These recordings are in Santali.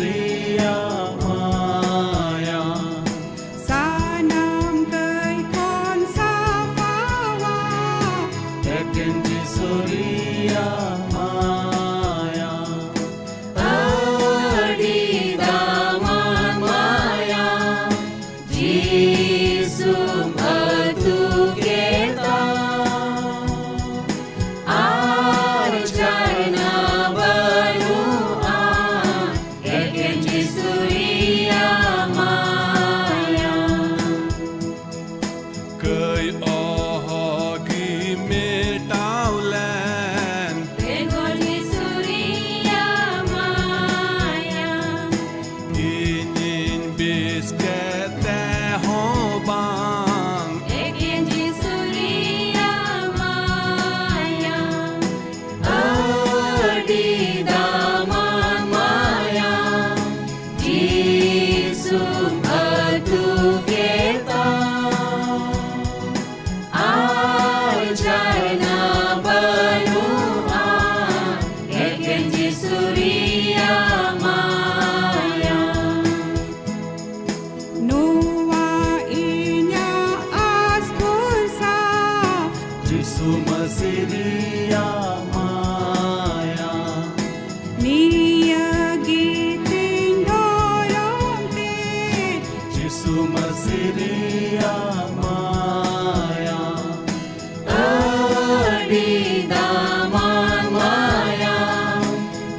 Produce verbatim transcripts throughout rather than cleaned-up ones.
ᱨᱮᱭᱟᱜ ᱢᱟᱭᱟ᱾ ᱥᱟᱱᱟᱢ ᱠᱟᱹᱭ ᱠᱷᱚᱱ ᱥᱟᱯᱷᱟᱣᱟ᱾ ᱮᱠᱮᱱ ᱡᱤᱥᱩ ᱨᱮᱭᱟᱜ ᱢᱟᱭᱟ᱾ ᱟᱹᱰᱤ ᱫᱟᱢᱟᱱ ᱢᱟᱭᱟ᱾ ᱡᱤᱥᱩᱢ ᱟᱹᱛᱩ ᱠᱮᱫᱟ᱾ ᱟᱨ ᱡᱷᱟᱨᱱᱟ ᱵᱟᱹᱱᱩᱜᱼᱟ᱾ ᱮᱠᱮᱱ ᱡᱤᱥᱩ ᱨᱮᱭᱟᱜ ᱢᱟᱭᱟ᱾ ᱠᱟᱹᱭ ᱚᱦᱚᱜᱤ ᱢᱮᱴᱟᱣ ᱞᱮᱱ᱾ ᱵᱮᱜᱚᱨ ᱡᱤᱥᱩ ᱨᱮᱭᱟᱜ ᱢᱟᱭᱟ᱾ ᱤᱧᱤᱧ ᱵᱮᱥ ᱠᱮᱛᱮ ᱦᱚᱸ ᱵᱟᱝ᱾ ᱮᱠᱮᱱ ᱡᱤᱥᱩ ᱨᱮᱭᱟᱜ ᱢᱟᱭᱟ᱾ ᱟᱹᱰᱤ ᱫᱟᱢᱟᱱ ᱢᱟᱭᱟ᱾ ᱡᱤᱥᱩᱢ ᱟᱹᱛᱩ ᱠᱮᱫᱟ᱾ ᱟᱨ ᱡᱷᱟᱨᱱᱟ ᱵᱟᱹᱱᱩᱜᱼᱟ᱾ ᱮᱠᱮᱱ ᱡᱤᱥᱩ ᱨᱮᱭᱟᱜ ᱢᱟᱭᱟ᱾ ᱱᱚᱣᱟ ᱤᱧᱟᱹᱜ ᱟᱥ ᱵᱷᱚᱨᱥᱟ᱾ ᱡᱤᱥᱩ ᱢᱟᱹᱥᱤ ᱨᱮᱭᱟᱜ ᱢᱟᱭᱟ᱾ ᱱᱤᱭᱟᱹ ᱜᱮ ᱛᱤᱧ ᱫᱷᱚᱨᱚᱢ ᱛᱮ᱾ ᱡᱤᱥᱩ ᱢᱟᱹᱥᱤ ᱨᱮᱭᱟᱜ ᱢᱟᱭᱟ᱾ ᱟᱹᱰᱤ ᱫᱟᱢᱟᱱ ᱢᱟᱭᱟ᱾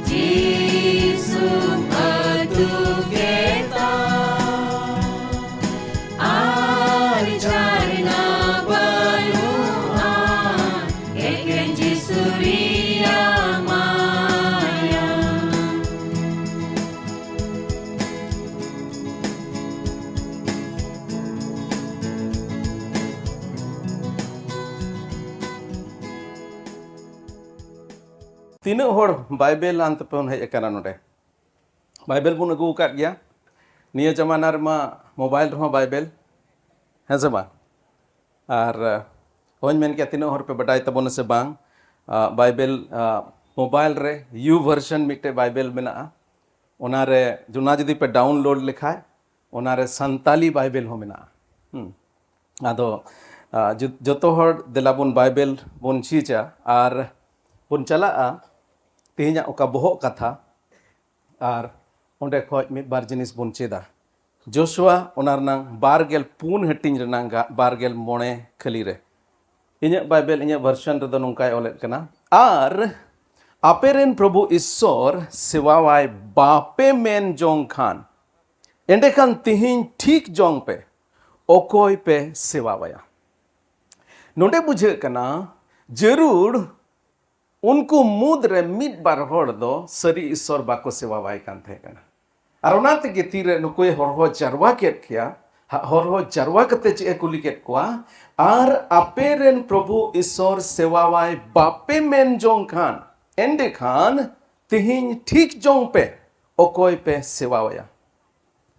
ᱡᱤᱥᱩᱢ ᱟᱹᱛᱩ ᱠᱮᱫᱟ᱾ ᱟᱨ ᱡᱷᱟᱨᱱᱟ ᱵᱟᱹᱱᱩᱜᱼᱟ᱾ ᱮᱠᱮᱱ ᱡᱤᱥᱩ ᱨᱮᱭᱟᱜ ᱢᱟᱭᱟ᱾ ᱛᱤᱱᱟᱹᱜ ᱦᱚᱲ ᱵᱟᱭᱵᱮᱞ ᱟᱱ ᱛᱮᱯᱮ ᱵᱚᱱ ᱦᱮᱡ ᱟᱠᱟᱱᱟ ᱱᱚᱰᱮ? ᱵᱟᱭᱵᱮᱞ ᱵᱚᱱ ᱟᱹᱜᱩ ᱟᱠᱟᱫ ᱜᱮᱭᱟ᱾ ᱱᱤᱭᱟᱹ ᱡᱟᱢᱟᱱᱟ ᱨᱮᱢᱟ ᱢᱳᱵᱟᱭᱤᱞ ᱨᱮᱦᱚᱸ ᱵᱟᱭᱵᱮᱞ, ᱦᱮᱸ ᱥᱮ ᱵᱟᱝ? ᱟᱨ ᱟᱸ, ᱚᱦᱚᱧ ᱢᱮᱱ ᱠᱮᱭᱟ ᱛᱤᱱᱟᱹᱜ ᱦᱚᱲ ᱯᱮ ᱵᱟᱰᱟᱭ ᱛᱟᱵᱚᱱᱟ ᱥᱮ ᱵᱟᱝ, ᱟᱸ, ᱵᱟᱭᱵᱮᱞ, ᱟᱸ, ᱢᱳᱵᱟᱭᱤᱞ ᱨᱮ ᱭᱩ ᱵᱷᱟᱨᱥᱚᱱ ᱢᱤᱫᱴᱮᱡ ᱵᱟᱭᱵᱮᱞ ᱢᱮᱱᱟᱜᱼᱟ᱾ ᱚᱱᱟᱨᱮ, ᱚᱱᱟ ᱡᱩᱫᱤ ᱯᱮ ᱰᱟᱣᱩᱱᱞᱳᱰ ᱞᱮᱠᱷᱟᱡ, ᱚᱱᱟᱨᱮ ᱥᱟᱱᱛᱟᱞᱤ ᱵᱟᱭᱵᱮᱞ ᱦᱚᱸ ᱢᱮᱱᱟᱜᱼᱟ᱾ ᱦᱩᱸ᱾ ᱟᱫᱚ ᱟ, ᱡᱚ- ᱡᱚᱛᱚ ᱦᱚᱲ ᱫᱮᱞᱟ ᱵᱚᱱ ᱵᱟᱭᱵᱮᱞ ᱵᱚᱱ ᱡᱷᱤᱡᱟ ᱟᱨ ᱵᱚᱱ ᱪᱟᱞᱟᱜᱼᱟ ᱛᱮᱦᱮᱧᱟᱜ ᱚᱠᱟ ᱵᱚᱦᱚᱜ ᱠᱟᱛᱷᱟ, ᱟᱨ ᱚᱸᱰᱮ ᱠᱷᱚᱡ ᱢᱤᱫ ᱵᱟᱨ ᱡᱤᱱᱤᱥ ᱵᱚᱱ ᱪᱮᱫᱟ᱾ ᱡᱳᱥᱩᱣᱟ ᱚᱱᱟ ᱨᱮᱱᱟᱝ ᱵᱟᱨ ᱜᱮᱞ ᱯᱩᱱ ᱦᱟᱹᱴᱤᱧ ᱨᱮᱱᱟᱝ ᱜᱟ- ᱵᱟᱨ ᱜᱮᱞ ᱢᱚᱬᱮ ᱠᱷᱟᱹᱞᱤ ᱨᱮ᱾ ᱤᱧᱟᱹᱜ ᱵᱟᱭᱵᱮᱞ, ᱤᱧᱟᱹᱜ ᱵᱷᱟᱨᱥᱚᱱ ᱨᱮᱫᱚ ᱱᱚᱝᱠᱟᱭ ᱚᱞᱮᱫ ᱠᱟᱱᱟ, "ᱟᱨ ᱟᱯᱮ ᱨᱮᱱ ᱯᱨᱚᱵᱷᱩ ᱤᱥᱥᱚᱨ ᱥᱮᱣᱟᱣᱟᱭ ᱵᱟᱯᱮ ᱢᱮᱱ ᱡᱚᱝ ᱠᱷᱟᱱ, ᱮᱸᱰᱮᱠᱷᱟᱱ ᱛᱤᱦᱤᱧ ᱴᱷᱤᱠ ᱡᱚᱝ ᱯᱮ, ᱚᱠᱚᱭ ᱯᱮ ᱥᱮᱣᱟᱣᱟᱭᱟ?" ᱱᱚᱰᱮ ᱵᱩᱡᱷᱟᱹᱜ ᱠᱟᱱᱟ, ᱡᱟᱹᱨᱩᱲ ᱩᱱᱠᱩ ᱢᱩᱫᱽ ᱨᱮ ᱢᱤᱫ ᱵᱟᱨ ᱦᱚᱲ ᱫᱚ ᱥᱟᱹᱨᱤ ᱤᱥᱥᱚᱨ ᱵᱟᱠᱚ ᱥᱮᱣᱟᱣᱟᱭ ᱠᱟᱱ ᱛᱟᱦᱮᱸ ᱠᱟᱱᱟ᱾ ᱟᱨ ᱚᱱᱟ ᱛᱮᱜᱮ ᱛᱤᱨᱮ ᱱᱩᱠᱩᱭ ᱦᱚᱨᱦᱚ ᱡᱟᱨᱣᱟ ᱠᱮᱫ ᱠᱚᱣᱟ, ᱦᱟ- ᱦᱚᱨᱦᱚ ᱡᱟᱨᱣᱟ ᱠᱟᱛᱮ ᱪᱮᱫ ᱮ ᱠᱩᱞᱤ ᱠᱮᱫ ᱠᱚᱣᱟ? "ᱟᱨ ᱟᱯᱮ ᱨᱮᱱ ᱯᱨᱚᱵᱷᱩ ᱤᱥᱥᱚᱨ ᱥᱮᱣᱟᱣᱟᱭ ᱵᱟᱯᱮ ᱢᱮᱱ ᱡᱚᱝ ᱠᱷᱟᱱ, ᱮᱸᱰᱮᱠᱷᱟᱱ ᱛᱤᱦᱤᱧ ᱴᱷᱤᱠ ᱡᱚᱝ ᱯᱮ, ᱚᱠᱚᱭ ᱯᱮ ᱥᱮᱣᱟᱣᱟᱭᱟ?"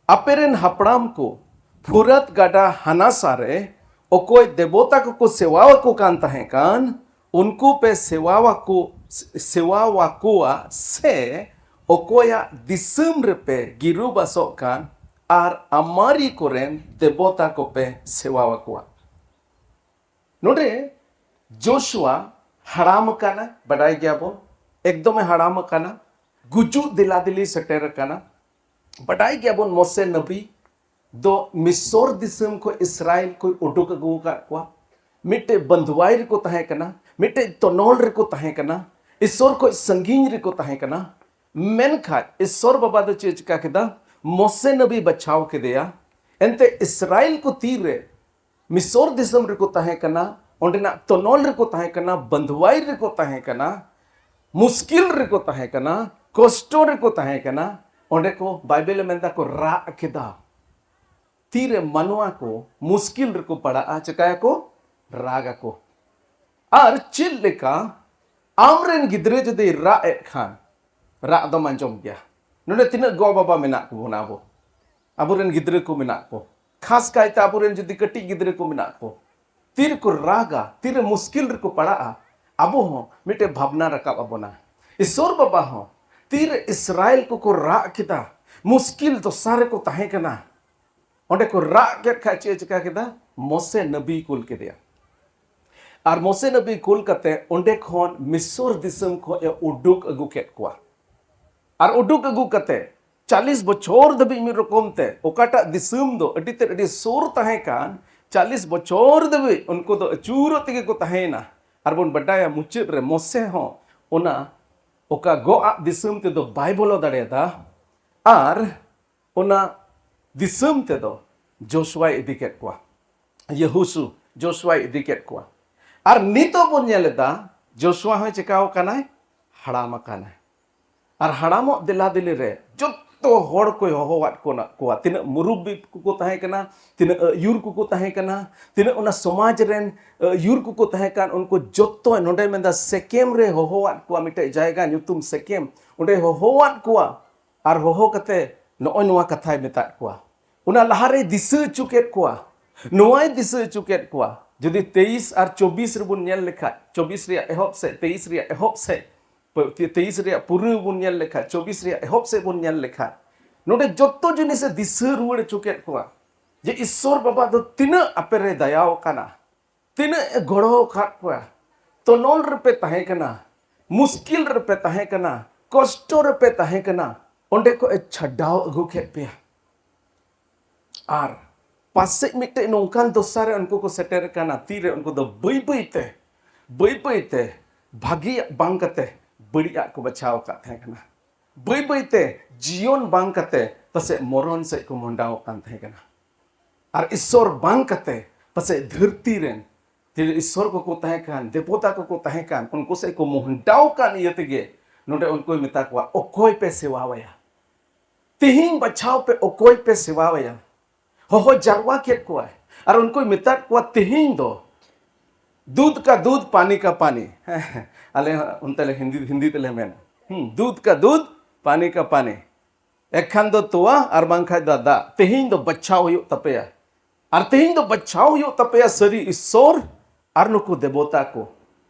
ᱟᱯᱮ ᱨᱮᱱ ᱦᱟᱯᱲᱟᱢ ᱠᱚ ᱯᱷᱩᱨᱟᱛ ᱜᱟᱰᱟ ᱦᱟᱱᱟᱥᱟ ᱨᱮ ᱚᱠᱚᱭ ᱫᱮᱵᱚᱛᱟ ᱠᱚᱠᱚ ᱥᱮᱣᱟ ᱟᱠᱚ ᱠᱟᱱ ᱛᱟᱦᱮᱸ ᱠᱟᱱ, ᱩᱱᱠᱩ ᱯᱮ ᱥᱮᱣᱟ ᱟᱠᱚ, ᱥᱮᱣᱟ ᱟᱠᱚᱣᱟ ᱥᱮ ᱚᱠᱚᱭᱟᱜ ᱫᱤᱥᱚᱢ ᱨᱮᱯᱮ ᱜᱤᱨᱟᱹᱵᱟᱥᱚᱜ ᱠᱟᱱ ᱟᱨ ᱟᱢᱟᱨᱤ ᱠᱚᱨᱮᱱ ᱫᱮᱵᱚᱛᱟ ᱠᱚᱯᱮ ᱥᱮᱣᱟ ᱟᱠᱚᱣᱟ? ᱱᱚᱰᱮ ᱡᱳᱥᱩᱣᱟ ᱦᱟᱲᱟᱢ ᱟᱠᱟᱱᱟ, ᱵᱟᱰᱟᱭ ᱜᱮᱭᱟᱵᱚᱱ, ᱮᱠᱫᱚᱢᱮ ᱦᱟᱲᱟᱢ ᱟᱠᱟᱱᱟ, ᱜᱩᱡᱩᱜ ᱫᱮᱞᱟ ᱫᱮᱞᱤ ᱥᱮᱴᱮᱨ ᱟᱠᱟᱱᱟ᱾ ᱵᱟᱰᱟᱭ ᱜᱮᱭᱟᱵᱚᱱ, ᱢᱚᱥᱮ ᱱᱟᱵᱤ ᱫᱚ ᱢᱤᱥᱚᱨ ᱫᱤᱥᱚᱢ ᱠᱷᱚᱱ ᱤᱥᱨᱟᱭᱮᱞ ᱠᱚᱭ ᱩᱰᱩᱠ ᱟᱹᱜᱩ ᱟᱠᱟᱫ ᱠᱚᱣᱟ᱾ ᱢᱤᱫᱴᱮᱡ ᱵᱟᱹᱱᱫᱷᱩᱣᱟᱭ ᱨᱮᱠᱚ ᱛᱟᱦᱮᱸ ᱠᱟᱱᱟ, ᱢᱤᱫᱴᱮᱡ ᱛᱚᱱᱚᱞ ᱨᱮᱠᱚ ᱛᱟᱦᱮᱸ ᱠᱟᱱᱟ, ᱤᱥᱚᱨ ᱠᱷᱚᱱ ᱥᱟᱺᱜᱤᱧ ᱨᱮᱠᱚ ᱛᱟᱦᱮᱸ ᱠᱟᱱᱟ᱾ ᱢᱮᱱᱠᱷᱟᱡ ᱤᱥᱚᱨ ᱵᱟᱵᱟ ᱫᱚ ᱪᱮᱫ ᱪᱤᱠᱟ ᱠᱮᱫᱟ? ᱢᱚᱥᱮ ᱱᱟᱵᱤ ᱵᱟᱪᱷᱟᱣ ᱠᱮᱫᱮᱭᱟ᱾ ᱮᱱᱛᱮ ᱤᱥᱨᱟᱭᱮᱞ ᱠᱚ ᱛᱤᱨᱮ ᱢᱤᱥᱚᱨ ᱫᱤᱥᱚᱢ ᱨᱮᱠᱚ ᱛᱟᱦᱮᱸ ᱠᱟᱱᱟ, ᱚᱸᱰᱮᱱᱟᱜ ᱛᱚᱱᱚᱞ ᱨᱮᱠᱚ ᱛᱟᱦᱮᱸ ᱠᱟᱱᱟ, ᱵᱟᱹᱱᱫᱷᱩᱣᱟᱭ ᱨᱮᱠᱚ ᱛᱟᱦᱮᱸ ᱠᱟᱱᱟ, ᱢᱩᱥᱠᱤᱞ ᱨᱮᱠᱚ ᱛᱟᱦᱮᱸ ᱠᱟᱱᱟ, ᱠᱚᱥᱴᱚ ᱨᱮᱠᱚ ᱛᱟᱦᱮᱸ ᱠᱟᱱᱟ, ᱚᱸᱰᱮ ᱠᱚ, ᱵᱟᱭᱵᱮᱞ ᱮ ᱢᱮᱱᱫᱟ, ᱠᱚ ᱨᱟᱜ ᱠᱮᱫᱟ᱾ ᱛᱤᱨᱮ ᱢᱟᱱᱣᱟ ᱠᱚ ᱢᱩᱥᱠᱤᱞ ᱨᱮᱠᱚ ᱯᱟᱲᱟᱜᱼᱟ, ᱪᱤᱠᱟᱭᱟᱠᱚ? ᱨᱟᱜ ᱟᱠᱚ᱾ ᱟᱨ ᱪᱮᱫ ᱞᱮᱠᱟ ᱟᱢᱨᱮᱱ ᱜᱤᱫᱽᱨᱟᱹ ᱡᱩᱫᱤ ᱨᱟᱜ ᱮᱫ ᱠᱷᱟᱱ, ᱨᱟᱜ ᱫᱚᱢ ᱟᱸᱡᱚᱢ ᱜᱮᱭᱟ᱾ ᱱᱚᱰᱮ ᱛᱤᱱᱟᱹᱜ ᱜᱚ ᱵᱟᱵᱟ ᱢᱮᱱᱟᱜ ᱠᱚ ᱵᱚᱱᱟ ᱟᱵᱚ? ᱟᱵᱚᱨᱮᱱ ᱜᱤᱫᱽᱨᱟᱹ ᱠᱚ ᱢᱮᱱᱟᱜ ᱠᱚ᱾ ᱠᱷᱟᱥ ᱠᱟᱭᱛᱮ ᱟᱵᱚᱨᱮᱱ ᱡᱩᱫᱤ ᱠᱟᱹᱴᱤᱡ ᱜᱤᱫᱽᱨᱟᱹ ᱠᱚ ᱢᱮᱱᱟᱜ ᱠᱚ, ᱛᱤ ᱨᱮᱠᱚ ᱨᱟᱜᱟ, ᱛᱤᱨᱮ ᱢᱩᱥᱠᱤᱞ ᱨᱮᱠᱚ ᱯᱟᱲᱟᱜᱼᱟ, ᱟᱵᱚ ᱦᱚᱸ ᱢᱤᱫᱴᱮᱱ ᱵᱷᱟᱵᱽᱱᱟ ᱨᱟᱠᱟᱵ ᱟᱵᱚᱱᱟ᱾ ᱤᱥᱚᱨ ᱵᱟᱵᱟ ᱦᱚᱸ ᱛᱤᱨᱮ ᱤᱥᱨᱟᱭᱮᱞ ᱠᱚᱠᱚ ᱨᱟᱜ ᱠᱮᱫᱟ, ᱢᱩᱥᱠᱤᱞ ᱫᱚᱥᱟ ᱨᱮᱠᱚ ᱛᱟᱦᱮᱸ ᱠᱟᱱᱟ, ᱚᱸᱰᱮ ᱠᱚ ᱨᱟᱜ ᱠᱮᱫ ᱠᱷᱟᱡ ᱪᱮᱫ ᱮ ᱪᱤᱠᱟ ᱠᱮᱫᱟ? ᱢᱚᱥᱮ ᱱᱟᱵᱤᱭ ᱠᱩᱞ ᱠᱮᱫᱮᱭᱟ᱾ ᱟᱨ ᱢᱚᱥᱮ ᱱᱟᱵᱤ ᱠᱩᱞ ᱠᱟᱛᱮ ᱚᱸᱰᱮ ᱠᱷᱚᱱ ᱢᱤᱥᱚᱨ ᱫᱤᱥᱚᱢ ᱠᱷᱚᱱ ᱮ ᱩᱰᱩᱠ ᱟᱹᱜᱩ ᱠᱮᱫ ᱠᱚᱣᱟ᱾ ᱟᱨ ᱩᱰᱩᱠ ᱟᱹᱜᱩ ᱠᱟᱛᱮ ᱪᱟᱞᱤᱥ ᱵᱚᱪᱷᱚᱨ ᱫᱷᱟᱹᱵᱤᱡ ᱢᱤᱫ ᱨᱚᱠᱚᱢ ᱛᱮ ᱚᱠᱟᱴᱟᱜ ᱫᱤᱥᱚᱢ ᱫᱚ ᱟᱹᱰᱤ ᱛᱮᱫ ᱟᱹᱰᱤ ᱥᱩᱨ ᱛᱟᱦᱮᱸ ᱠᱟᱱ, ᱪᱟᱞᱤᱥ ᱵᱚᱪᱷᱚᱨ ᱫᱷᱟᱹᱵᱤᱡ ᱩᱱᱠᱩ ᱫᱚ ᱟᱹᱪᱩᱨᱚᱜ ᱛᱮᱜᱮ ᱠᱚ ᱛᱟᱦᱮᱸᱭᱮᱱᱟ᱾ ᱟᱨ ᱵᱚᱱ ᱵᱟᱰᱟᱭᱟ ᱢᱩᱪᱟᱹᱫ ᱨᱮ ᱢᱚᱥᱮ ᱦᱚᱸ ᱚᱱᱟ ᱚᱠᱟ ᱜᱚᱜ ᱟᱜ ᱫᱤᱥᱚᱢ ᱛᱮᱫᱚ ᱵᱟᱭ ᱵᱚᱞᱚ ᱫᱟᱲᱮᱭᱟᱫᱟ᱾ ᱟᱨ ᱚᱱᱟ ᱫᱤᱥᱚᱢ ᱛᱮᱫᱚ ᱡᱳᱥᱩᱣᱟᱭ ᱤᱫᱤ ᱠᱮᱫ ᱠᱚᱣᱟ, ᱭᱮᱦᱩᱥᱩ ᱡᱳᱥᱩᱣᱟᱭ ᱤᱫᱤ ᱠᱮᱫ ᱠᱚᱣᱟ᱾ ᱟᱨ ᱱᱤᱛᱚᱜ ᱵᱚᱱ ᱧᱮᱞ ᱮᱫᱟ, ᱡᱳᱥᱩᱣᱟ ᱦᱚᱸᱭ ᱪᱤᱠᱟᱣ ᱟᱠᱟᱱᱟᱭ? ᱦᱟᱲᱟᱢ ᱟᱠᱟᱱᱟᱭ᱾ ᱟᱨ ᱦᱟᱲᱟᱢᱚᱜ ᱫᱮᱞᱟ ᱫᱮᱞᱤ ᱨᱮ ᱡᱚᱛᱚ ᱦᱚᱲ ᱠᱚᱭ ᱦᱚᱦᱚᱣᱟᱫ ᱠᱚ-, ᱠᱚᱣᱟ, ᱛᱤᱱᱟᱹᱜ ᱢᱩᱨᱩᱵᱵᱤ ᱠᱚᱠᱚ ᱛᱟᱦᱮᱸ ᱠᱟᱱᱟ, ᱛᱤᱱᱟᱹᱜ ᱟᱹᱭᱩᱨ ᱠᱚᱠᱚ ᱛᱟᱦᱮᱸ ᱠᱟᱱᱟ, ᱛᱤᱱᱟᱹᱜ ᱚᱱᱟ ᱥᱚᱢᱟᱡᱽ ᱨᱮᱱ ᱟᱹᱭᱩᱨ ᱠᱚᱠᱚ ᱛᱟᱦᱮᱸ ᱠᱟᱱ, ᱩᱱᱠᱩ ᱡᱚᱛᱚ ᱱᱚᱰᱮ ᱢᱮᱱᱫᱟ ᱥᱮᱠᱮᱢ ᱨᱮ ᱦᱚᱦᱚᱣᱟᱫ ᱠᱚᱣᱟ, ᱢᱤᱫᱴᱮᱡ ᱡᱟᱭᱜᱟ ᱧᱩᱛᱩᱢ ᱥᱮᱠᱮᱢ, ᱚᱸᱰᱮ ᱦᱚᱦᱚᱣᱟᱫ ᱠᱚᱣᱟ᱾ ᱟᱨ ᱦᱚᱦᱚ ᱠᱟᱛᱮ ᱱᱚᱜᱼᱚᱭ ᱱᱚᱣᱟ ᱠᱟᱛᱷᱟᱭ ᱢᱮᱛᱟᱫ ᱠᱚᱣᱟ᱾ ᱚᱱᱟ ᱞᱟᱦᱟᱨᱮᱭ ᱫᱤᱥᱟᱹ ᱦᱚᱪᱚ ᱠᱮᱫ ᱠᱚᱣᱟ, ᱱᱚᱣᱟᱭ ᱫᱤᱥᱟᱹ ᱦᱚᱪᱚ ᱠᱮᱫ ᱠᱚᱣᱟ᱾ ᱡᱩᱫᱤ ᱛᱮᱭᱤᱥ ᱟᱨ ᱪᱚᱵᱵᱤᱥ ᱨᱮᱵᱚᱱ ᱧᱮᱞ ᱞᱮᱠᱷᱟᱡ, ᱪᱚᱵᱵᱤᱥ ᱨᱮᱭᱟᱜ ᱮᱦᱚᱵ ᱥᱮᱫ, ᱛᱮᱭᱤᱥ ᱨᱮᱭᱟᱜ ᱮᱦᱚᱵ ᱥᱮᱫ, ᱛᱮᱭᱤᱥ ᱨᱮᱭᱟᱜ ᱯᱩᱨᱟᱹ ᱵᱚᱱ ᱧᱮᱞ ᱞᱮᱠᱷᱟᱡ, ᱪᱚᱵᱵᱤᱥ ᱨᱮᱭᱟᱜ ᱮᱦᱚᱵ ᱥᱮᱫ ᱵᱚᱱ ᱧᱮᱞ ᱞᱮᱠᱷᱟᱡ, ᱱᱚᱰᱮ ᱡᱚᱛᱚ ᱡᱤᱱᱤᱥᱮ ᱫᱤᱥᱟᱹ ᱨᱩᱣᱟᱹᱲ ᱦᱚᱪᱚ ᱠᱮᱫ ᱠᱚᱣᱟ ᱡᱮ ᱤᱥᱥᱚᱨ ᱵᱟᱵᱟ ᱫᱚ ᱛᱤᱱᱟᱹᱜ ᱟᱯᱮ ᱨᱮ ᱫᱟᱭᱟᱣ ᱟᱠᱟᱱᱟ, ᱛᱤᱱᱟᱹᱜ ᱮ ᱜᱚᱲᱚ ᱟᱠᱟᱫ ᱠᱚᱣᱟ᱾ ᱛᱚᱱᱚᱞ ᱨᱮᱯᱮ ᱛᱟᱦᱮᱸ ᱠᱟᱱᱟ, ᱢᱩᱥᱠᱤᱞ ᱨᱮᱯᱮ ᱛᱟᱦᱮᱸ ᱠᱟᱱᱟ, ᱠᱚᱥᱴᱚ ᱨᱮᱯᱮ ᱛᱟᱦᱮᱸ ᱠᱟᱱᱟ, ᱚᱸᱰᱮ ᱠᱷᱚᱱ ᱮ ᱪᱷᱟᱰᱟᱣ ᱟᱹᱜᱩ ᱠᱮᱫ ᱯᱮᱭᱟ᱾ ᱟᱨ ᱯᱟᱥᱮᱡ ᱢᱤᱫᱴᱮᱡ ᱱᱚᱝᱠᱟᱱ ᱫᱚᱥᱟ ᱨᱮ ᱩᱱᱠᱩ ᱠᱚ ᱥᱮᱴᱮᱨ ᱟᱠᱟᱱᱟ, ᱛᱤᱨᱮ ᱩᱱᱠᱩ ᱫᱚ ᱵᱟᱹᱭ ᱵᱟᱹᱭ ᱛᱮ, ᱵᱟᱹᱭ ᱵᱟᱹᱭ ᱛᱮ ᱵᱷᱟᱹᱜᱤᱭᱟᱜ ᱵᱟᱝ ᱠᱟᱛᱮ ᱵᱟᱹᱲᱤᱡᱟᱜ ᱠᱚ ᱵᱟᱪᱷᱟᱣ ᱟᱠᱟᱫ ᱛᱟᱦᱮᱸ ᱠᱟᱱᱟ᱾ ᱵᱟᱹᱭ ᱵᱟᱹᱭ ᱛᱮ ᱡᱤᱭᱚᱱ ᱵᱟᱝ ᱠᱟᱛᱮ ᱯᱟᱥᱮᱡ ᱢᱚᱨᱚᱱ ᱥᱮᱫ ᱠᱚ ᱢᱚᱦᱰᱟᱣᱚᱜ ᱠᱟᱱ ᱛᱟᱦᱮᱸ ᱠᱟᱱᱟ᱾ ᱟᱨ ᱤᱥᱥᱚᱨ ᱵᱟᱝ ᱠᱟᱛᱮ ᱯᱟᱥᱮᱡ ᱫᱷᱟᱹᱨᱛᱤ ᱨᱮᱱ ᱡᱮ ᱤᱥᱥᱚᱨ ᱠᱚᱠᱚ ᱛᱟᱦᱮᱸ ᱠᱟᱱ, ᱫᱮᱵᱚᱛᱟ ᱠᱚᱠᱚ ᱛᱟᱦᱮᱸ ᱠᱟᱱ, ᱩᱱᱠᱩ ᱥᱮᱫ ᱠᱚ ᱢᱚᱦᱰᱟᱣ ᱠᱟᱱ ᱤᱭᱟᱹ ᱛᱮᱜᱮ ᱱᱚᱰᱮ ᱩᱱᱠᱩᱭ ᱢᱮᱛᱟ ᱠᱚᱣᱟ, "ᱚᱠᱚᱭ ᱯᱮ ᱥᱮᱵᱟᱣᱟᱭᱟ? ᱛᱮᱦᱮᱧ ᱵᱟᱪᱷᱟᱣ ᱯᱮ, ᱚᱠᱚᱭ ᱯᱮ ᱥᱮᱵᱟᱣᱟᱭᱟ?" ᱦᱚᱦᱚ ᱡᱟᱨᱣᱟ ᱠᱮᱫ ᱠᱚᱣᱟᱭ ᱟᱨ ᱩᱱᱠᱩᱭ ᱢᱮᱛᱟᱫ ᱠᱚᱣᱟ, "ᱛᱮᱦᱮᱧ ᱫᱚ ᱫᱩᱫᱷ ᱠᱟ ᱫᱩᱫᱷ, ᱯᱟᱱᱤ ᱠᱟ ᱯᱟᱱᱤ᱾" ᱟᱞᱮ ᱦᱚᱸ ᱚᱱᱛᱮ ᱞᱮ ᱦᱤᱱᱫᱤ, ᱦᱤᱱᱫᱤ ᱛᱮᱞᱮ ᱢᱮᱱᱟ, ᱦᱩᱸ, "ᱫᱩᱫᱷ ᱠᱟ ᱫᱩᱫᱷ, ᱯᱟᱱᱤ ᱠᱟ ᱯᱟᱱᱤ, ᱮᱠᱷᱟᱱ ᱫᱚ ᱛᱚᱣᱟ ᱟᱨ ᱵᱟᱝᱠᱷᱟᱡ ᱫᱚ ᱫᱟᱜ᱾ ᱛᱮᱦᱮᱧ ᱫᱚ ᱵᱟᱪᱷᱟᱣ ᱦᱩᱭᱩᱜ ᱛᱟᱯᱮᱭᱟ, ᱟᱨ ᱛᱮᱦᱮᱧ ᱫᱚ ᱵᱟᱪᱷᱟᱣ ᱦᱩᱭᱩᱜ ᱛᱟᱯᱮᱭᱟ ᱥᱟᱹᱨᱤ ᱤᱥᱥᱚᱨ ᱟᱨ ᱱᱩᱠᱩ ᱫᱮᱵᱚᱛᱟ ᱠᱚ᱾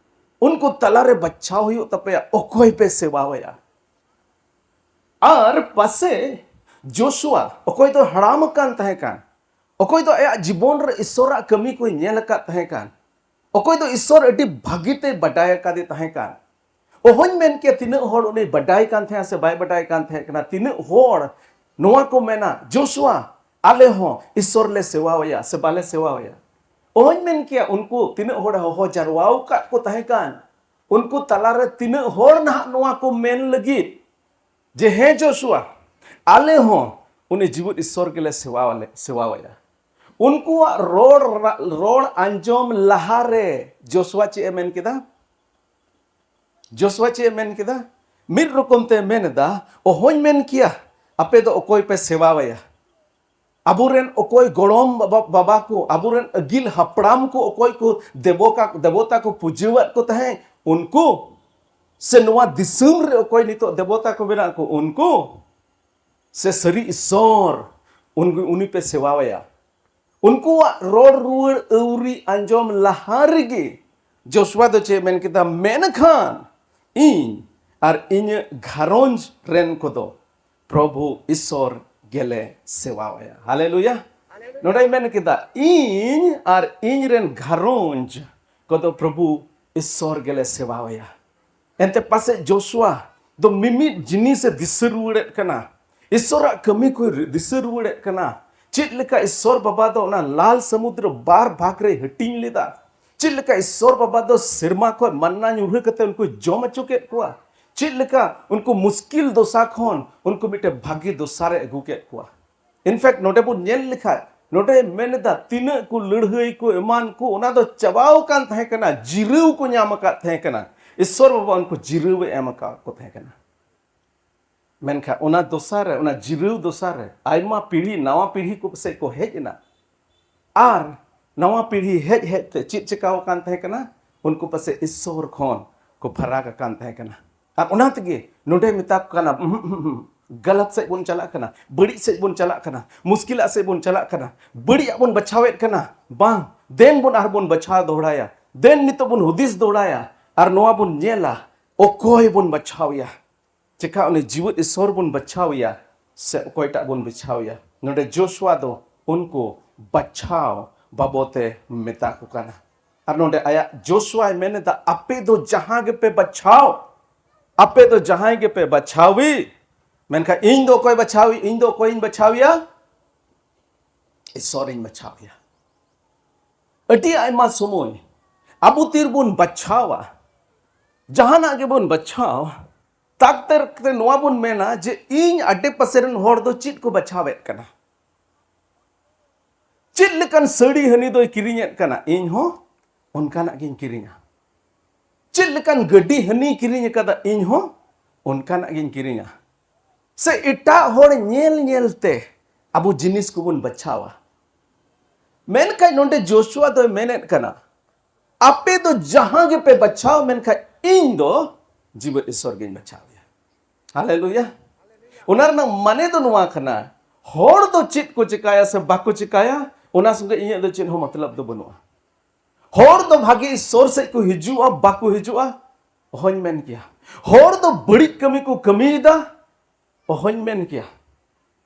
ᱩᱱᱠᱩ ᱛᱟᱞᱟᱨᱮ ᱵᱟᱪᱷᱟᱣ ᱦᱩᱭᱩᱜ ᱛᱟᱯᱮᱭᱟ ᱚᱠᱚᱭ ᱯᱮ ᱥᱮᱵᱟᱣᱟᱭᱟ, ᱟᱨ ᱯᱟᱥᱮ ᱡᱳᱥᱩᱣᱟ, ᱚᱠᱚᱭ ᱫᱚ ᱦᱟᱲᱟᱢ ᱟᱠᱟᱱ ᱛᱟᱦᱮᱸ ᱠᱟᱱ, ᱚᱠᱚᱭ ᱫᱚ ᱟᱭᱟᱜ ᱡᱤᱵᱚᱱ ᱨᱮ ᱤᱥᱚᱨᱟᱜ ᱠᱟᱹᱢᱤ ᱠᱚᱭ ᱧᱮᱞ ᱟᱠᱟᱫ ᱛᱟᱦᱮᱸ ᱠᱟᱱ, ᱚᱠᱚᱭ ᱫᱚ ᱤᱥᱚᱨ ᱟᱹᱰᱤ ᱵᱷᱟᱹᱜᱤ ᱛᱮᱭ ᱵᱟᱰᱟᱭ ᱟᱠᱟᱫᱮ ᱛᱟᱦᱮᱸ ᱠᱟᱱ, ᱚᱦᱚᱧ ᱢᱮᱱ ᱠᱮᱭᱟ ᱛᱤᱱᱟᱹᱜ ᱦᱚᱲ ᱩᱱᱤ ᱵᱟᱰᱟᱭ ᱠᱟᱱ ᱛᱟᱦᱮᱸ ᱥᱮ ᱵᱟᱭ ᱵᱟᱰᱟᱭ ᱠᱟᱱ ᱛᱟᱦᱮᱸ ᱠᱟᱱᱟ, ᱛᱤᱱᱟᱹᱜ ᱦᱚᱲ ᱱᱚᱣᱟ ᱠᱚ ᱢᱮᱱᱟ, "ᱡᱳᱥᱩᱣᱟ, ᱟᱞᱮ ᱦᱚᱸ ᱤᱥᱚᱨ ᱞᱮ ᱥᱮᱣᱟᱣᱟᱭᱟ ᱥᱮ ᱵᱟᱞᱮ ᱥᱮᱣᱟᱣᱟᱭᱟ?" ᱚᱦᱚᱧ ᱢᱮᱱ ᱠᱮᱭᱟ ᱩᱱᱠᱩ ᱛᱤᱱᱟᱹᱜ ᱦᱚᱲᱮ ᱦᱚᱦᱚ ᱡᱟᱨᱣᱟ ᱟᱠᱟᱫ ᱠᱚ ᱛᱟᱦᱮᱸ ᱠᱟᱱ, ᱩᱱᱠᱩ ᱛᱟᱞᱟᱨᱮ ᱛᱤᱱᱟᱹᱜ ᱦᱚᱲ ᱱᱟᱦᱟᱜ ᱱᱚᱣᱟ ᱠᱚ ᱢᱮᱱ ᱞᱟᱹᱜᱤᱫ ᱡᱮ, "ᱦᱮᱸ ᱡᱳᱥᱩᱣᱟ, ᱟᱞᱮ ᱦᱚᱸ ᱩᱱᱤ ᱡᱤᱣᱤᱫ ᱤᱥᱚᱨ ᱜᱮᱞᱮ ᱥᱮᱣᱟᱣᱟᱞᱮ, ᱥᱮᱣᱟᱣᱟᱭᱟ"? ᱩᱱᱠᱩᱣᱟᱜ ᱨᱚᱲ, ᱨᱚᱲ ᱟᱸᱡᱚᱢ ᱞᱟᱦᱟᱨᱮ ᱡᱳᱥᱩᱣᱟ ᱪᱮᱫ ᱮ ᱢᱮᱱ ᱠᱮᱫᱟ? ᱡᱳᱥᱩᱣᱟ ᱪᱮᱫ ᱮ ᱢᱮᱱ ᱠᱮᱫᱟ? ᱢᱤᱫ ᱨᱚᱠᱚᱢ ᱛᱮ ᱢᱮᱱ ᱮᱫᱟ, "ᱚᱦᱚᱧ ᱢᱮᱱ ᱠᱮᱭᱟ ᱟᱯᱮ ᱫᱚ ᱚᱠᱚᱭ ᱯᱮ ᱥᱮᱣᱟᱣᱟᱭᱟ᱾ ᱟᱵᱚᱨᱮᱱ ᱚᱠᱚᱭ ᱜᱚᱲᱚᱢ ᱵᱟᱵᱟ, ᱵᱟᱵᱟ ᱠᱚ, ᱟᱵᱚᱨᱮᱱ ᱟᱹᱜᱤᱞ ᱦᱟᱯᱲᱟᱢ ᱠᱚ ᱚᱠᱚᱭ ᱠᱚ ᱫᱮᱵᱚᱠᱟ-, ᱫᱮᱵᱚᱛᱟ ᱠᱚ ᱯᱩᱡᱟᱹᱣᱟᱫ ᱠᱚ ᱛᱟᱦᱮᱸᱫ, ᱩᱱᱠᱩ? ᱥᱮ ᱱᱚᱣᱟ ᱫᱤᱥᱚᱢ ᱨᱮ ᱚᱠᱚᱭ ᱱᱤᱛᱚᱜ ᱫᱮᱵᱚᱛᱟ ᱠᱚ ᱢᱮᱱᱟᱜ ᱠᱚ, ᱩᱱᱠᱩ? ᱥᱮ ᱥᱟᱹᱨᱤ ᱤᱥᱚᱨ, ᱩᱱ-, ᱩᱱᱤ ᱯᱮ ᱥᱮᱣᱟᱣᱟᱭᱟ?" ᱩᱱᱠᱩᱣᱟᱜ ᱨᱚᱲ ᱨᱩᱣᱟᱹᱲ ᱟᱹᱣᱨᱤ ᱟᱸᱡᱚᱢ ᱞᱟᱦᱟ ᱨᱮᱜᱮ ᱡᱳᱥᱩᱣᱟ ᱫᱚ ᱪᱮᱫ ᱮ ᱢᱮᱱ ᱠᱮᱫᱟ? "ᱢᱮᱱᱠᱷᱟᱱ ᱤᱧ ᱟᱨ ᱤᱧᱟᱹᱜ ᱜᱷᱟᱨᱚᱸᱡᱽ ᱨᱮᱱ ᱠᱚᱫᱚ ᱯᱨᱚᱵᱷᱩ ᱤᱥᱚᱨ ᱜᱮᱞᱮ ᱥᱮᱣᱟᱣᱟᱭᱟ᱾" ᱦᱟᱞᱮᱞᱩᱭᱟ᱾ ᱱᱚᱰᱮᱭ ᱢᱮᱱ ᱠᱮᱫᱟ, "ᱤᱧ ᱟᱨ ᱤᱧ ᱨᱮᱱ ᱜᱷᱟᱨᱚᱸᱡᱽ ᱠᱚᱫᱚ ᱯᱨᱚᱵᱷᱩ ᱤᱥᱚᱨ ᱜᱮᱞᱮ ᱥᱮᱣᱟᱣᱟᱭᱟ᱾" ᱮᱱᱛᱮ ᱯᱟᱥᱮᱡ ᱡᱳᱥᱩᱣᱟ ᱫᱚ ᱢᱤᱢᱤᱫ ᱡᱤᱱᱤᱥᱮ ᱫᱤᱥᱟᱹ ᱨᱩᱣᱟᱹᱲᱮᱫ ᱠᱟᱱᱟ, ᱤᱥᱚᱨᱟᱜ ᱠᱟᱹᱢᱤ ᱠᱚᱭ ᱨᱤ-, ᱫᱤᱥᱟᱹ ᱨᱩᱣᱟᱹᱲᱮᱫ ᱠᱟᱱᱟ᱾ ᱪᱮᱫ ᱞᱮᱠᱟ ᱤᱥᱚᱨ ᱵᱟᱵᱟ ᱫᱚ ᱚᱱᱟ ᱞᱟᱞ ᱥᱟᱹᱢᱩᱫᱨᱚ ᱵᱟᱨ ᱵᱷᱟᱜᱽ ᱨᱮᱭ ᱦᱟᱹᱴᱤᱧ ᱞᱮᱫᱟ, ᱪᱮᱫ ᱞᱮᱠᱟ ᱤᱥᱚᱨ ᱵᱟᱵᱟ ᱫᱚ ᱥᱮᱨᱢᱟ ᱠᱷᱚᱱ ᱢᱟᱱᱱᱟ ᱧᱩᱨᱦᱟᱹ ᱠᱟᱛᱮ ᱩᱱᱠᱩ ᱡᱚᱢ ᱦᱚᱪᱚ ᱠᱮᱫ ᱠᱚᱣᱟ, ᱪᱮᱫ ᱞᱮᱠᱟ ᱩᱱᱠᱩ ᱢᱩᱥᱠᱤᱞ ᱫᱚᱥᱟ ᱠᱷᱚᱱ ᱩᱱᱠᱩ ᱢᱤᱫᱴᱮᱱ ᱵᱷᱟᱹᱜᱤ ᱫᱚᱥᱟ ᱨᱮ ᱟᱹᱜᱩ ᱠᱮᱫ ᱠᱚᱣᱟ᱾ In fact, ᱱᱚᱰᱮ ᱵᱚᱱ ᱧᱮᱞ ᱞᱮᱠᱷᱟᱡ, ᱱᱚᱰᱮ ᱢᱮᱱ ᱮᱫᱟ, ᱛᱤᱱᱟᱹᱜ ᱠᱚ ᱞᱟᱹᱲᱦᱟᱹᱭ ᱠᱚ ᱮᱢᱟᱱ ᱠᱚ, ᱚᱱᱟ ᱫᱚ ᱪᱟᱵᱟᱣ ᱟᱠᱟᱱ ᱛᱟᱦᱮᱸ ᱠᱟᱱᱟ, ᱡᱤᱨᱟᱹᱣ ᱠᱚ ᱧᱟᱢ ᱟᱠᱟᱫ ᱛᱟᱦᱮᱸ ᱠᱟᱱᱟ᱾ ᱤᱥᱚᱨ ᱵᱟᱵᱟ ᱩᱱᱠᱩ ᱡᱤᱨᱟᱹᱣ ᱮ ᱮᱢ ᱟᱠᱟᱫ ᱠᱚ ᱛᱟᱦᱮᱸ ᱠᱟᱱᱟ᱾ ᱢᱮᱱᱠᱷᱟᱱ ᱚᱱᱟ ᱫᱚᱥᱟ ᱨᱮ, ᱚᱱᱟ ᱡᱤᱨᱟᱹᱣ ᱫᱚᱥᱟ ᱨᱮ, ᱟᱭᱢᱟ ᱯᱤᱲᱦᱤ, ᱱᱟᱣᱟ ᱯᱤᱲᱦᱤ ᱠᱚ ᱯᱟᱥᱮᱡ ᱠᱚ ᱦᱮᱡ ᱮᱱᱟ᱾ ᱟᱨ ᱱᱟᱣᱟ ᱯᱤᱲᱦᱤ ᱦᱮᱡ ᱦᱮᱡ ᱛᱮ ᱪᱮᱫ ᱪᱮᱠᱟᱣ ᱟᱠᱟᱱ ᱛᱟᱦᱮᱸ ᱠᱟᱱᱟ? ᱩᱱᱠᱩ ᱯᱟᱥᱮᱡ ᱤᱥᱚᱨ ᱠᱷᱚᱱ ᱠᱚ ᱯᱷᱟᱨᱟᱠ ᱟᱠᱟᱱ ᱛᱟᱦᱮᱸ ᱠᱟᱱᱟ᱾ ᱟᱨ ᱚᱱᱟ ᱛᱮᱜᱮ ᱱᱚᱰᱮ ᱢᱮᱛᱟ ᱠᱚ ᱠᱟᱱᱟ, "ᱩᱦᱩᱸ, ᱩᱦᱩᱸ, ᱩᱦᱩᱸ, ᱜᱟᱞᱟᱛ ᱥᱮᱫ ᱵᱚᱱ ᱪᱟᱞᱟᱜ ᱠᱟᱱᱟ, ᱵᱟᱹᱲᱤᱡ ᱥᱮᱫ ᱵᱚᱱ ᱪᱟᱞᱟᱜ ᱠᱟᱱᱟ, ᱢᱩᱥᱠᱤᱞᱟᱜ ᱥᱮᱫ ᱵᱚᱱ ᱪᱟᱞᱟᱜ ᱠᱟᱱᱟ, ᱵᱟᱹᱲᱤᱡᱟᱜ ᱵᱚᱱ ᱵᱟᱪᱷᱟᱣᱮᱫ ᱠᱟᱱᱟ, ᱵᱟᱝ, ᱫᱮᱱ ᱵᱚᱱ ᱟᱨᱦᱚᱸ ᱵᱚᱱ ᱵᱟᱪᱷᱟᱣ ᱫᱚᱦᱲᱟᱭᱟ, ᱫᱮᱱ ᱱᱤᱛᱚᱜ ᱵᱚᱱ ᱦᱩᱫᱤᱥ ᱫᱚᱦᱲᱟᱭᱟ, ᱟᱨ ᱱᱚᱣᱟ ᱵᱚᱱ ᱧᱮᱞᱟ, ᱚᱠᱚᱭ ᱵᱚᱱ ᱵᱟᱪᱷᱟᱣᱮᱭᱟ?" ᱪᱮᱠᱟ ᱩᱱᱤ ᱡᱤᱣᱮᱫ ᱤᱥᱚᱨ ᱵᱚᱱ ᱵᱟᱪᱷᱟᱣ ᱮᱭᱟ ᱥᱮ ᱚᱠᱚᱭᱴᱟᱜ ᱵᱚᱱ ᱵᱟᱪᱷᱟᱣ ᱮᱭᱟ? ᱱᱚᱰᱮ ᱡᱳᱥᱩᱣᱟ ᱫᱚ ᱩᱱᱠᱩ ᱵᱟᱪᱷᱟᱣ ᱵᱟᱵᱚᱛ ᱮ ᱢᱮᱛᱟ ᱠᱚ ᱠᱟᱱᱟ᱾ ᱟᱨ ᱱᱚᱰᱮ ᱟᱭᱟᱜ ᱡᱳᱥᱩᱣᱟᱭ ᱢᱮᱱ ᱮᱫᱟ, ᱟᱯᱮ ᱫᱚ ᱡᱟᱦᱟᱸ ᱜᱮᱯᱮ ᱵᱟᱪᱷᱟᱣ, ᱟᱯᱮ ᱫᱚ ᱡᱟᱦᱟᱸᱭ ᱜᱮᱯᱮ ᱵᱟᱪᱷᱟᱣᱤ, ᱢᱮᱱᱠᱷᱟᱱ ᱤᱧ ᱫᱚ ᱚᱠᱚᱭ ᱵᱟᱪᱷᱟᱣᱤ? ᱤᱧ ᱫᱚ ᱚᱠᱚᱭᱤᱧ ᱵᱟᱪᱷᱟᱣᱮᱭᱟ? ᱤᱥᱚᱨᱤᱧ ᱵᱟᱪᱷᱟᱣᱮᱭᱟ᱾ ᱟᱹᱰᱤ ᱟᱭᱢᱟ ᱥᱚᱢᱚᱭ ᱟᱵᱚ ᱛᱤᱨᱵᱚᱱ ᱵᱟᱪᱷᱟᱣᱟ, ᱡᱟᱦᱟᱱᱟᱜ ᱜᱮᱵᱚᱱ ᱵᱟᱪᱷᱟᱣ, ᱛᱟᱠᱛᱮᱨ ᱛᱮ ᱱᱚᱣᱟ ᱵᱚᱱ ᱢᱮᱱᱟ ᱡᱮ ᱤᱧ ᱟᱰᱮ ᱯᱟᱥᱮ ᱨᱮᱱ ᱦᱚᱲ ᱫᱚ ᱪᱮᱫ ᱠᱚ ᱵᱟᱪᱷᱟᱣᱮᱫ ᱠᱟᱱᱟ, ᱪᱮᱫ ᱞᱮᱠᱟᱱ ᱥᱟᱹᱲᱤ ᱦᱟᱹᱱᱤ ᱫᱚᱭ ᱠᱤᱨᱤᱧᱮᱫ ᱠᱟᱱᱟ, ᱤᱧ ᱦᱚᱸ ᱚᱱᱠᱟᱱᱟᱜ ᱜᱤᱧ ᱠᱤᱨᱤᱧᱟ, ᱪᱮᱫ ᱞᱮᱠᱟᱱ ᱜᱟᱹᱰᱤ ᱦᱟᱹᱱᱤᱭ ᱠᱤᱨᱤᱧ ᱟᱠᱟᱫᱟ, ᱤᱧ ᱦᱚᱸ ᱚᱱᱠᱟᱱᱟᱜ ᱜᱤᱧ ᱠᱤᱨᱤᱧᱟ᱾ ᱥᱮ ᱮᱴᱟᱜ ᱦᱚᱲ ᱧᱮᱞ ᱧᱮᱞ ᱛᱮ ᱟᱵᱚ ᱡᱤᱱᱤᱥ ᱠᱚᱵᱚᱱ ᱵᱟᱪᱷᱟᱣᱟ᱾ ᱢᱮᱱᱠᱷᱟᱱ ᱱᱚᱰᱮ ᱡᱳᱥᱩᱣᱟ ᱫᱚᱭ ᱢᱮᱱᱮᱫ ᱠᱟᱱᱟ, ᱟᱯᱮ ᱫᱚ ᱡᱟᱦᱟᱸ ᱜᱮᱯᱮ ᱵᱟᱪᱷᱟᱣ, ᱢᱮᱱᱠᱷᱟᱱ ᱤᱧ ᱫᱚ ᱡᱤᱣᱮᱫ ᱤᱥᱚᱨ ᱜᱤᱧ ᱵᱟᱪᱷᱟᱣᱮᱭᱟ᱾ ᱦᱟᱞᱮᱞᱩᱭᱟ᱾ ᱚᱱᱟ ᱨᱮᱱᱟᱜ ᱢᱟᱱᱮ ᱫᱚ ᱱᱚᱣᱟ ᱠᱟᱱᱟ, ᱦᱚᱲ ᱫᱚ ᱪᱮᱫ ᱠᱚ ᱪᱮᱠᱟᱭᱟ ᱥᱮ ᱵᱟᱠᱚ ᱪᱮᱠᱟᱭᱟ, ᱚᱱᱟ ᱥᱚᱸᱜᱮ ᱤᱧᱟᱹᱜ ᱫᱚ ᱪᱮᱫ ᱦᱚᱸ ᱢᱚᱛᱞᱚᱵ ᱫᱚ ᱵᱟᱹᱱᱩᱜᱼᱟ᱾ ᱦᱚᱲ ᱫᱚ ᱵᱷᱟᱜᱮ ᱤᱥᱚᱨ ᱥᱮᱫ ᱠᱚ ᱦᱤᱡᱩᱜᱼᱟ ᱵᱟᱠᱚ ᱦᱤᱡᱩᱜᱼᱟ, ᱚᱦᱚᱧ ᱢᱮᱱ ᱠᱮᱭᱟ᱾ ᱦᱚᱲ ᱫᱚ ᱵᱟᱹᱲᱤᱡ ᱠᱟᱹᱢᱤ ᱠᱚ ᱠᱟᱹᱢᱤᱭᱮᱫᱟ, ᱚᱦᱚᱧ ᱢᱮᱱ ᱠᱮᱭᱟ᱾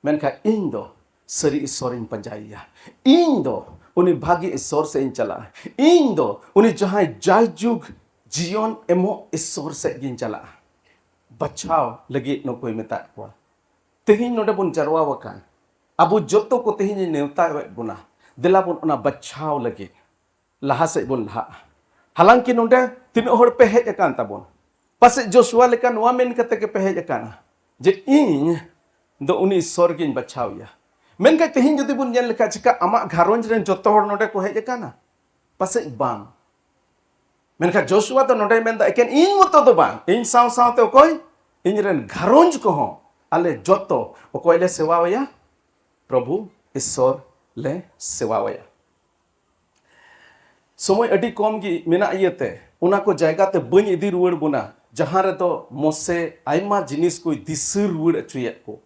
ᱢᱮᱱᱠᱷᱟᱱ ᱤᱧ ᱫᱚ ᱥᱟᱹᱨᱤ ᱤᱥᱚᱨᱤᱧ ᱯᱟᱸᱡᱟᱭᱮᱭᱟ᱾ ᱤᱧ ᱫᱚ ᱩᱱᱤ ᱵᱷᱟᱜᱮ ᱤᱥᱚᱨ ᱥᱮᱫ ᱤᱧ ᱪᱟᱞᱟᱜᱼᱟ᱾ ᱤᱧ ᱫᱚ ᱩᱱᱤ ᱡᱟᱦᱟᱸᱭ ᱡᱟᱭᱡᱩᱜᱽ ᱡᱤᱭᱚᱱ ᱮᱢᱚᱜ ᱤᱥᱚᱨ ᱥᱮᱫ ᱜᱤᱧ ᱪᱟᱞᱟᱜᱼᱟ᱾ ᱵᱟᱪᱷᱟᱣ ᱞᱟᱹᱜᱤᱫ ᱱᱩᱠᱩᱭ ᱢᱮᱛᱟᱫ ᱠᱚᱣᱟ᱾ ᱛᱮᱦᱮᱧ ᱱᱚᱰᱮ ᱵᱚᱱ ᱡᱟᱨᱣᱟ ᱟᱠᱟᱱ, ᱟᱵᱚ ᱡᱚᱛᱚ ᱠᱚ ᱛᱮᱦᱮᱧ ᱮ ᱱᱮᱣᱛᱟᱭᱮᱫ ᱵᱚᱱᱟ, ᱫᱮᱞᱟ ᱵᱚᱱ ᱚᱱᱟ ᱵᱟᱪᱷᱟᱣ ᱞᱟᱹᱜᱤᱫ ᱞᱟᱦᱟ ᱥᱮᱫ ᱵᱚᱱ ᱞᱟᱦᱟᱜᱼᱟ᱾ ᱦᱟᱞᱟᱝᱠᱤ ᱱᱚᱰᱮ ᱛᱤᱱᱟᱹᱜ ᱦᱚᱲ ᱯᱮ ᱦᱮᱡ ᱟᱠᱟᱱ ᱛᱟᱵᱚᱱ, ᱯᱟᱥᱮᱡ ᱡᱳᱥᱩᱣᱟ ᱞᱮᱠᱟ ᱱᱚᱣᱟ ᱢᱮᱱ ᱠᱟᱛᱮ ᱜᱮ ᱯᱮ ᱦᱮᱡ ᱟᱠᱟᱱᱟ ᱡᱮ ᱤᱧ ᱫᱚ ᱩᱱᱤ ᱤᱥᱚᱨ ᱜᱤᱧ ᱵᱟᱪᱷᱟᱣ ᱮᱭᱟ᱾ ᱢᱮᱱᱠᱷᱟᱱ ᱛᱮᱦᱮᱧ ᱡᱩᱫᱤ ᱵᱚᱱ ᱧᱮᱞ ᱞᱮᱠᱷᱟᱱ, ᱪᱮᱠᱟ ᱟᱢᱟᱜ ᱜᱷᱟᱨᱚᱸᱡᱽ ᱨᱮᱱ ᱡᱚᱛᱚ ᱦᱚᱲ ᱱᱚᱰᱮ ᱠᱚ ᱦᱮᱡ ᱟᱠᱟᱱᱟ? ᱯᱟᱥᱮᱡ ᱵᱟᱝ᱾ ᱢᱮᱱᱠᱷᱟᱱ ᱡᱳᱥᱩᱣᱟ ᱫᱚ ᱱᱚᱰᱮᱭ ᱢᱮᱱᱫᱟ, ᱮᱠᱮᱱ ᱤᱧ ᱢᱚᱛᱚ ᱫᱚ ᱵᱟᱝ, ᱤᱧ ᱥᱟᱶ ᱥᱟᱶᱛᱮ ᱚᱠᱚᱭ? ᱤᱧ ᱨᱮᱱ ᱜᱷᱟᱨᱚᱸᱡᱽ ᱠᱚᱦᱚᱸ, ᱟᱞᱮ ᱡᱚᱛᱚ ᱚᱠᱚᱭ ᱞᱮ ᱥᱮᱵᱟᱣᱟᱭᱟ? ᱯᱨᱚᱵᱷᱩ ᱤᱥᱚᱨ ᱞᱮ ᱥᱮᱵᱟᱣᱟᱭᱟ᱾ ᱥᱚᱢᱚᱭ ᱟᱹᱰᱤ ᱠᱚᱢ ᱜᱮ ᱢᱮᱱᱟᱜ ᱤᱭᱟᱹᱛᱮ ᱚᱱᱟ ᱠᱚ ᱡᱟᱭᱜᱟ ᱛᱮ ᱵᱟᱹᱧ ᱤᱫᱤ ᱨᱩᱣᱟᱹᱲ ᱵᱚᱱᱟ, ᱡᱟᱦᱟᱸ ᱨᱮᱫᱚ ᱢᱚᱥᱮ ᱟᱭᱢᱟ ᱡᱤᱱᱤᱥ ᱠᱚᱭ ᱫᱤᱥᱟᱹ ᱨᱩᱣᱟᱹᱲ ᱦᱚᱪᱚᱭᱮᱫ ᱠᱚ᱾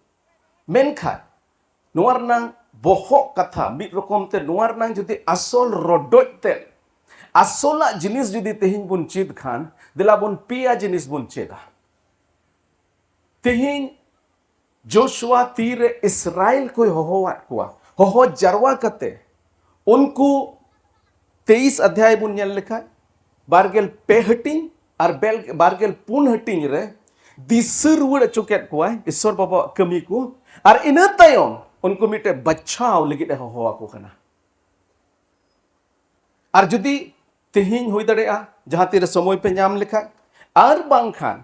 ᱢᱮᱱᱠᱷᱟᱱ ᱱᱚᱣᱟ ᱨᱮᱱᱟᱝ ᱵᱚᱦᱚᱜ ᱠᱟᱛᱷᱟ, ᱢᱤᱫ ᱨᱚᱠᱚᱢ ᱛᱮ ᱱᱚᱣᱟ ᱨᱮᱱᱟᱝ ᱡᱩᱫᱤ ᱟᱥᱚᱞ ᱨᱚᱰᱚᱡ ᱛᱮ, ᱟᱥᱚᱞᱟᱜ ᱡᱤᱱᱤᱥ ᱡᱩᱫᱤ ᱛᱮᱦᱮᱧ ᱵᱚᱱ ᱪᱮᱫ ᱠᱷᱟᱱ, ᱫᱮᱞᱟ ᱵᱚᱱ ᱯᱮᱭᱟ ᱡᱤᱱᱤᱥ ᱵᱚᱱ ᱪᱮᱫᱟ᱾ ᱛᱮᱦᱮᱧ ᱡᱳᱥᱩᱣᱟ ᱛᱤᱨᱮ ᱤᱥᱨᱟᱭᱮᱞ ᱠᱚᱭ ᱦᱚᱦᱚᱣᱟᱫ ᱠᱚᱣᱟ, ᱦᱚᱦᱚ ᱡᱟᱨᱣᱟ ᱠᱟᱛᱮ ᱩᱱᱠᱩ ᱛᱮᱭᱤᱥ ᱚᱫᱷᱭᱟᱭ ᱵᱚᱱ ᱧᱮᱞ ᱞᱮᱠᱷᱟᱱ ᱵᱟᱨᱜᱮᱞ ᱯᱮ ᱦᱟᱹᱴᱤᱧ ᱟᱨ ᱵᱮᱞ- ᱵᱟᱨᱜᱮᱞ ᱯᱩᱱ ᱦᱟᱹᱴᱤᱧ ᱨᱮ ᱫᱤᱥᱟᱹ ᱨᱩᱣᱟᱹᱲ ᱦᱚᱪᱚ ᱠᱮᱫ ᱠᱚᱣᱟᱭ ᱤᱥᱚᱨ ᱵᱟᱵᱟᱣᱟᱜ ᱠᱟᱹᱢᱤ ᱠᱚ᱾ ᱟᱨ ᱤᱱᱟᱹ ᱛᱟᱭᱚᱢ ᱩᱱᱠᱩ ᱢᱤᱫᱴᱮᱱ ᱵᱟᱪᱷᱟᱣ ᱞᱟᱹᱜᱤᱫ ᱮ ᱦᱚᱦᱚ ᱟᱠᱚ ᱠᱟᱱᱟ᱾ ᱟᱨ ᱡᱩᱫᱤ ᱛᱮᱦᱮᱧ ᱦᱩᱭ ᱫᱟᱲᱮᱭᱟᱜᱼᱟ, ᱡᱟᱦᱟᱸ ᱛᱤᱨᱮ ᱥᱚᱢᱚᱭ ᱯᱮ ᱧᱟᱢ ᱞᱮᱠᱷᱟᱱ, ᱟᱨ ᱵᱟᱝᱠᱷᱟᱱ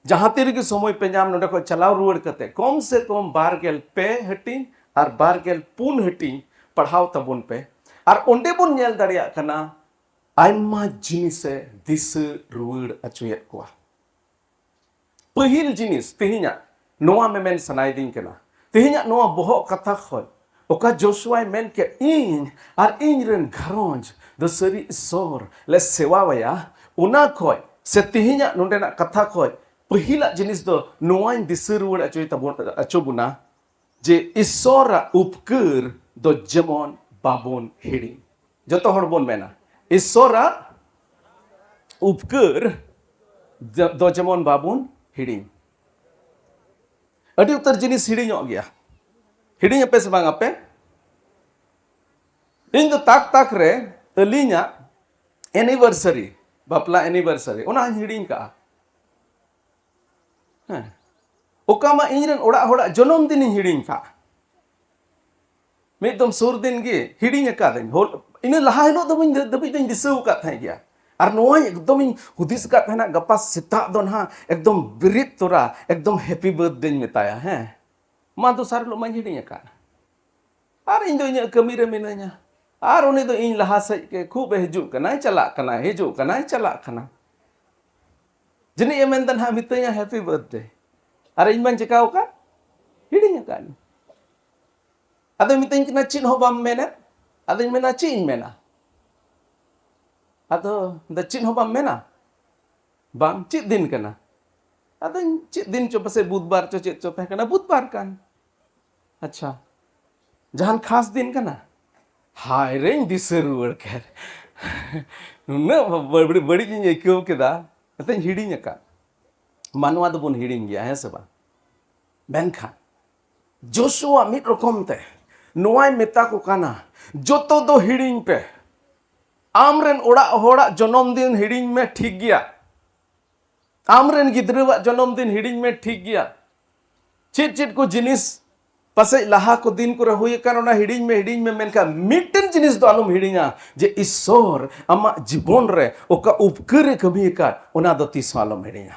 ᱡᱟᱦᱟᱸ ᱛᱤ ᱨᱮᱜᱮ ᱥᱚᱢᱚᱭ ᱯᱮ ᱧᱟᱢ, ᱱᱚᱰᱮ ᱠᱷᱚᱱ ᱪᱟᱞᱟᱣ ᱨᱩᱣᱟᱹᱲ ᱠᱟᱛᱮ ᱠᱚᱢ ᱥᱮ ᱠᱚᱢ ᱵᱟᱨ ᱜᱮᱞ ᱯᱮ ᱦᱟᱹᱴᱤᱧ ᱟᱨ ᱵᱟᱨ ᱜᱮᱞ ᱯᱩᱱ ᱦᱟᱹᱴᱤᱧ ᱯᱟᱲᱦᱟᱣ ᱛᱟᱵᱚᱱ ᱯᱮ᱾ ᱟᱨ ᱚᱸᱰᱮ ᱵᱚᱱ ᱧᱮᱞ ᱫᱟᱲᱮᱭᱟᱜ ᱠᱟᱱᱟ ᱟᱭᱢᱟ ᱡᱤᱱᱤᱥᱮ ᱫᱤᱥᱟᱹ ᱨᱩᱣᱟᱹᱲ ᱦᱚᱪᱚᱭᱮᱫ ᱠᱚᱣᱟ᱾ ᱯᱟᱹᱦᱤᱞ ᱡᱤᱱᱤᱥ ᱛᱮᱦᱮᱧᱟᱜ ᱱᱚᱣᱟ ᱢᱮᱢᱮᱱ ᱥᱟᱱᱟᱭᱮᱫᱤᱧ ᱠᱟᱱᱟ, ᱛᱮᱦᱮᱧᱟᱜ ᱱᱚᱣᱟ ᱵᱚᱦᱚᱜ ᱠᱟᱛᱷᱟ ᱠᱷᱚᱱ ᱚᱠᱟ ᱡᱳᱥᱩᱣᱟᱭ ᱢᱮᱱ ᱠᱮᱫ, "ᱤᱧ ᱟᱨ ᱤᱧ ᱨᱮᱱ ᱜᱷᱟᱨᱚᱸᱡᱽ ᱫᱚ ᱥᱟᱹᱨᱤ ᱤᱥᱚᱨ ᱞᱮ ᱥᱮᱣᱟᱣᱟᱭᱟ", ᱚᱱᱟ ᱠᱷᱚᱱ ᱥᱮ ᱛᱮᱦᱮᱧᱟᱜ ᱱᱚᱰᱮᱱᱟᱜ ᱠᱟᱛᱷᱟ ᱠᱷᱚᱱ ᱯᱟᱹᱦᱤᱞᱟᱜ ᱡᱤᱱᱤᱥ ᱫᱚ ᱱᱚᱣᱟᱧ ᱫᱤᱥᱟᱹ ᱨᱩᱣᱟᱹᱲ ᱦᱚᱪᱚᱭ ᱛᱟᱵᱚᱱ, ᱦᱚᱪᱚ ᱵᱚᱱᱟ ᱡᱮ ᱤᱥᱚᱨᱟᱜ ᱩᱯᱠᱟᱹᱨ ᱫᱚ ᱡᱮᱢᱚᱱ ᱵᱟᱵᱚᱱ ᱦᱤᱲᱤᱧ᱾ ᱡᱚᱛᱚ ᱦᱚᱲ ᱵᱚᱱ ᱢᱮᱱᱟ, "ᱤᱥᱚᱨᱟᱜ ᱩᱯᱠᱟᱹᱨ ᱫᱚ ᱡᱮᱢᱚᱱ ᱵᱟᱵᱚᱱ ᱦᱤᱲᱤᱧ᱾" ᱟᱹᱰᱤ ᱩᱛᱟᱹᱨ ᱡᱤᱱᱤᱥ ᱦᱤᱲᱤᱧᱚᱜ ᱜᱮᱭᱟ᱾ ᱦᱤᱲᱤᱧ ᱟᱯᱮ ᱥᱮ ᱵᱟᱝ ᱟᱯᱮ? ᱤᱧ ᱫᱚ ᱛᱟᱠ ᱛᱟᱠ ᱨᱮ ᱟᱹᱞᱤᱧᱟᱜ ᱮᱱᱤᱵᱷᱟᱨᱥᱟᱨᱤ, ᱵᱟᱯᱞᱟ ᱮᱱᱤᱵᱷᱟᱨᱥᱟᱨᱤ, ᱚᱱᱟ ᱦᱚᱸᱧ ᱦᱤᱲᱤᱧ ᱠᱟᱜᱼᱟ᱾ ᱦᱮᱸ, ᱚᱠᱟ ᱢᱟ ᱤᱧ ᱨᱮᱱ ᱚᱲᱟᱜ ᱦᱚᱲᱟᱜ ᱡᱚᱱᱚᱢ ᱫᱤᱱᱤᱧ ᱦᱤᱲᱤᱧ ᱠᱟᱜ᱾ ᱢᱤᱫ ᱫᱚᱢ ᱥᱩᱨ ᱫᱤᱱ ᱜᱮ ᱦᱤᱲᱤᱧ ᱟᱠᱟᱫᱟᱹᱧ᱾ ᱦᱚᱞ-, ᱤᱱᱟᱹ ᱞᱟᱦᱟ ᱦᱤᱞᱳᱜ ᱫᱚ ᱵᱟᱹᱧ, ᱫᱷᱟᱹᱵᱤᱡ ᱫᱚᱧ ᱫᱤᱥᱟᱹ ᱟᱠᱟᱫ ᱛᱟᱦᱮᱸᱫ ᱜᱮᱭᱟ᱾ ᱟᱨ ᱱᱚᱣᱟᱧ ᱮᱠᱫᱚᱢᱤᱧ ᱦᱩᱫᱤᱥ ᱟᱠᱟᱫ ᱛᱟᱦᱮᱱᱟ, ᱜᱟᱯᱟ ᱥᱮᱛᱟᱜ ᱫᱚ ᱱᱟᱦᱟᱜ ᱮᱠᱫᱚᱢ ᱵᱮᱨᱮᱫ ᱛᱚᱨᱟ ᱮᱠᱫᱚᱢ ᱦᱮᱯᱤ ᱵᱟᱨᱛᱷᱰᱮᱧ ᱢᱮᱛᱟᱭᱟ᱾ ᱦᱮᱸ, ᱢᱟ ᱫᱚᱥᱟᱨ ᱦᱤᱞᱳᱜ ᱢᱟᱧ ᱦᱤᱲᱤᱧ ᱟᱠᱟᱫ᱾ ᱟᱨ ᱤᱧ ᱫᱚ ᱤᱧᱟᱹᱜ ᱠᱟᱹᱢᱤ ᱨᱮ ᱢᱤᱱᱟᱹᱧᱟ᱾ ᱟᱨ ᱩᱱᱤ ᱫᱚ ᱤᱧ ᱞᱟᱦᱟ ᱥᱮᱫ ᱜᱮ ᱠᱷᱩᱵ ᱮ ᱦᱤᱡᱩᱜ ᱠᱟᱱᱟᱭ, ᱪᱟᱞᱟᱜ ᱠᱟᱱᱟᱭ, ᱦᱤᱡᱩᱜ ᱠᱟᱱᱟᱭ, ᱪᱟᱞᱟᱜ ᱠᱟᱱᱟᱭ᱾ ᱡᱟᱹᱱᱤᱡ ᱮ ᱢᱮᱱᱫᱟ ᱱᱟᱦᱟᱜ ᱢᱤᱛᱟᱹᱧᱟ ᱦᱮᱯᱤ ᱵᱟᱨᱛᱷᱰᱮ᱾ ᱟᱨ ᱤᱧ ᱢᱟᱧ ᱪᱮᱠᱟᱣ ᱟᱠᱟᱫ? ᱦᱤᱲᱤᱧ ᱟᱠᱟᱫ᱾ ᱟᱫᱚᱭ ᱢᱤᱛᱟᱹᱧ ᱠᱟᱱᱟ, "ᱪᱮᱫ ᱦᱚᱸ ᱵᱟᱢ ᱢᱮᱱᱮᱫ?" ᱟᱫᱚᱧ ᱢᱮᱱᱟ, "ᱪᱮᱫ ᱤᱧ ᱢᱮᱱᱟ?" ᱟᱫᱚ ᱢᱮᱱᱫᱟ, "ᱪᱮᱫ ᱦᱚᱸ ᱵᱟᱢ ᱢᱮᱱᱟ?" "ᱵᱟᱝ, ᱪᱮᱫ ᱫᱤᱱ ᱠᱟᱱᱟ?" ᱟᱫᱚᱧ, ᱪᱮᱫ ᱫᱤᱱ ᱪᱚ, ᱯᱟᱥᱮᱡ ᱵᱩᱫᱷᱵᱟᱨ ᱪᱚ ᱪᱮᱫ ᱪᱚ ᱛᱟᱦᱮᱸ ᱠᱟᱱᱟ, ᱵᱩᱫᱷᱵᱟᱨ ᱠᱟᱱ᱾ ᱟᱪᱪᱷᱟ, ᱡᱟᱦᱟᱱ ᱠᱷᱟᱥ ᱫᱤᱱ ᱠᱟᱱᱟ? ᱦᱟᱭ ᱨᱮᱧ ᱫᱤᱥᱟᱹ ᱨᱩᱣᱟᱹᱲ ᱠᱮᱫ᱾ ᱱᱩᱱᱟᱹᱜ ᱵᱟᱹᱲ-, ᱵᱟᱹᱲᱤᱡ ᱤᱧ ᱟᱹᱭᱠᱟᱹᱣ ᱠᱮᱫᱟ, ᱢᱮᱛᱟᱧ ᱦᱤᱲᱤᱧ ᱟᱠᱟᱫ᱾ ᱢᱟᱱᱣᱟ ᱫᱚᱵᱚᱱ ᱦᱤᱲᱤᱧ ᱜᱮᱭᱟ, ᱦᱮᱸ ᱥᱮ ᱵᱟᱝ? ᱢᱮᱱᱠᱷᱟᱱ ᱡᱳᱥᱩᱣᱟ ᱢᱤᱫ ᱨᱚᱠᱚᱢ ᱛᱮ ᱱᱚᱣᱟᱭ ᱢᱮᱛᱟ ᱠᱚ ᱠᱟᱱᱟ, "ᱡᱚᱛᱚ ᱫᱚ ᱦᱤᱲᱤᱧ ᱯᱮ, ᱟᱢᱨᱮᱱ ᱚᱲᱟᱜ ᱦᱚᱲᱟᱜ ᱡᱚᱱᱚᱢ ᱫᱤᱱ ᱦᱤᱲᱤᱧ ᱢᱮ, ᱴᱷᱤᱠ ᱜᱮᱭᱟ, ᱟᱢᱨᱮᱱ ᱜᱤᱫᱽᱨᱟᱹᱣᱟᱜ ᱡᱚᱱᱚᱢ ᱫᱤᱱ ᱦᱤᱲᱤᱧ ᱢᱮ, ᱴᱷᱤᱠ ᱜᱮᱭᱟ, ᱪᱮᱫ ᱪᱮᱫ ᱠᱚ ᱡᱤᱱᱤᱥ ᱯᱟᱥᱮᱡ ᱞᱟᱦᱟ ᱠᱚ ᱫᱤᱱ ᱠᱚᱨᱮ ᱦᱩᱭ ᱟᱠᱟᱱ, ᱚᱱᱟ ᱦᱤᱲᱤᱧ ᱢᱮ, ᱦᱤᱲᱤᱧ ᱢᱮ, ᱢᱮᱱᱠᱷᱟᱱ ᱢᱤᱫᱴᱮᱱ ᱡᱤᱱᱤᱥ ᱫᱚ ᱟᱞᱚᱢ ᱦᱤᱲᱤᱧᱟ, ᱡᱮ ᱤᱥᱥᱚᱨ ᱟᱢᱟᱜ ᱡᱤᱵᱚᱱ ᱨᱮ ᱚᱠᱟ ᱩᱯᱠᱟᱹᱨ ᱮ ᱠᱟᱹᱢᱤ ᱟᱠᱟᱫ, ᱚᱱᱟ ᱫᱚ ᱛᱤᱥ ᱦᱚᱸ ᱟᱞᱚᱢ ᱦᱤᱲᱤᱧᱟ᱾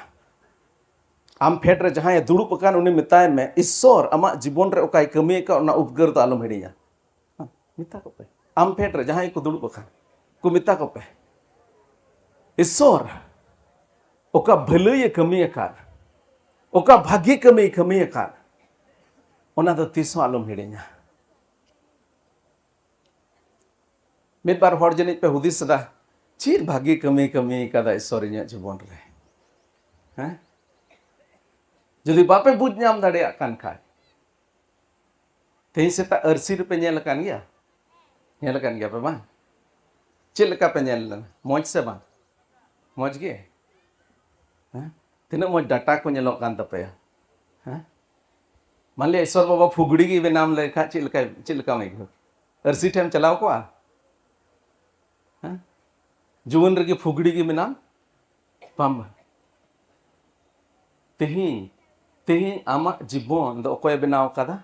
ᱟᱢ ᱯᱷᱮᱰ ᱨᱮ ᱡᱟᱦᱟᱸᱭ ᱫᱩᱲᱩᱵ ᱟᱠᱟᱱ, ᱩᱱᱤ ᱢᱮᱛᱟᱭ ᱢᱮ, ᱤᱥᱥᱚᱨ ᱟᱢᱟᱜ ᱡᱤᱵᱚᱱ ᱨᱮ ᱚᱠᱟᱭ ᱠᱟᱹᱢᱤ ᱟᱠᱟᱫ, ᱚᱱᱟ ᱩᱯᱠᱟᱹᱨ ᱫᱚ ᱟᱞᱚᱢ ᱦᱤᱲᱤᱧᱟ᱾ ᱢᱮᱛᱟ ᱠᱚ ᱯᱮ, ᱟᱢ ᱯᱷᱮᱰ ᱨᱮ ᱡᱟᱦᱟᱸᱭ ᱠᱚ ᱫᱩᱲᱩᱵ ᱟᱠᱟᱱ, ᱠᱚ ᱢᱮᱛᱟ ᱠᱚ ᱯᱮ, ᱤᱥᱥᱚᱨ ᱚᱠᱟ ᱵᱷᱟᱹᱞᱟᱹᱭᱮ ᱠᱟᱹᱢᱤ ᱟᱠᱟᱫ, ᱚᱠᱟ ᱵᱷᱟᱹᱜᱤ ᱠᱟᱹᱢᱤᱭ ᱠᱟᱹᱢᱤ ᱟᱠᱟᱫ, ᱚᱱᱟ ᱫᱚ ᱛᱤᱥ ᱦᱚᱸ ᱟᱞᱚᱢ ᱦᱤᱲᱤᱧᱟ᱾ ᱢᱤᱫ ᱵᱟᱨ ᱦᱚᱲ ᱡᱟᱹᱱᱤᱡ ᱯᱮ ᱦᱩᱫᱤᱥ ᱮᱫᱟ, "ᱪᱮᱫ ᱵᱷᱟᱹᱜᱤ ᱠᱟᱹᱢᱤ ᱠᱟᱹᱢᱤ ᱟᱠᱟᱫᱟ ᱤᱥᱥᱚᱨ ᱤᱧᱟᱹᱜ ᱡᱤᱵᱚᱱ ᱨᱮ?" ᱦᱮᱸ? ᱡᱩᱫᱤ ᱵᱟᱯᱮ ᱵᱩᱡᱽ ᱧᱟᱢ ᱫᱟᱲᱮᱭᱟᱜ ᱠᱟᱱ ᱠᱷᱟᱡ, ᱛᱮᱦᱮᱧ ᱥᱮᱛᱟᱜ ᱟᱹᱨᱥᱤ ᱨᱮᱯᱮ ᱧᱮᱞ ᱟᱠᱟᱱ ᱜᱮᱭᱟ? ᱧᱮᱞ ᱟᱠᱟᱱ ᱜᱮᱭᱟ ᱯᱮ ᱵᱟᱝ? ᱪᱮᱫ ᱞᱮᱠᱟ ᱯᱮ ᱧᱮᱞ ᱞᱮᱱᱟ? ᱢᱚᱡᱽ ᱥᱮ ᱵᱟᱝ? ᱢᱚᱡᱽ ᱜᱮ? ᱦᱮᱸ? ᱛᱤᱱᱟᱹᱜ ᱢᱚᱡᱽ ᱰᱟᱴᱟ ᱠᱚ ᱧᱮᱞᱚᱜ ᱠᱟᱱ ᱛᱟᱯᱮᱭᱟ? ᱦᱮᱸ? ᱢᱟᱱᱞᱤᱭᱟ ᱤᱥᱥᱚᱨ ᱵᱟᱵᱟ ᱯᱷᱩᱜᱽᱲᱤ ᱜᱮ ᱵᱮᱱᱟᱣ ᱞᱮᱠᱷᱟᱡ ᱪᱮᱫ ᱞᱮᱠᱟ, ᱪᱮᱫ ᱞᱮᱠᱟᱢ ᱟᱹᱭᱠᱟᱹᱣ? ᱟᱹᱨᱥᱤ ᱴᱷᱮᱱ ᱪᱟᱞᱟᱣ ᱠᱚᱜᱼᱟ? ᱦᱮᱸ? ᱡᱩᱣᱟᱹᱱ ᱨᱮᱜᱮ ᱯᱷᱩᱜᱽᱲᱤ ᱜᱮ ᱢᱮᱱᱟᱢ? ᱵᱟᱝ, ᱵᱟᱝ᱾ ᱛᱮᱦᱮᱧ, ᱛᱮᱦᱮᱧ ᱟᱢᱟᱜ ᱡᱤᱵᱚᱱ ᱫᱚ ᱚᱠᱚᱭᱮ ᱵᱮᱱᱟᱣ ᱟᱠᱟᱫᱟ?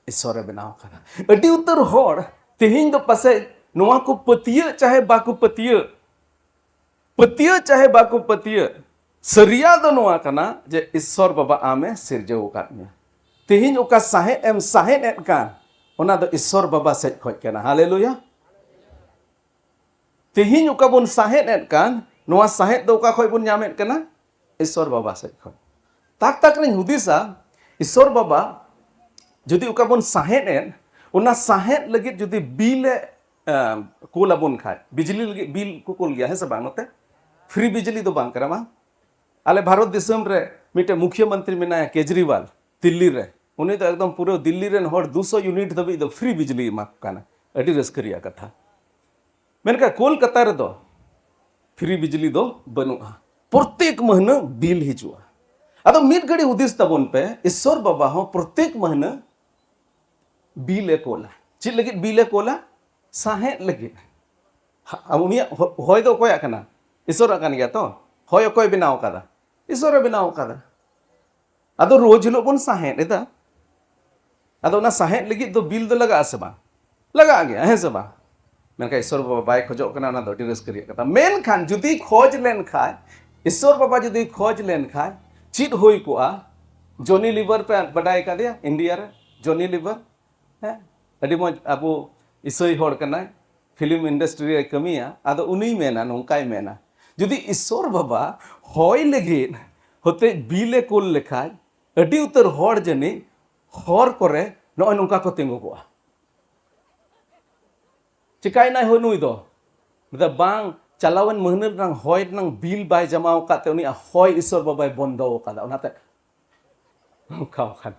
ᱤᱥᱥᱚᱨᱮ ᱵᱮᱱᱟᱣ ᱟᱠᱟᱫᱟ᱾ ᱟᱹᱰᱤ ᱩᱛᱟᱹᱨ ᱦᱚᱲ ᱛᱮᱦᱮᱧ ᱫᱚ ᱯᱟᱥᱮᱡ ᱱᱚᱣᱟ ᱠᱚ ᱯᱟᱹᱛᱭᱟᱹᱜ ᱪᱟᱦᱮ ᱵᱟᱠᱚ ᱯᱟᱹᱛᱭᱟᱹᱜ, ᱯᱟᱹᱛᱭᱟᱹᱜ ᱪᱟᱦᱮ ᱵᱟᱠᱚ ᱯᱟᱹᱛᱭᱟᱹᱜ, ᱥᱟᱹᱨᱤᱭᱟ ᱫᱚ ᱱᱚᱣᱟ ᱠᱟᱱᱟ ᱡᱮ ᱤᱥᱥᱚᱨ ᱵᱟᱵᱟ ᱟᱢᱮ ᱥᱤᱨᱡᱟᱹᱣ ᱟᱠᱟᱫ ᱢᱮᱭᱟ᱾ ᱛᱮᱦᱮᱧ ᱚᱠᱟ ᱥᱟᱦᱮᱫ ᱮᱢ ᱥᱟᱦᱮᱫ ᱮᱫ ᱠᱟᱱ, ᱚᱱᱟ ᱫᱚ ᱤᱥᱥᱚᱨ ᱵᱟᱵᱟ ᱥᱮᱫ ᱠᱷᱚᱡ ᱠᱟᱱᱟ᱾ ᱦᱟᱞᱮᱞᱩᱭᱟ᱾ ᱛᱮᱦᱮᱧ ᱚᱠᱟ ᱵᱚᱱ ᱥᱟᱦᱮᱫ ᱮᱫ ᱠᱟᱱ, ᱱᱚᱣᱟ ᱥᱟᱦᱮᱫ ᱫᱚ ᱚᱠᱟ ᱠᱷᱚᱡ ᱵᱚᱱ ᱧᱟᱢᱮᱫ ᱠᱟᱱᱟ? ᱤᱥᱥᱚᱨ ᱵᱟᱵᱟ ᱥᱮᱫ ᱠᱷᱚᱱ᱾ ᱛᱟᱠ ᱛᱟᱠ ᱨᱤᱧ ᱦᱩᱫᱤᱥᱟ, ᱤᱥᱥᱚᱨ ᱵᱟᱵᱟ ᱡᱩᱫᱤ ᱚᱠᱟ ᱵᱚᱱ ᱥᱟᱦᱮᱫ ᱮᱫ, ᱚᱱᱟ ᱥᱟᱦᱮᱫ ᱞᱟᱹᱜᱤᱫ ᱡᱩᱫᱤ ᱵᱤᱞ ᱮ, ᱮ, ᱠᱩᱞ ᱟᱵᱚᱱ ᱠᱷᱟᱡ, ᱵᱤᱡᱽᱞᱤ ᱞᱟᱹᱜᱤᱫ ᱵᱤᱞ ᱠᱚ ᱠᱩᱞ ᱜᱮᱭᱟ, ᱦᱮᱸ ᱥᱮ ᱵᱟᱝ? ᱱᱚᱛᱮ ᱯᱷᱨᱤ ᱵᱤᱡᱽᱞᱤ ᱫᱚ ᱵᱟᱝ ᱠᱟᱱᱟ, ᱵᱟᱝ? ᱟᱞᱮ ᱵᱷᱟᱨᱚᱛ ᱫᱤᱥᱚᱢ ᱨᱮ ᱢᱤᱫᱴᱮᱱ ᱢᱩᱠᱷᱭᱟᱹ ᱢᱚᱱᱛᱨᱤ ᱢᱮᱱᱟᱭᱟ, ᱠᱮᱡᱨᱤᱣᱟᱞ, ᱫᱤᱞᱞᱤ ᱨᱮ᱾ ᱩᱱᱤ ᱫᱚ ᱮᱠᱫᱚᱢ ᱯᱩᱨᱟᱹ ᱫᱤᱞᱞᱤ ᱨᱮᱱ ᱦᱚᱲ ᱫᱩᱥᱚ ᱭᱩᱱᱤᱴ ᱫᱷᱟᱹᱵᱤᱡ ᱫᱚ ᱯᱷᱨᱤ ᱵᱤᱡᱽᱞᱤ ᱮᱢᱟ ᱠᱚ ᱠᱟᱱᱟ᱾ ᱟᱹᱰᱤ ᱨᱟᱹᱥᱠᱟᱹ ᱨᱮᱭᱟᱜ ᱠᱟᱛᱷᱟ᱾ ᱢᱮᱱᱠᱷᱟᱱ ᱠᱳᱞᱠᱟᱛᱟ ᱨᱮᱫᱚ ᱯᱷᱨᱤ ᱵᱤᱡᱽᱞᱤ ᱫᱚ ᱵᱟᱹᱱᱩᱜᱼᱟ᱾ ᱯᱨᱚᱛᱮᱠ ᱢᱟᱹᱦᱱᱟᱹ ᱵᱤᱞ ᱦᱤᱡᱩᱜᱼᱟ᱾ ᱟᱫᱚ ᱢᱤᱫ ᱜᱷᱟᱹᱲᱤ ᱦᱩᱫᱤᱥ ᱛᱟᱵᱚᱱ ᱯᱮ, ᱤᱥᱥᱚᱨ ᱵᱟᱵᱟ ᱦᱚᱸ ᱯᱨᱚᱛᱮᱠ ᱢᱟᱹᱦᱱᱟᱹ ᱵᱤᱞ ᱮ ᱠᱳᱞᱟ᱾ ᱪᱮᱫ ᱞᱟᱹᱜᱤᱫ ᱵᱤᱞ ᱮ ᱠᱳᱞᱟ? ᱥᱟᱦᱮᱸᱫ ᱞᱟᱹᱜᱤᱫ᱾ ᱦᱟ-, ᱩᱱᱤᱭᱟᱜ ᱦᱚ-, ᱦᱚᱭ ᱫᱚ ᱚᱠᱚᱭᱟᱜ ᱠᱟᱱᱟ? ᱤᱥᱥᱚᱨᱟᱜ ᱠᱟᱱ ᱜᱮᱭᱟ ᱛᱚ᱾ ᱦᱚᱭ ᱚᱠᱚᱭ ᱵᱮᱱᱟᱣ ᱟᱠᱟᱫᱟ? ᱤᱥᱥᱚᱨᱮ ᱵᱮᱱᱟᱣ ᱟᱠᱟᱫᱟ᱾ ᱟᱫᱚ ᱨᱳᱡᱽ ᱦᱤᱞᱳᱜ ᱵᱚᱱ ᱥᱟᱦᱮᱸᱫ ᱮᱫᱟ᱾ ᱟᱫᱚ ᱚᱱᱟ ᱥᱟᱦᱮᱸᱫ ᱞᱟᱹᱜᱤᱫ ᱫᱚ ᱵᱤᱞ ᱫᱚ ᱞᱟᱜᱟᱜᱼᱟ ᱥᱮ ᱵᱟᱝ? ᱞᱟᱜᱟᱜ ᱜᱮᱭᱟ, ᱦᱮᱸ ᱥᱮ ᱵᱟᱝ? ᱢᱮᱱᱠᱷᱟᱱ ᱤᱥᱥᱚᱨ ᱵᱟᱵᱟ ᱵᱟᱭ ᱠᱷᱚᱡᱚᱜ ᱠᱟᱱᱟ, ᱚᱱᱟ ᱫᱚ ᱟᱹᱰᱤ ᱨᱟᱹᱥᱠᱟᱹ ᱨᱮᱭᱟᱜ ᱠᱟᱛᱷᱟ᱾ ᱢᱮᱱᱠᱷᱟᱱ ᱡᱩᱫᱤ ᱠᱷᱚᱡᱽ ᱞᱮᱱᱠᱷᱟᱡ, ᱤᱥᱥᱚᱨ ᱵᱟᱵᱟ ᱡᱩᱫᱤ ᱠᱷᱚᱡᱽ ᱞᱮᱱᱠᱷᱟᱡ, ᱪᱮᱫ ᱦᱩᱭ ᱠᱚᱜᱼᱟ? ᱡᱚᱱᱤ ᱞᱤᱵᱷᱟᱨ ᱯᱮ ᱵᱟᱰᱟᱭ ᱠᱟᱫᱮᱭᱟ ᱤᱱᱰᱤᱭᱟ ᱨᱮ? ᱡᱚᱱᱤ ᱞᱤᱵᱷᱟᱨ, ᱦᱮᱸ, ᱟᱹᱰᱤ ᱢᱚᱡᱽ ᱟᱵᱚ ᱤᱥᱟᱹᱭ ᱦᱚᱲ ᱠᱟᱱᱟᱭ, ᱯᱷᱤᱞᱢ ᱤᱱᱰᱟᱥᱴᱨᱤ ᱨᱮᱭ ᱠᱟᱹᱢᱤᱭᱟ᱾ ᱟᱫᱚ ᱩᱱᱤᱭ ᱢᱮᱱᱟ, ᱱᱚᱝᱠᱟᱭ ᱢᱮᱱᱟ, ᱡᱩᱫᱤ ᱤᱥᱥᱚᱨ ᱵᱟᱵᱟ ᱦᱚᱭ ᱞᱟᱹᱜᱤᱫ ᱦᱚᱛᱮᱡ ᱵᱤᱞ ᱮ ᱠᱳᱞ ᱞᱮᱠᱷᱟᱡ, ᱟᱹᱰᱤ ᱩᱛᱟᱹᱨ ᱦᱚᱲ ᱡᱟᱹᱱᱤᱡ ᱦᱚᱨ ᱠᱚᱨᱮ ᱱᱚᱜᱼᱚᱭ ᱱᱚᱝᱠᱟ ᱠᱚ ᱛᱤᱸᱜᱩ ᱠᱚᱜᱼᱟ᱾ ᱪᱤᱠᱟᱭᱱᱟᱭ ᱦᱳ ᱱᱩᱭ ᱫᱚ? ᱢᱮᱱᱫᱟ, ᱵᱟᱝ, ᱪᱟᱞᱟᱣᱮᱱ ᱢᱟᱹᱦᱱᱟᱹ ᱨᱮᱱᱟᱝ ᱦᱚᱭ ᱨᱮᱱᱟᱝ ᱵᱤᱞ ᱵᱟᱭ ᱡᱟᱢᱟ ᱟᱠᱟᱫ ᱛᱮ ᱩᱱᱤᱭᱟᱜ ᱦᱚᱭ ᱤᱥᱥᱚᱨ ᱵᱟᱵᱟᱭ ᱵᱚᱱᱫᱚ ᱟᱠᱟᱫᱟ, ᱚᱱᱟᱛᱮ ᱚᱱᱠᱟ ᱵᱟᱠᱷᱟᱱ᱾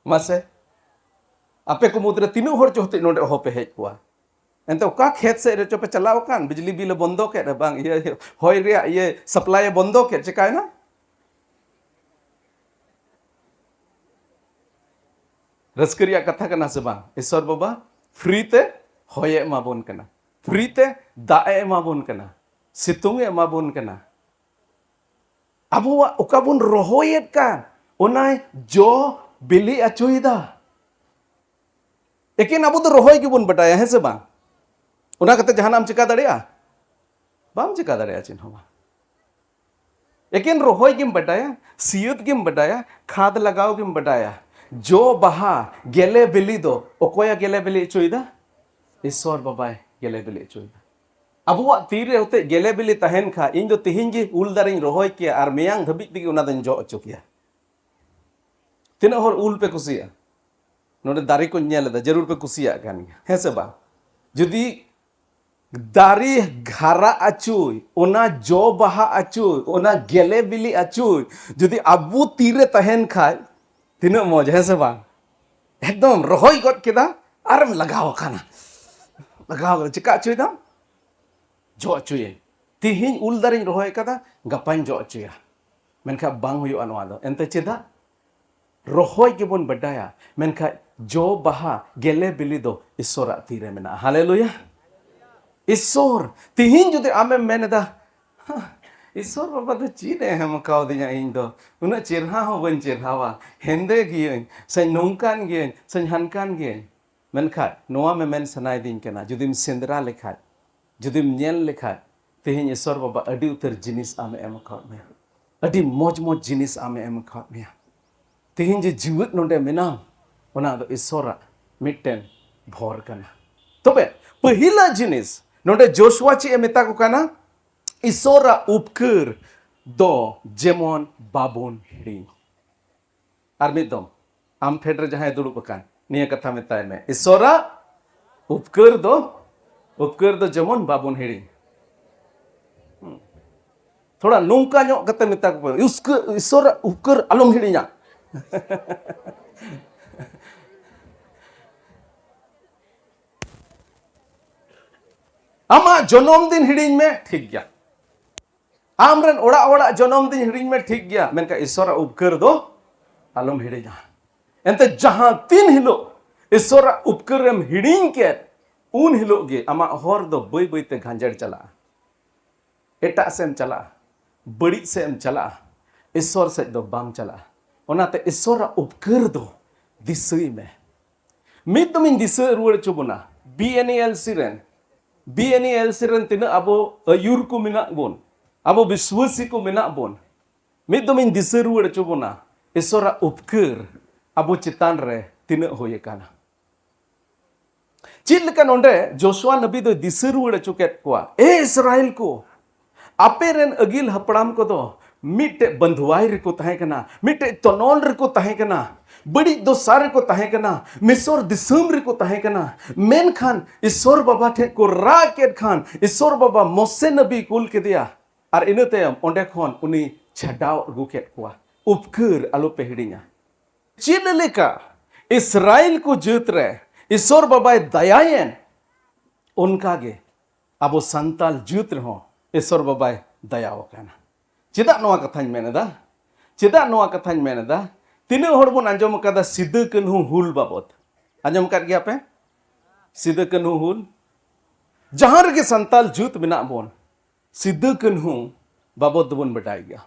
ᱢᱟᱥᱮ, ᱟᱯᱮ ᱠᱚ ᱢᱩᱫᱽᱨᱮ ᱛᱤᱱᱟᱹᱜ ᱦᱚᱲ ᱪᱚ ᱦᱚᱛᱮᱡ ᱱᱚᱰᱮ ᱦᱚᱦᱚ ᱯᱮ ᱦᱮᱡ ᱠᱚᱣᱟ? ᱮᱱᱛᱮ ᱚᱠᱟ ᱠᱷᱮᱛ ᱥᱮᱫ ᱨᱮᱪᱚ ᱯᱮ ᱪᱟᱞᱟᱣ ᱟᱠᱟᱱ, ᱵᱤᱡᱽᱞᱤ ᱵᱤᱞ ᱮ ᱵᱚᱱᱫᱚ ᱠᱮᱫ, ᱵᱟᱝ, ᱤᱭᱟᱹ, ᱦᱚᱭ ᱨᱮᱭᱟᱜ ᱤᱭᱟᱹ ᱥᱟᱯᱞᱟᱭ ᱮ ᱵᱚᱱᱫᱚ ᱠᱮᱫ, ᱪᱤᱠᱟᱭᱱᱟ? ᱨᱟᱹᱥᱠᱟᱹ ᱨᱮᱭᱟᱜ ᱠᱟᱛᱷᱟ ᱠᱟᱱᱟ ᱥᱮ ᱵᱟᱝ? ᱤᱥᱥᱚᱨ ᱵᱟᱵᱟ ᱯᱷᱨᱤ ᱛᱮ ᱦᱚᱭᱮ ᱮᱢᱟ ᱵᱚᱱ ᱠᱟᱱᱟ, ᱯᱷᱨᱤ ᱛᱮ ᱫᱟᱜ ᱮ ᱮᱢᱟ ᱵᱚᱱ ᱠᱟᱱᱟ, ᱥᱤᱛᱩᱝ ᱮ ᱮᱢᱟ ᱵᱚᱱ ᱠᱟᱱᱟ᱾ ᱟᱵᱚᱣᱟᱜ ᱚᱠᱟ ᱵᱚᱱ ᱨᱚᱦᱚᱭᱮᱫ ᱠᱟᱱ, ᱚᱱᱟᱭ ᱡᱚ ᱵᱤᱞᱤ ᱚᱪᱚᱭᱮᱫᱟ᱾ ᱮᱠᱮᱱ ᱟᱵᱚ ᱫᱚ ᱨᱚᱦᱚᱭ ᱜᱮᱵᱚᱱ ᱵᱟᱰᱟᱭᱟ, ᱦᱮᱸ ᱥᱮ ᱵᱟᱝ? ᱚᱱᱟ ᱠᱟᱛᱮ ᱡᱟᱦᱟᱱᱟᱜ ᱮᱢ ᱪᱮᱠᱟ ᱫᱟᱲᱮᱭᱟᱜᱼᱟ? ᱵᱟᱢ ᱪᱮᱠᱟ ᱫᱟᱲᱮᱭᱟᱜᱼᱟ ᱪᱮᱫ ᱦᱚᱸ ᱵᱟᱝ᱾ ᱮᱠᱮᱱ ᱨᱚᱦᱚᱭ ᱜᱮᱢ ᱵᱟᱰᱟᱭᱟ, ᱥᱤᱭᱟᱹᱛ ᱜᱮᱢ ᱵᱟᱰᱟᱭᱟ, ᱠᱷᱟᱫᱽ ᱞᱟᱜᱟᱣ ᱜᱮᱢ ᱵᱟᱰᱟᱭᱟ᱾ ᱡᱚ ᱵᱟᱦᱟ ᱜᱮᱞᱮ ᱵᱤᱞᱤ ᱫᱚ ᱚᱠᱚᱭᱟ ᱜᱮᱞᱮ ᱵᱤᱞᱤ ᱦᱚᱪᱚᱭᱮᱫᱟ? ᱤᱥᱥᱚᱨ ᱵᱟᱵᱟᱭ ᱜᱮᱞᱮ ᱵᱤᱞᱤ ᱦᱚᱪᱚᱭᱮᱫᱟ᱾ ᱟᱵᱚᱣᱟᱜ ᱛᱤ ᱨᱮ ᱦᱚᱛᱮᱡ ᱜᱮᱞᱮ ᱵᱤᱞᱤ ᱛᱟᱦᱮᱱ ᱠᱷᱟᱡ, ᱤᱧ ᱫᱚ ᱛᱤᱦᱤᱧ ᱜᱮ ᱩᱞ ᱫᱟᱨᱮᱧ ᱨᱚᱦᱚᱭ ᱠᱮᱭᱟ ᱟᱨ ᱢᱮᱭᱟᱝ ᱫᱷᱟᱹᱵᱤᱡ ᱛᱮᱜᱮ ᱚᱱᱟ ᱫᱚᱧ ᱡᱚ ᱦᱚᱪᱚ ᱠᱮᱭᱟ᱾ ᱛᱤᱱᱟᱹᱜ ᱦᱚᱲ ᱩᱞ ᱯᱮ ᱠᱩᱥᱤᱭᱟᱜᱼᱟ? ᱱᱚᱰᱮ ᱫᱟᱨᱮ ᱠᱚᱧ ᱧᱮᱞ ᱮᱫᱟ, ᱡᱟᱹᱨᱩᱲ ᱯᱮ ᱠᱩᱥᱤᱭᱟᱜ ᱠᱟᱱ ᱜᱮᱭᱟ, ᱦᱮᱸ ᱥᱮ ᱵᱟᱝ? ᱡᱩᱫᱤ ᱫᱟᱨᱮ ᱦᱟᱨᱟ ᱚᱪᱚᱭ, ᱚᱱᱟ ᱡᱚ ᱵᱟᱦᱟ ᱚᱪᱚᱭ, ᱚᱱᱟ ᱜᱮᱞᱮ ᱵᱤᱞᱤ ᱚᱪᱚᱭ, ᱡᱩᱫᱤ ᱟᱵᱚ ᱛᱤᱨᱮ ᱛᱟᱦᱮᱱ ᱠᱷᱟᱡ, ᱛᱤᱱᱟᱹᱜ ᱢᱚᱡᱽ, ᱦᱮᱸ ᱥᱮ ᱵᱟᱝ? ᱮᱠᱫᱚᱢ ᱨᱚᱦᱚᱭ ᱜᱚᱫ ᱠᱮᱫᱟ ᱟᱨᱮᱢ ᱞᱟᱜᱟᱣ ᱟᱠᱟᱱᱟ᱾ ᱞᱟᱜᱟᱣ ᱠᱟᱫᱟ᱾ ᱪᱮᱠᱟ ᱦᱚᱪᱚᱭᱮᱫᱟᱢ? ᱡᱚ ᱦᱚᱪᱚᱭᱟᱹᱧ᱾ ᱛᱤᱦᱤᱧ ᱩᱞ ᱫᱟᱨᱮᱧ ᱨᱚᱦᱚᱭ ᱠᱟᱫᱟ, ᱜᱟᱯᱟᱧ ᱡᱚ ᱦᱚᱪᱚᱭᱟ᱾ ᱢᱮᱱᱠᱷᱟᱱ ᱵᱟᱝ ᱦᱩᱭᱩᱜᱼᱟ ᱱᱚᱣᱟ ᱫᱚ᱾ ᱮᱱᱛᱮ ᱪᱮᱫᱟᱜ? ᱨᱚᱦᱚᱭ ᱜᱮᱵᱚᱱ ᱵᱟᱰᱟᱭᱟ, ᱢᱮᱱᱠᱷᱟᱱ ᱡᱚ ᱵᱟᱦᱟ ᱜᱮᱞᱮ ᱵᱤᱞᱤ ᱫᱚ ᱤᱥᱚᱨᱟᱜ ᱛᱤᱨᱮ ᱢᱮᱱᱟᱜᱼᱟ᱾ ᱦᱟᱞᱮᱞᱩᱭᱟ! ᱤᱥᱚᱨ, ᱛᱤᱦᱤᱧ ᱡᱩᱫᱤ ᱟᱢᱮᱢ ᱢᱮᱱ ᱮᱫᱟ, "ᱦᱟ, ᱤᱥᱚᱨ ᱵᱟᱵᱟ ᱫᱚ ᱪᱮᱫ ᱮ ᱮᱢ ᱠᱟᱣᱫᱤᱧᱟ? ᱤᱧ ᱫᱚ ᱩᱱᱟᱹᱜ ᱪᱮᱨᱦᱟ ᱦᱚᱸ ᱵᱟᱹᱧ ᱪᱮᱨᱦᱟᱣᱟ, ᱦᱮᱸᱫᱮ ᱜᱤᱭᱟᱹᱧ, ᱥᱮ ᱱᱚᱝᱠᱟᱱ ᱜᱤᱭᱟᱹᱧ, ᱥᱮ ᱦᱟᱱᱠᱟᱱ ᱜᱤᱭᱟᱹᱧ᱾" ᱢᱮᱱᱠᱷᱟᱱ ᱱᱚᱣᱟ ᱢᱮᱢᱮᱱ ᱥᱟᱱᱟᱭᱮᱫᱤᱧ ᱠᱟᱱᱟ, ᱡᱩᱫᱤᱢ ᱥᱮᱸᱫᱽᱨᱟ ᱞᱮᱠᱷᱟᱡ, ᱡᱩᱫᱤᱢ ᱧᱮᱞ ᱞᱮᱠᱷᱟᱡ, ᱛᱮᱦᱮᱧ ᱤᱥᱚᱨ ᱵᱟᱵᱟ ᱟᱹᱰᱤ ᱩᱛᱟᱹᱨ ᱡᱤᱱᱤᱥ ᱟᱢᱮ ᱮᱢ ᱟᱠᱟᱫ ᱢᱮᱭᱟ᱾ ᱟᱹᱰᱤ ᱢᱚᱡᱽ ᱢᱚᱡᱽ ᱡᱤᱱᱤᱥ ᱟᱢᱮ ᱮᱢ ᱟᱠᱟᱫ ᱢᱮᱭᱟ᱾ ᱛᱮᱦᱮᱧ ᱡᱮ ᱡᱤᱣᱮᱫ ᱱᱚᱰᱮ ᱢᱮᱱᱟᱢ, ᱚᱱᱟ ᱫᱚ ᱤᱥᱚᱨᱟᱜ ᱢᱤᱫᱴᱮᱱ ᱵᱷᱚᱨ ᱠᱟᱱᱟ᱾ ᱛᱚᱵᱮ ᱯᱟᱹᱦᱤᱞᱟ ᱡᱤᱱᱤᱥ ᱱᱚᱰᱮ ᱡᱳᱥᱩᱣᱟ ᱪᱮᱫ ᱮ ᱢᱮᱛᱟ ᱠᱚ ᱠᱟᱱᱟ? ᱤᱥᱚᱨᱟᱜ ᱩᱯᱠᱟᱹᱨ ᱫᱚ ᱡᱮᱢᱚᱱ ᱵᱟᱵᱚᱱ ᱦᱤᱲᱤᱧ᱾ ᱟᱨ ᱢᱤᱫ ᱫᱚᱢ, ᱟᱢ ᱯᱷᱮᱰ ᱨᱮ ᱡᱟᱦᱟᱸᱭ ᱫᱩᱲᱩᱵ ᱟᱠᱟᱱ, ᱱᱤᱭᱟᱹ ᱠᱟᱛᱷᱟ ᱢᱮᱛᱟᱭ ᱢᱮ, "ᱤᱥᱚᱨᱟᱜ ᱩᱯᱠᱟᱹᱨ ᱫᱚ, ᱩᱯᱠᱟᱹᱨ ᱫᱚ ᱡᱮᱢᱚᱱ ᱵᱟᱵᱚᱱ ᱦᱤᱲᱤᱧ᱾" ᱦᱩᱸ᱾ ᱛᱷᱚᱲᱟ ᱱᱚᱝᱠᱟ ᱧᱚᱜ ᱠᱟᱛᱮ ᱢᱮᱛᱟ ᱠᱚ ᱯᱮ, "ᱩᱥᱠᱟᱹ-, ᱤᱥᱚᱨᱟᱜ ᱩᱯᱠᱟᱹᱨ ᱟᱞᱚᱢ ᱦᱤᱲᱤᱧᱟ᱾" ᱟᱢᱟᱜ ᱡᱚᱱᱚᱢ ᱫᱤᱱ ᱦᱤᱲᱤᱧ ᱢᱮ, ᱴᱷᱤᱠ ᱜᱮᱭᱟ᱾ ᱟᱢ ᱨᱮᱱ ᱚᱲᱟᱜ ᱦᱚᱲᱟᱜ ᱡᱚᱱᱚᱢ ᱫᱤᱱ ᱦᱤᱲᱤᱧ ᱢᱮ, ᱴᱷᱤᱠ ᱜᱮᱭᱟ, ᱢᱮᱱᱠᱷᱟᱱ ᱤᱥᱚᱨᱟᱜ ᱩᱯᱠᱟᱹᱨ ᱫᱚ ᱟᱞᱚᱢ ᱦᱤᱲᱤᱧᱟ᱾ ᱮᱱᱛᱮ ᱡᱟᱦᱟᱸ ᱛᱤᱱ ᱦᱤᱞᱳᱜ ᱤᱥᱚᱨᱟᱜ ᱩᱯᱠᱟᱹᱨ ᱮᱢ ᱦᱤᱲᱤᱧ ᱠᱮᱫ, ᱩᱱ ᱦᱤᱞᱳᱜ ᱜᱮ ᱟᱢᱟᱜ ᱦᱚᱨ ᱫᱚ ᱵᱟᱹᱭ ᱵᱟᱹᱭ ᱛᱮ ᱜᱟᱸᱡᱮᱲ ᱪᱟᱞᱟᱜᱼᱟ᱾ ᱮᱴᱟᱜ ᱥᱮᱫ ᱮᱢ ᱪᱟᱞᱟᱜᱼᱟ, ᱵᱟᱹᱲᱤᱡ ᱥᱮᱫ ᱮᱢ ᱪᱟᱞᱟᱜᱼᱟ, ᱤᱥᱚᱨ ᱥᱮᱫ ᱫᱚ ᱵᱟᱢ ᱪᱟᱞᱟᱜᱼᱟ᱾ ᱚᱱᱟᱛᱮ ᱤᱥᱚᱨᱟᱜ ᱩᱯᱠᱟᱹᱨ ᱫᱚ ᱫᱤᱥᱟᱹᱭ ᱢᱮ᱾ ᱢᱤᱫ ᱫᱚᱢ ᱤᱧ ᱫᱤᱥᱟᱹ ᱨᱩᱣᱟᱹᱲ ᱦᱚᱪᱚ ᱵᱚᱱᱟ, ᱵᱤ ᱮᱱ ᱤ ᱮᱞ ᱥᱤ ᱨᱮᱱ, ᱵᱤ ᱮᱱ ᱤ ᱮᱞ ᱥᱤ ᱨᱮᱱ ᱛᱤᱱᱟᱹᱜ ᱟᱵᱚ ᱟᱹᱭᱩᱨ ᱠᱚ ᱢᱮᱱᱟᱜ ᱵᱚᱱ, ᱟᱵᱚ ᱵᱤᱥᱣᱟᱹᱥᱤ ᱠᱚ ᱢᱮᱱᱟᱜ ᱵᱚᱱ, ᱢᱤᱫ ᱫᱚᱢ ᱤᱧ ᱫᱤᱥᱟᱹ ᱨᱩᱣᱟᱹᱲ ᱦᱚᱪᱚ ᱵᱚᱱᱟ, ᱤᱥᱚᱨᱟᱜ ᱩᱯᱠᱟᱹᱨ ᱟᱵᱚ ᱪᱮᱛᱟᱱ ᱨᱮ ᱛᱤᱱᱟᱹᱜ ᱦᱩᱭ ᱟᱠᱟᱱᱟ᱾ ᱪᱮᱫ ᱞᱮᱠᱟ ᱱᱚᱰᱮ ᱡᱳᱥᱩᱣᱟ ᱱᱟᱵᱤ ᱫᱚᱭ ᱫᱤᱥᱟᱹ ᱨᱩᱣᱟᱹᱲ ᱦᱚᱪᱚ ᱠᱮᱫ ᱠᱚᱣᱟ, "ᱮ ᱤᱥᱨᱟᱭᱮᱞ ᱠᱚ, ᱟᱯᱮ ᱨᱮᱱ ᱟᱹᱜᱤᱞ ᱦᱟᱯᱲᱟᱢ ᱠᱚᱫᱚ ᱢᱤᱫᱴᱮᱡ ᱵᱟᱹᱱᱫᱷᱩᱣᱟᱭ ᱨᱮᱠᱚ ᱛᱟᱦᱮᱸ ᱠᱟᱱᱟ, ᱢᱤᱫᱴᱮᱡ ᱛᱚᱱᱚᱞ ᱨᱮᱠᱚ ᱛᱟᱦᱮᱸ ᱠᱟᱱᱟ, ᱵᱟᱹᱲᱤᱡ ᱫᱚᱥᱟ ᱨᱮᱠᱚ ᱛᱟᱦᱮᱸ ᱠᱟᱱᱟ, ᱢᱤᱥᱚᱨ ᱫᱤᱥᱚᱢ ᱨᱮᱠᱚ ᱛᱟᱦᱮᱸ ᱠᱟᱱᱟ, ᱢᱮᱱᱠᱷᱟᱱ ᱤᱥᱚᱨ ᱵᱟᱵᱟ ᱴᱷᱮᱡ ᱠᱚ ᱨᱟᱜ ᱠᱮᱫ ᱠᱷᱟᱱ ᱤᱥᱚᱨ ᱵᱟᱵᱟ ᱢᱚᱥᱮ ᱱᱟᱵᱤ ᱠᱩᱞ ᱠᱮᱫᱮᱭᱟ, ᱟᱨ ᱤᱱᱟᱹ ᱛᱟᱭᱚᱢ ᱚᱸᱰᱮ ᱠᱷᱚᱱ ᱩᱱᱤ ᱪᱷᱟᱰᱟᱣ ᱟᱹᱜᱩ ᱠᱮᱫ ᱠᱚᱣᱟ᱾" ᱩᱯᱠᱟᱹᱨ ᱟᱞᱚᱯᱮ ᱦᱤᱲᱤᱧᱟ᱾ ᱪᱮᱫ ᱞᱮᱠᱟ ᱤᱥᱨᱟᱭᱮᱞ ᱠᱚ ᱡᱟᱹᱛ ᱨᱮ ᱤᱥᱚᱨ ᱵᱟᱵᱟᱭ ᱫᱟᱭᱟᱭᱮᱱ, ᱚᱱᱠᱟᱜᱮ ᱟᱵᱚ ᱥᱟᱱᱛᱟᱞ ᱡᱟᱹᱛ ᱨᱮᱦᱚᱸ ᱤᱥᱚᱨ ᱵᱟᱵᱟᱭ ᱫᱟᱭᱟ ᱟᱠᱟᱱᱟ᱾ ᱪᱮᱫᱟᱜ ᱱᱚᱣᱟ ᱠᱟᱛᱷᱟᱧ ᱢᱮᱱ ᱮᱫᱟ? ᱪᱮᱫᱟᱜ ᱱᱚᱣᱟ ᱠᱟᱛᱷᱟᱧ ᱢᱮᱱ ᱮᱫᱟ? ᱛᱤᱱᱟᱹᱜ ᱦᱚᱲ ᱵᱚᱱ ᱟᱸᱡᱚᱢ ᱟᱠᱟᱫᱟ ᱥᱤᱫᱩ ᱠᱟᱹᱱᱦᱩ ᱦᱩᱞ ᱵᱟᱵᱚᱛ? ᱟᱸᱡᱚᱢ ᱟᱠᱟᱫ ᱜᱮᱭᱟ ᱯᱮ? ᱥᱤᱫᱩ ᱠᱟᱹᱱᱦᱩ ᱦᱩᱞ᱾ ᱡᱟᱦᱟᱸ ᱨᱮᱜᱮ ᱥᱟᱱᱛᱟᱞ ᱡᱟᱹᱛ ᱢᱮᱱᱟᱜ ᱵᱚᱱ, ᱥᱤᱫᱩ ᱠᱟᱹᱱᱦᱩ ᱵᱟᱵᱚᱛ ᱫᱚᱵᱚᱱ ᱵᱟᱰᱟᱭ ᱜᱮᱭᱟ᱾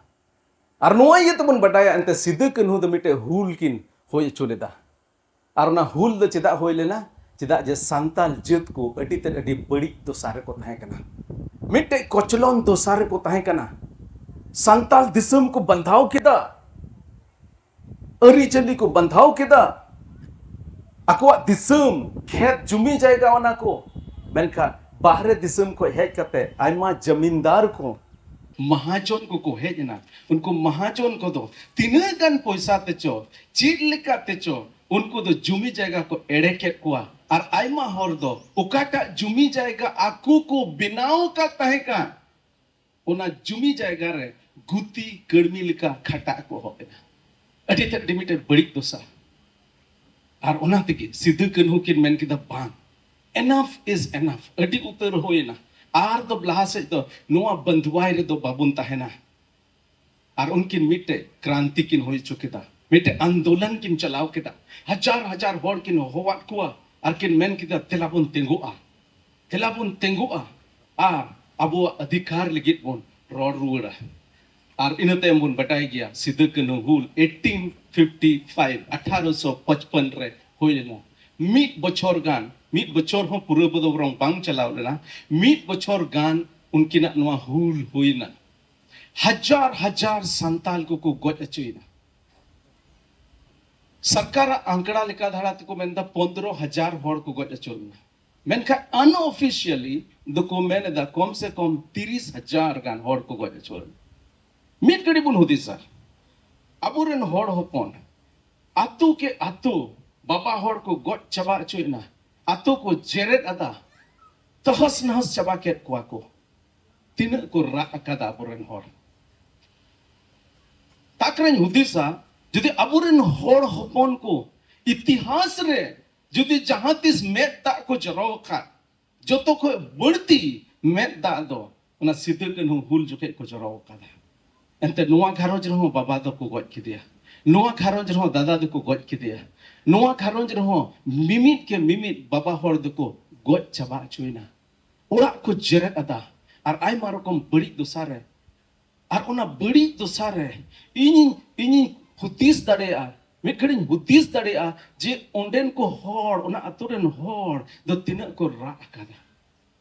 ᱟᱨ ᱱᱚᱣᱟ ᱤᱭᱟᱹ ᱛᱮᱵᱚᱱ ᱵᱟᱰᱟᱭᱟ, ᱮᱱᱛᱮ ᱥᱤᱫᱩ ᱠᱟᱹᱱᱦᱩ ᱫᱚ ᱢᱤᱫᱴᱮᱡ ᱦᱩᱞ ᱠᱤᱱ ᱦᱩᱭ ᱦᱚᱪᱚ ᱞᱮᱫᱟ᱾ ᱟᱨ ᱚᱱᱟ ᱦᱩᱞ ᱫᱚ ᱪᱮᱫᱟᱜ ᱦᱩᱭ ᱞᱮᱱᱟ? ᱪᱮᱫᱟᱜ ᱡᱮ ᱥᱟᱱᱛᱟᱞ ᱡᱟᱹᱛ ᱠᱚ ᱟᱹᱰᱤ ᱛᱮᱫ ᱟᱹᱰᱤ ᱵᱟᱹᱲᱤᱡ ᱫᱚᱥᱟ ᱨᱮᱠᱚ ᱛᱟᱦᱮᱸ ᱠᱟᱱᱟ, ᱢᱤᱫᱴᱮᱡ ᱠᱚᱪᱞᱚᱱ ᱫᱚᱥᱟ ᱨᱮᱠᱚ ᱛᱟᱦᱮᱸ ᱠᱟᱱᱟ᱾ ᱥᱟᱱᱛᱟᱞ ᱫᱤᱥᱚᱢ ᱠᱚ ᱵᱟᱸᱫᱷᱟᱣ ᱠᱮᱫᱟ, ᱟᱹᱨᱤᱪᱟᱹᱞᱤ ᱠᱚ ᱵᱟᱸᱫᱷᱟᱣ ᱠᱮᱫᱟ, ᱟᱠᱚᱣᱟᱜ ᱫᱤᱥᱚᱢ, ᱠᱷᱮᱛ, ᱡᱩᱢᱤ ᱡᱟᱭᱜᱟ ᱚᱱᱟ ᱠᱚ᱾ ᱢᱮᱱᱠᱷᱟᱱ ᱵᱟᱦᱨᱮ ᱫᱤᱥᱚᱢ ᱠᱷᱚᱱ ᱦᱮᱡ ᱠᱟᱛᱮ ᱟᱭᱢᱟ ᱡᱟᱢᱤᱱᱫᱟᱨ ᱠᱚ, ᱢᱟᱦᱟᱡᱚᱱ ᱠᱚᱠᱚ ᱦᱮᱡ ᱮᱱᱟ᱾ ᱩᱱᱠᱩ ᱢᱟᱦᱟᱡᱚᱱ ᱠᱚᱫᱚ ᱛᱤᱱᱟᱹᱜ ᱜᱟᱱ ᱯᱚᱭᱥᱟ ᱛᱮᱪᱚ, ᱪᱮᱫ ᱞᱮᱠᱟ ᱛᱮᱪᱚ, ᱩᱱᱠᱩ ᱫᱚ ᱡᱩᱢᱤ ᱡᱟᱭᱜᱟ ᱠᱚ ᱮᱲᱮ ᱠᱮᱫ ᱠᱚᱣᱟ᱾ ᱟᱨ ᱟᱭᱢᱟ ᱦᱚᱲ ᱫᱚ ᱚᱠᱟᱴᱟᱜ ᱡᱩᱢᱤ ᱡᱟᱭᱜᱟ ᱟᱠᱚ ᱠᱚ ᱵᱮᱱᱟᱣ ᱟᱠᱟᱫ ᱛᱟᱦᱮᱸ ᱠᱟᱱ, ᱚᱱᱟ ᱡᱩᱢᱤ ᱡᱟᱭᱜᱟ ᱨᱮ ᱜᱩᱛᱤ ᱠᱟᱹᱲᱢᱤ ᱞᱮᱠᱟ ᱠᱷᱟᱴᱟᱜ ᱠᱚ ᱮᱦᱚᱵ ᱮᱫᱟ᱾ ᱟᱹᱰᱤ ᱛᱮᱫ, ᱟᱹᱰᱤ ᱢᱤᱫᱴᱮᱱ ᱵᱟᱹᱲᱤᱡ ᱫᱚᱥᱟ᱾ ᱟᱨ ᱚᱱᱟ ᱛᱮᱜᱮ ᱥᱤᱫᱩ ᱠᱟᱹᱱᱦᱩ ᱠᱤᱱ ᱢᱮᱱ ᱠᱮᱫᱟ, "ᱵᱟᱝ, enough is enough, ᱟᱹᱰᱤ ᱩᱛᱟᱹᱨ ᱦᱩᱭᱮᱱᱟ, ᱟᱨ ᱫᱚ ᱞᱟᱦᱟ ᱥᱮᱫ ᱫᱚ ᱱᱚᱣᱟ ᱵᱟᱹᱱᱫᱷᱩᱣᱟᱭ ᱨᱮᱫᱚ ᱵᱟᱵᱚᱱ ᱛᱟᱦᱮᱱᱟ᱾" ᱟᱨ ᱩᱱᱠᱤᱱ ᱢᱤᱫᱴᱮᱡ ᱠᱨᱟᱱᱛᱤ ᱠᱤᱱ ᱦᱩᱭ ᱦᱚᱪᱚ ᱠᱮᱫᱟ, ᱢᱤᱫᱴᱮᱡ ᱟᱱᱫᱳᱞᱚᱱ ᱠᱤᱱ ᱪᱟᱞᱟᱣ ᱠᱮᱫᱟ᱾ ᱦᱟᱡᱟᱨ ᱦᱟᱡᱟᱨ ᱦᱚᱲ ᱠᱤᱱ ᱦᱚᱦᱚᱣᱟᱫ ᱠᱚᱣᱟ ᱟᱨ ᱠᱤᱱ ᱢᱮᱱ ᱠᱮᱫᱟ, "ᱫᱮᱞᱟ ᱵᱚᱱ ᱛᱤᱸᱜᱩᱜᱼᱟ, ᱫᱮᱞᱟ ᱵᱚᱱ ᱛᱤᱸᱜᱩᱜᱼᱟ ᱟᱨ ᱟᱵᱚᱣᱟᱜ ᱚᱫᱷᱤᱠᱟᱨ ᱞᱟᱹᱜᱤᱫ ᱵᱚᱱ ᱨᱚᱲ ᱨᱩᱣᱟᱹᱲᱟ᱾" ᱟᱨ ᱤᱱᱟᱹ ᱛᱟᱭᱚᱢ ᱵᱚᱱ ᱵᱟᱰᱟᱭ ᱜᱮᱭᱟ ᱥᱤᱫᱩ ᱠᱟᱹᱱᱦᱩ ᱦᱩᱞ, eighteen fifty five, ᱟᱴᱷᱟᱨᱚᱥᱚ ᱯᱚᱪᱯᱚᱱ ᱨᱮ ᱦᱩᱭ ᱞᱮᱱᱟ᱾ ᱢᱤᱫ ᱵᱚᱪᱷᱚᱨ ᱜᱟᱱ, ᱢᱤᱫ ᱵᱚᱪᱷᱚᱨ ᱦᱚᱸ ᱯᱩᱨᱟᱹ ᱫᱚ ᱵᱚᱨᱚᱝ ᱵᱟᱝ ᱪᱟᱞᱟᱣ ᱞᱮᱱᱟ, ᱢᱤᱫ ᱵᱚᱪᱷᱚᱨ ᱜᱟᱱ ᱩᱱᱠᱤᱱᱟᱜ ᱱᱚᱣᱟ ᱦᱩᱞ ᱦᱩᱭᱱᱟ᱾ ᱦᱟᱡᱟᱨ ᱦᱟᱡᱟᱨ ᱥᱟᱱᱛᱟᱞ ᱠᱚᱠᱚ ᱜᱚᱡ ᱦᱚᱪᱚᱭᱮᱱᱟ᱾ ᱥᱚᱨᱠᱟᱨᱟᱜ ᱟᱸᱠᱲᱟ ᱞᱮᱠᱟ ᱫᱷᱟᱨᱟ ᱛᱮᱠᱚ ᱢᱮᱱᱫᱟ ᱯᱚᱱᱫᱽᱨᱚ ᱦᱟᱡᱟᱨ ᱦᱚᱲ ᱠᱚ ᱜᱚᱡ ᱦᱚᱪᱚ ᱞᱮᱱᱟ, ᱢᱮᱱᱠᱷᱟᱱ unofficially ᱫᱚᱠᱚ ᱢᱮᱱ ᱮᱫᱟ ᱠᱚᱢ ᱥᱮ ᱠᱚᱢ ᱛᱤᱨᱤᱥ ᱦᱟᱡᱟᱨ ᱜᱟᱱ ᱦᱚᱲ ᱠᱚ ᱜᱚᱡ ᱦᱚᱪᱚ ᱞᱮᱱᱟ᱾ ᱢᱤᱫ ᱜᱷᱟᱹᱲᱤ ᱵᱚᱱ ᱦᱩᱫᱤᱥᱟ, ᱟᱵᱚᱨᱮᱱ ᱦᱚᱲ ᱦᱚᱯᱚᱱ ᱟᱛᱳ ᱠᱮ ᱟᱛᱳ ᱵᱟᱵᱟ ᱦᱚᱲ ᱠᱚ ᱜᱚᱡ ᱪᱟᱵᱟ ᱦᱚᱪᱚᱭᱮᱱᱟ, ᱟᱛᱳ ᱠᱚ ᱡᱮᱨᱮᱫ ᱟᱫᱟ, ᱛᱚᱦᱚᱥ ᱱᱟᱦᱚᱥ ᱪᱟᱵᱟ ᱠᱮᱫ ᱠᱚᱣᱟ ᱠᱚ᱾ ᱛᱤᱱᱟᱹᱜ ᱠᱚ ᱨᱟᱜ ᱟᱠᱟᱫᱟ ᱟᱵᱚᱨᱮᱱ ᱦᱚᱲ᱾ ᱛᱟᱠᱨᱮᱧ ᱦᱩᱫᱤᱥᱟ, ᱡᱩᱫᱤ ᱟᱵᱚᱨᱮᱱ ᱦᱚᱲ ᱦᱚᱯᱚᱱ ᱠᱚ ᱤᱛᱤᱦᱟᱥ ᱨᱮ ᱡᱩᱫᱤ ᱡᱟᱦᱟᱸ ᱛᱤᱥ ᱢᱮᱫ ᱫᱟᱜ ᱠᱚ ᱡᱚᱨᱚ ᱟᱠᱟᱫ, ᱡᱚᱛᱚ ᱠᱷᱚᱱ ᱵᱟᱹᱲᱛᱤ ᱢᱮᱫ ᱫᱟᱜ ᱫᱚ ᱚᱱᱟ ᱥᱤᱫᱩ ᱠᱟᱹᱱᱦᱩ ᱦᱩᱞ ᱡᱚᱠᱷᱮᱡ ᱠᱚ ᱡᱚᱨᱚ ᱟᱠᱟᱫᱟ᱾ ᱮᱱᱛᱮ ᱱᱚᱣᱟ ᱜᱷᱟᱨᱚᱸᱡᱽ ᱨᱮᱦᱚᱸ ᱵᱟᱵᱟ ᱫᱚᱠᱚ ᱜᱚᱡ ᱠᱮᱫᱮᱭᱟ, ᱱᱚᱣᱟ ᱜᱷᱟᱨᱚᱸᱡᱽ ᱨᱮᱦᱚᱸ ᱫᱟᱫᱟ ᱫᱚᱠᱚ ᱜᱚᱡ ᱠᱮᱫᱮᱭᱟ, ᱱᱚᱣᱟ ᱜᱷᱟᱨᱚᱸᱡᱽ ᱨᱮᱦᱚᱸ ᱢᱤᱢᱤᱫ ᱠᱮ ᱢᱤᱢᱤᱫ ᱵᱟᱵᱟ ᱦᱚᱲ ᱫᱚᱠᱚ ᱜᱚᱡ ᱪᱟᱵᱟ ᱦᱚᱪᱚᱭᱮᱱᱟ᱾ ᱚᱲᱟᱜ ᱠᱚ ᱡᱮᱨᱮᱫ ᱟᱫᱟ ᱟᱨ ᱟᱭᱢᱟ ᱨᱚᱠᱚᱢ ᱵᱟᱹᱲᱤᱡ ᱫᱚᱥᱟ ᱨᱮ᱾ ᱟᱨ ᱚᱱᱟ ᱵᱟᱹᱲᱤᱡ ᱫᱚᱥᱟ ᱨᱮ ᱤᱧ, ᱤᱧᱤᱧ ᱦᱩᱫᱤᱥ ᱫᱟᱲᱮᱭᱟᱜᱼᱟ, ᱢᱤᱫ ᱜᱷᱟᱹᱲᱤᱡ ᱤᱧ ᱦᱩᱫᱤᱥ ᱫᱟᱲᱮᱭᱟᱜᱼᱟ ᱡᱮ ᱚᱸᱰᱮᱱ ᱠᱚ ᱦᱚᱲ, ᱚᱱᱟ ᱟᱛᱳ ᱨᱮᱱ ᱦᱚᱲ ᱫᱚ ᱛᱤᱱᱟᱹᱜ ᱠᱚ ᱨᱟᱜ ᱟᱠᱟᱫᱟ᱾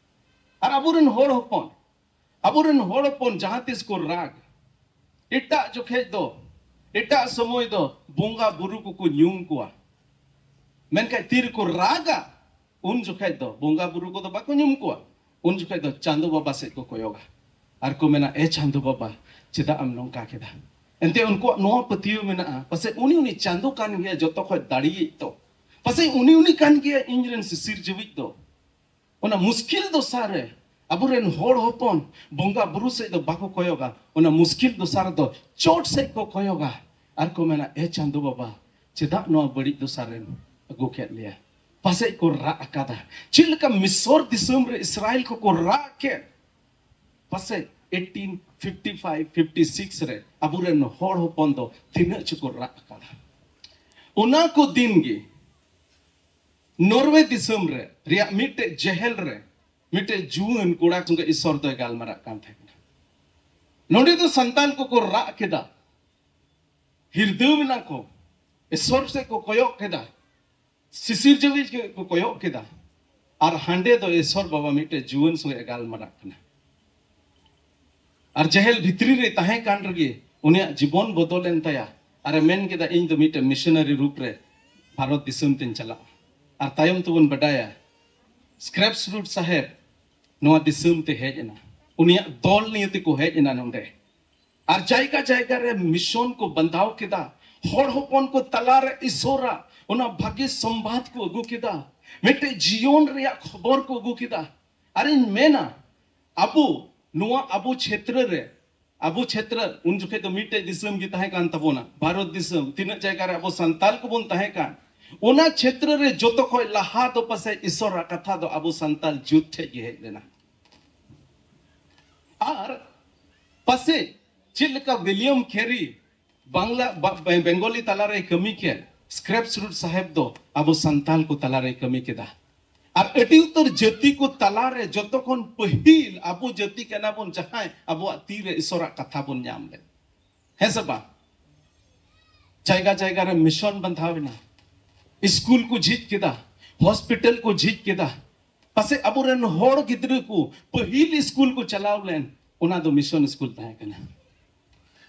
ᱟᱨ ᱟᱵᱚᱨᱮᱱ ᱦᱚᱲ ᱦᱚᱯᱚᱱ, ᱟᱵᱚᱨᱮᱱ ᱦᱚᱲ ᱦᱚᱯᱚᱱ ᱡᱟᱦᱟᱸ ᱛᱤᱥ ᱠᱚ ᱨᱟᱜᱽ, ᱮᱴᱟᱜ ᱡᱚᱠᱷᱮᱡ ᱫᱚ, ᱮᱴᱟᱜ ᱥᱚᱢᱚᱭ ᱫᱚ ᱵᱚᱸᱜᱟ ᱵᱩᱨᱩ ᱠᱚᱠᱚ ᱧᱩᱢ ᱠᱚᱣᱟ, ᱢᱮᱱᱠᱷᱟᱱ ᱛᱤ ᱨᱮᱠᱚ ᱨᱟᱜᱟ, ᱩᱱ ᱡᱚᱠᱷᱮᱡ ᱫᱚ ᱵᱚᱸᱜᱟ ᱵᱩᱨᱩ ᱠᱚᱫᱚ ᱵᱟᱠᱚ ᱧᱩᱢ ᱠᱚᱣᱟ᱾ ᱩᱱ ᱡᱚᱠᱷᱮᱡ ᱫᱚ ᱪᱟᱸᱫᱚ ᱵᱟᱵᱟ ᱥᱮᱫ ᱠᱚ ᱠᱚᱭᱚᱜᱟ ᱟᱨ ᱠᱚ ᱢᱮᱱᱟ, "ᱮ ᱪᱟᱸᱫᱚ ᱵᱟᱵᱟ, ᱪᱮᱫᱟᱜ ᱮᱢ ᱱᱚᱝᱠᱟ ᱠᱮᱫᱟ?" ᱮᱱᱛᱮ ᱩᱱᱠᱩᱣᱟᱜ ᱱᱚᱣᱟ ᱯᱟᱹᱛᱭᱟᱹᱣ ᱢᱮᱱᱟᱜᱼᱟ, ᱯᱟᱥᱮᱡ ᱩᱱᱤ, ᱩᱱᱤ ᱪᱟᱸᱫᱚ ᱠᱟᱱ ᱜᱮᱭᱟ ᱡᱚᱛᱚ ᱠᱷᱚᱱ ᱫᱟᱲᱮᱭᱤᱡ ᱫᱚ, ᱯᱟᱥᱮᱡ ᱩᱱᱤ, ᱩᱱᱤ ᱠᱟᱱ ᱜᱮᱭᱟ ᱤᱧ ᱨᱮᱱ ᱥᱤᱥᱤᱨ ᱡᱤᱣᱤᱡ ᱫᱚ᱾ ᱚᱱᱟ ᱢᱩᱥᱠᱤᱞ ᱫᱚᱥᱟ ᱨᱮ ᱟᱵᱚᱨᱮᱱ ᱦᱚᱲ ᱦᱚᱯᱚᱱ ᱵᱚᱸᱜᱟ ᱵᱩᱨᱩ ᱥᱮᱫ ᱫᱚ ᱵᱟᱠᱚ ᱠᱚᱭᱚᱜᱟ, ᱚᱱᱟ ᱢᱩᱥᱠᱤᱞ ᱫᱚᱥᱟ ᱨᱮᱫᱚ ᱪᱚᱴ ᱥᱮᱫ ᱠᱚ ᱠᱚᱭᱚᱜᱟ ᱟᱨ ᱠᱚ ᱢᱮᱱᱟ, "ᱮ ᱪᱟᱸᱫᱚ ᱵᱟᱵᱟ, ᱪᱮᱫᱟᱜ ᱱᱚᱣᱟ ᱵᱟᱹᱲᱤᱡ ᱫᱚᱥᱟ ᱨᱮᱢ ᱟᱹᱜᱩ ᱠᱮᱫ ᱞᱮᱭᱟ?" ᱯᱟᱥᱮᱡ ᱠᱚ ᱨᱟᱜ ᱟᱠᱟᱫᱟ, ᱪᱮᱫ ᱞᱮᱠᱟ ᱢᱤᱥᱚᱨ ᱫᱤᱥᱚᱢ ᱨᱮ ᱤᱥᱨᱟᱭᱮᱞ ᱠᱚᱠᱚ ᱨᱟᱜ ᱠᱮᱫ᱾ ᱯᱟᱥᱮᱡ eighteen fifty five fifty six ᱨᱮ ᱟᱵᱚᱨᱮᱱ ᱦᱚᱲ ᱦᱚᱯᱚᱱ ᱫᱚ ᱛᱤᱱᱟᱹᱜ ᱪᱚᱠᱚ ᱨᱟᱜ ᱟᱠᱟᱫᱟ᱾ ᱚᱱᱟ ᱠᱚ ᱫᱤᱱ ᱜᱮ ᱱᱚᱨᱣᱮ ᱫᱤᱥᱚᱢ ᱨᱮ ᱨᱮᱭᱟᱜ ᱢᱤᱫᱴᱮᱡ ᱡᱮᱦᱮᱞ ᱨᱮ ᱢᱤᱫᱴᱮᱡ ᱡᱩᱣᱟᱹᱱ ᱠᱚᱲᱟ ᱥᱚᱸᱜᱮ ᱤᱥᱚᱨ ᱫᱚᱭ ᱜᱟᱞᱢᱟᱨᱟᱜ ᱠᱟᱱ ᱛᱟᱦᱮᱸ ᱠᱟᱱᱟ᱾ ᱱᱚᱰᱮ ᱫᱚ ᱥᱟᱱᱛᱟᱞ ᱠᱚᱠᱚ ᱨᱟᱜ ᱠᱮᱫᱟ, ᱦᱤᱨᱫᱟᱹᱣ ᱮᱱᱟ ᱠᱚ, ᱤᱥᱚᱨ ᱥᱮᱫ ᱠᱚ ᱠᱚᱭᱚᱜ ᱠᱮᱫᱟ, ᱥᱤᱥᱤᱨ ᱡᱟᱹᱣᱤᱡ ᱠᱚ ᱠᱚᱭᱚᱜ ᱠᱮᱫᱟ, ᱟᱨ ᱦᱟᱸᱰᱮ ᱫᱚ ᱤᱥᱚᱨ ᱵᱟᱵᱟ ᱢᱤᱫᱴᱮᱡ ᱡᱩᱣᱟᱹᱱ ᱥᱚᱸᱜᱮ ᱜᱟᱞᱢᱟᱨᱟᱜ ᱠᱟᱱᱟ᱾ ᱟᱨ ᱡᱮᱦᱮᱞ ᱵᱷᱤᱛᱨᱤ ᱨᱮ ᱛᱟᱦᱮᱸ ᱠᱟᱱ ᱨᱮᱜᱮ ᱩᱱᱤᱭᱟᱜ ᱡᱤᱵᱚᱱ ᱵᱚᱫᱚᱞ ᱮᱱ ᱛᱟᱭᱟ᱾ ᱟᱨᱮ ᱢᱮᱱ ᱠᱮᱫᱟ, "ᱤᱧ ᱫᱚ ᱢᱤᱫᱴᱮᱱ ᱢᱤᱥᱚᱱᱟᱨᱤ ᱨᱩᱯ ᱨᱮ ᱵᱷᱟᱨᱚᱛ ᱫᱤᱥᱚᱢ ᱛᱮᱧ ᱪᱟᱞᱟᱜᱼᱟ᱾" ᱟᱨ ᱛᱟᱭᱚᱢ ᱛᱮᱵᱚᱱ ᱵᱟᱰᱟᱭᱟ, ᱥᱠᱨᱮᱯᱥ ᱨᱩᱴ ᱥᱟᱦᱮᱵ ᱱᱚᱣᱟ ᱫᱤᱥᱚᱢ ᱛᱮ ᱦᱮᱡ ᱮᱱᱟ, ᱩᱱᱤᱭᱟᱜ ᱫᱚᱞ ᱱᱤᱭᱮ ᱛᱮᱠᱚ ᱦᱮᱡ ᱮᱱᱟ ᱱᱚᱰᱮ᱾ ᱟᱨ ᱡᱟᱭᱜᱟ ᱡᱟᱭᱜᱟ ᱨᱮ ᱢᱤᱥᱚᱱ ᱠᱚ ᱵᱟᱸᱫᱷᱟᱣ ᱠᱮᱫᱟ, ᱦᱚᱲ ᱦᱚᱯᱚᱱ ᱠᱚ ᱛᱟᱞᱟᱨᱮ ᱤᱥᱚᱨᱟᱜ ᱚᱱᱟ ᱵᱷᱟᱹᱜᱤ ᱥᱚᱢᱵᱟᱫ ᱠᱚ ᱟᱹᱜᱩ ᱠᱮᱫᱟ, ᱢᱤᱫᱴᱮᱡ ᱡᱤᱭᱚᱱ ᱨᱮᱭᱟᱜ ᱠᱷᱚᱵᱚᱨ ᱠᱚ ᱟᱹᱜᱩ ᱠᱮᱫᱟ᱾ ᱟᱨᱤᱧ ᱢᱮᱱᱟ, ᱟᱵᱚ ᱱᱚᱣᱟ ᱟᱵᱚ ᱪᱷᱮᱛᱨᱚ ᱨᱮ, ᱟᱵᱚ ᱪᱷᱮᱛᱨᱚ, ᱩᱱ ᱡᱚᱠᱷᱮᱡ ᱫᱚ ᱢᱤᱫᱴᱮᱡ ᱫᱤᱥᱚᱢ ᱜᱮ ᱛᱟᱦᱮᱸ ᱠᱟᱱ ᱛᱟᱵᱚᱱᱟ, ᱵᱷᱟᱨᱚᱛ ᱫᱤᱥᱚᱢ᱾ ᱛᱤᱱᱟᱹᱜ ᱡᱟᱭᱜᱟ ᱨᱮ ᱟᱵᱚ ᱥᱟᱱᱛᱟᱞ ᱠᱚᱵᱚᱱ ᱛᱟᱦᱮᱸ ᱠᱟᱱ, ᱚᱱᱟ ᱪᱷᱮᱛᱨᱚ ᱨᱮ ᱡᱚᱛᱚ ᱠᱷᱚᱡ ᱞᱟᱦᱟ ᱫᱚ ᱯᱟᱥᱮᱡ ᱤᱥᱚᱨᱟᱜ ᱠᱟᱛᱷᱟ ᱫᱚ ᱟᱵᱚ ᱥᱟᱱᱛᱟᱞ ᱡᱩᱛ ᱴᱷᱮᱡ ᱜᱮ ᱦᱮᱡ ᱞᱮᱱᱟ᱾ ᱟᱨ ᱯᱟᱥᱮᱡ ᱪᱮᱫ ᱞᱮᱠᱟ ᱣᱤᱞᱤᱭᱟᱢ ᱠᱮᱨᱤ ᱵᱟᱝᱞᱟ, ᱵᱟ-, ᱵᱮ-, ᱵᱮᱝᱜᱚᱞᱤ ᱛᱟᱞᱟᱨᱮᱭ ᱠᱟᱹᱢᱤ ᱠᱮᱫ, ᱥᱠᱨᱮᱯᱥ ᱨᱩᱴ ᱥᱟᱦᱮᱵ ᱫᱚ ᱟᱵᱚ ᱥᱟᱱᱛᱟᱞ ᱠᱚ ᱛᱟᱞᱟᱨᱮᱭ ᱠᱟᱹᱢᱤ ᱠᱮᱫᱟ᱾ ᱟᱨ ᱟᱹᱰᱤ ᱩᱛᱟᱹᱨ ᱡᱟᱹᱛᱤ ᱠᱚ ᱛᱟᱞᱟᱨᱮ ᱡᱚᱛᱚ ᱠᱷᱚᱱ ᱯᱟᱹᱦᱤᱞ ᱟᱵᱚ ᱡᱟᱹᱛᱤ ᱠᱟᱱᱟ ᱵᱚᱱ ᱡᱟᱦᱟᱸᱭ ᱟᱵᱚᱣᱟᱜ ᱛᱤ ᱨᱮ ᱤᱥᱚᱨᱟᱜ ᱠᱟᱛᱷᱟ ᱵᱚᱱ ᱧᱟᱢ ᱞᱮᱫ᱾ ᱦᱮᱸ ᱥᱮ ᱵᱟᱝ? ᱡᱟᱭᱜᱟ ᱡᱟᱭᱜᱟ ᱨᱮ ᱢᱤᱥᱚᱱ ᱵᱟᱸᱫᱷᱟᱣ ᱮᱱᱟ, ᱥᱠᱩᱞ ᱠᱚ ᱡᱷᱤᱡ ᱠᱮᱫᱟ, ᱦᱚᱥᱯᱤᱴᱟᱞ ᱠᱚ ᱡᱷᱤᱡ ᱠᱮᱫᱟ᱾ ᱯᱟᱥᱮᱡ ᱟᱵᱚᱨᱮᱱ ᱦᱚᱲ ᱜᱤᱫᱽᱨᱟᱹ ᱠᱚ ᱯᱟᱹᱦᱤᱞ ᱥᱠᱩᱞ ᱠᱚ ᱪᱟᱞᱟᱣ ᱞᱮᱱ, ᱚᱱᱟ ᱫᱚ ᱢᱤᱥᱚᱱ ᱥᱠᱩᱞ ᱛᱟᱦᱮᱸ ᱠᱟᱱᱟ᱾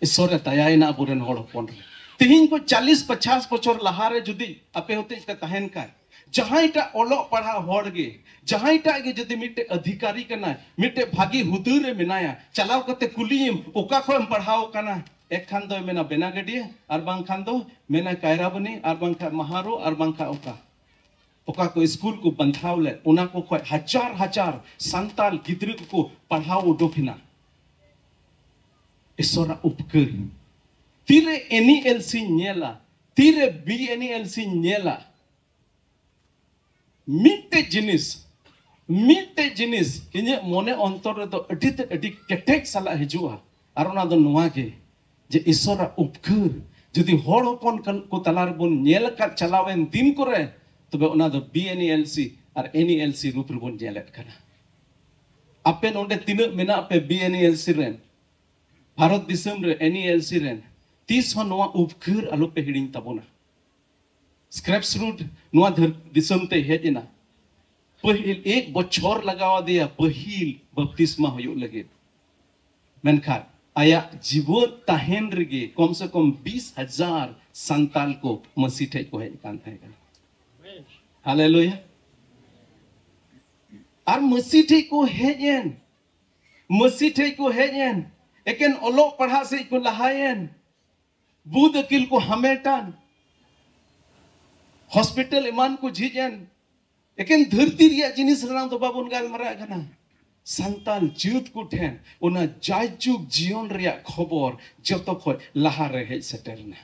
ᱤᱥᱚᱨ ᱮ ᱫᱟᱭᱟᱭᱮᱱᱟ ᱟᱵᱚᱨᱮᱱ ᱦᱚᱲ ᱦᱚᱯᱚᱱ ᱨᱮ᱾ ᱛᱮᱦᱮᱧ ᱠᱚ ᱪᱟᱞᱤᱥ ᱯᱚᱪᱟᱥ ᱵᱚᱪᱷᱚᱨ ᱞᱟᱦᱟ ᱨᱮ ᱡᱩᱫᱤ ᱟᱯᱮ ᱦᱚᱛᱮᱡ ᱯᱮ ᱛᱟᱦᱮᱱ ᱠᱷᱟᱱ, ᱡᱟᱦᱟᱸᱭᱴᱟᱜ ᱚᱞᱚᱜ ᱯᱟᱲᱦᱟᱜ ᱦᱚᱲ ᱜᱮ, ᱡᱟᱦᱟᱸᱭᱴᱟᱜ ᱜᱮ ᱡᱩᱫᱤ ᱢᱤᱫᱴᱮᱡ ᱚᱫᱷᱤᱠᱟᱨᱤ ᱠᱟᱱᱟᱭ, ᱢᱤᱫᱴᱮᱡ ᱵᱷᱟᱹᱜᱤ ᱦᱩᱫᱟᱹ ᱨᱮ ᱢᱮᱱᱟᱭᱟ, ᱪᱟᱞᱟᱣ ᱠᱟᱛᱮ ᱠᱩᱞᱤᱭᱮᱢ, "ᱚᱠᱟ ᱠᱷᱚᱡ ᱮᱢ ᱯᱟᱲᱦᱟᱣ ᱠᱟᱱᱟ?" ᱮᱠ ᱠᱷᱟᱱ ᱫᱚᱭ ᱢᱮᱱᱟ ᱵᱮᱱᱟᱜᱟᱹᱰᱤᱭᱟᱹ, ᱟᱨ ᱵᱟᱝᱠᱷᱟᱱ ᱫᱚ ᱢᱮᱱᱟ ᱠᱟᱭᱨᱟᱵᱟᱹᱱᱤ, ᱟᱨ ᱵᱟᱝᱠᱷᱟᱱ ᱢᱟᱦᱟᱨᱳ, ᱟᱨ ᱵᱟᱝᱠᱷᱟᱱ ᱚᱠᱟ, ᱚᱠᱟ ᱠᱚ ᱥᱠᱩᱞ ᱠᱚ ᱵᱟᱸᱫᱷᱟᱣ ᱞᱮᱫ, ᱚᱱᱟ ᱠᱚ ᱠᱷᱚᱡ ᱦᱟᱡᱟᱨ ᱦᱟᱡᱟᱨ ᱥᱟᱱᱛᱟᱞ ᱜᱤᱫᱽᱨᱟᱹ ᱠᱚᱠᱚ ᱯᱟᱲᱦᱟᱣ ᱩᱰᱩᱠ ᱮᱱᱟ᱾ ᱤᱥᱚᱨᱟᱜ ᱩᱯᱠᱟᱹᱨ᱾ ᱛᱤᱨᱮ ᱮᱱ ᱤ ᱮᱞ ᱥᱤᱧ ᱧᱮᱞᱟ, ᱛᱤᱨᱮ ᱵᱤ ᱮᱱ ᱤ ᱮᱞ ᱥᱤᱧ ᱧᱮᱞᱟ, ᱢᱤᱫᱴᱮᱡ ᱡᱤᱱᱤᱥ, ᱢᱤᱫᱴᱮᱡ ᱡᱤᱱᱤᱥ ᱤᱧᱟᱹᱜ ᱢᱚᱱᱮ ᱚᱱᱛᱚᱨ ᱨᱮᱫᱚ ᱟᱹᱰᱤ ᱛᱮᱫ, ᱟᱹᱰᱤ ᱠᱮᱴᱮᱡ ᱥᱟᱞᱟᱜ ᱦᱤᱡᱩᱜᱼᱟ᱾ ᱟᱨ ᱚᱱᱟ ᱫᱚ ᱱᱚᱣᱟ ᱜᱮ, ᱡᱮ ᱤᱥᱚᱨᱟᱜ ᱩᱯᱠᱟᱹᱨ ᱡᱩᱫᱤ ᱦᱚᱲ ᱦᱚᱯᱚᱱ ᱠᱟᱱ ᱠᱚ ᱛᱟᱞᱟ ᱨᱮᱵᱚᱱ ᱧᱮᱞ ᱟᱠᱟᱫ ᱪᱟᱞᱟᱣᱮᱱ ᱫᱤᱱ ᱠᱚᱨᱮ, ᱛᱚᱵᱮ ᱚᱱᱟ ᱫᱚ ᱵᱤ ᱮᱱ ᱤ ᱮᱞ ᱥᱤ ᱟᱨ ᱮᱱ ᱤ ᱮᱞ ᱥᱤ ᱨᱩᱯ ᱨᱮᱵᱚᱱ ᱧᱮᱞᱮᱫ ᱠᱟᱱᱟ᱾ ᱟᱯᱮ ᱱᱚᱰᱮ ᱛᱤᱱᱟᱹᱜ ᱢᱮᱱᱟᱜ ᱯᱮ ᱵᱤ ᱮᱱ ᱤ ᱮᱞ ᱥᱤ ᱨᱮᱱ? ᱵᱷᱟᱨᱚᱛ ᱫᱤᱥᱚᱢ ᱨᱮ ᱮᱱ ᱤ ᱮᱞ ᱥᱤ ᱨᱮᱱ, ᱛᱤᱥ ᱦᱚᱸ ᱱᱚᱣᱟ ᱩᱯᱠᱟᱹᱨ ᱟᱞᱚᱯᱮ ᱦᱤᱲᱤᱧ ᱛᱟᱵᱚᱱᱟ᱾ ᱥᱠᱨᱮᱯᱥ ᱨᱩᱴ ᱱᱚᱣᱟ ᱫᱷᱟᱹᱨ-, ᱫᱤᱥᱚᱢ ᱛᱮᱭ ᱦᱮᱡ ᱮᱱᱟ᱾ ᱯᱟᱹᱦᱤᱞ ᱮᱠ ᱵᱚᱪᱷᱚᱨ ᱞᱟᱜᱟᱣ ᱟᱫᱮᱭᱟ ᱯᱟᱹᱦᱤᱞ ᱵᱟᱯᱛᱤᱥᱢᱟ ᱦᱩᱭᱩᱜ ᱞᱟᱹᱜᱤᱫ᱾ ᱢᱮᱱᱠᱷᱟᱱ ᱟᱭᱟᱜ ᱡᱤᱵᱚᱱ ᱛᱟᱦᱮᱱ ᱨᱮᱜᱮ ᱠᱚᱢ ᱥᱮ ᱠᱚᱢ ᱵᱤᱥ ᱦᱟᱡᱟᱨ ᱥᱟᱱᱛᱟᱞ ᱠᱚ ᱢᱟᱹᱥᱤ ᱴᱷᱮᱡ ᱠᱚ ᱦᱮᱡ ᱟᱠᱟᱱ ᱛᱟᱦᱮᱸ ᱠᱟᱱᱟ᱾ ᱦᱟᱞᱮᱞᱩᱭᱟ᱾ ᱟᱨ ᱢᱟᱹᱥᱤ ᱴᱷᱮᱡ ᱠᱚ ᱦᱮᱡ ᱮᱱ, ᱢᱟᱹᱥᱤ ᱴᱷᱮᱡ ᱠᱚ ᱦᱮᱡ ᱮᱱ, ᱮᱠᱮᱱ ᱚᱞᱚᱜ ᱯᱟᱲᱦᱟᱜ ᱥᱮᱫ ᱠᱚ ᱞᱟᱦᱟᱭᱮᱱ, ᱵᱩᱫ ᱟᱹᱠᱤᱞ ᱠᱚ ᱦᱟᱢᱮᱴᱟᱱ, ᱦᱚᱥᱯᱤᱴᱟᱞ ᱮᱢᱟᱱ ᱠᱚ ᱡᱷᱤᱡ ᱮᱱ, ᱮᱠᱮᱱ ᱫᱷᱟᱹᱨᱛᱤ ᱨᱮᱭᱟᱜ ᱡᱤᱱᱤᱥ ᱨᱮᱱᱟᱜ ᱫᱚ ᱵᱟᱵᱚᱱ ᱜᱟᱞᱢᱟᱨᱟᱜ ᱠᱟᱱᱟ᱾ ᱥᱟᱱᱛᱟᱞ ᱡᱟᱹᱛ ᱠᱚ ᱴᱷᱮᱱ ᱚᱱᱟ ᱡᱟᱭᱡᱩᱜᱽ ᱡᱤᱭᱚᱱ ᱨᱮᱭᱟᱜ ᱠᱷᱚᱵᱚᱨ ᱡᱚᱛᱚ ᱠᱷᱚᱡ ᱞᱟᱦᱟ ᱨᱮ ᱦᱮᱡ ᱥᱮᱴᱮᱨ ᱮᱱᱟ᱾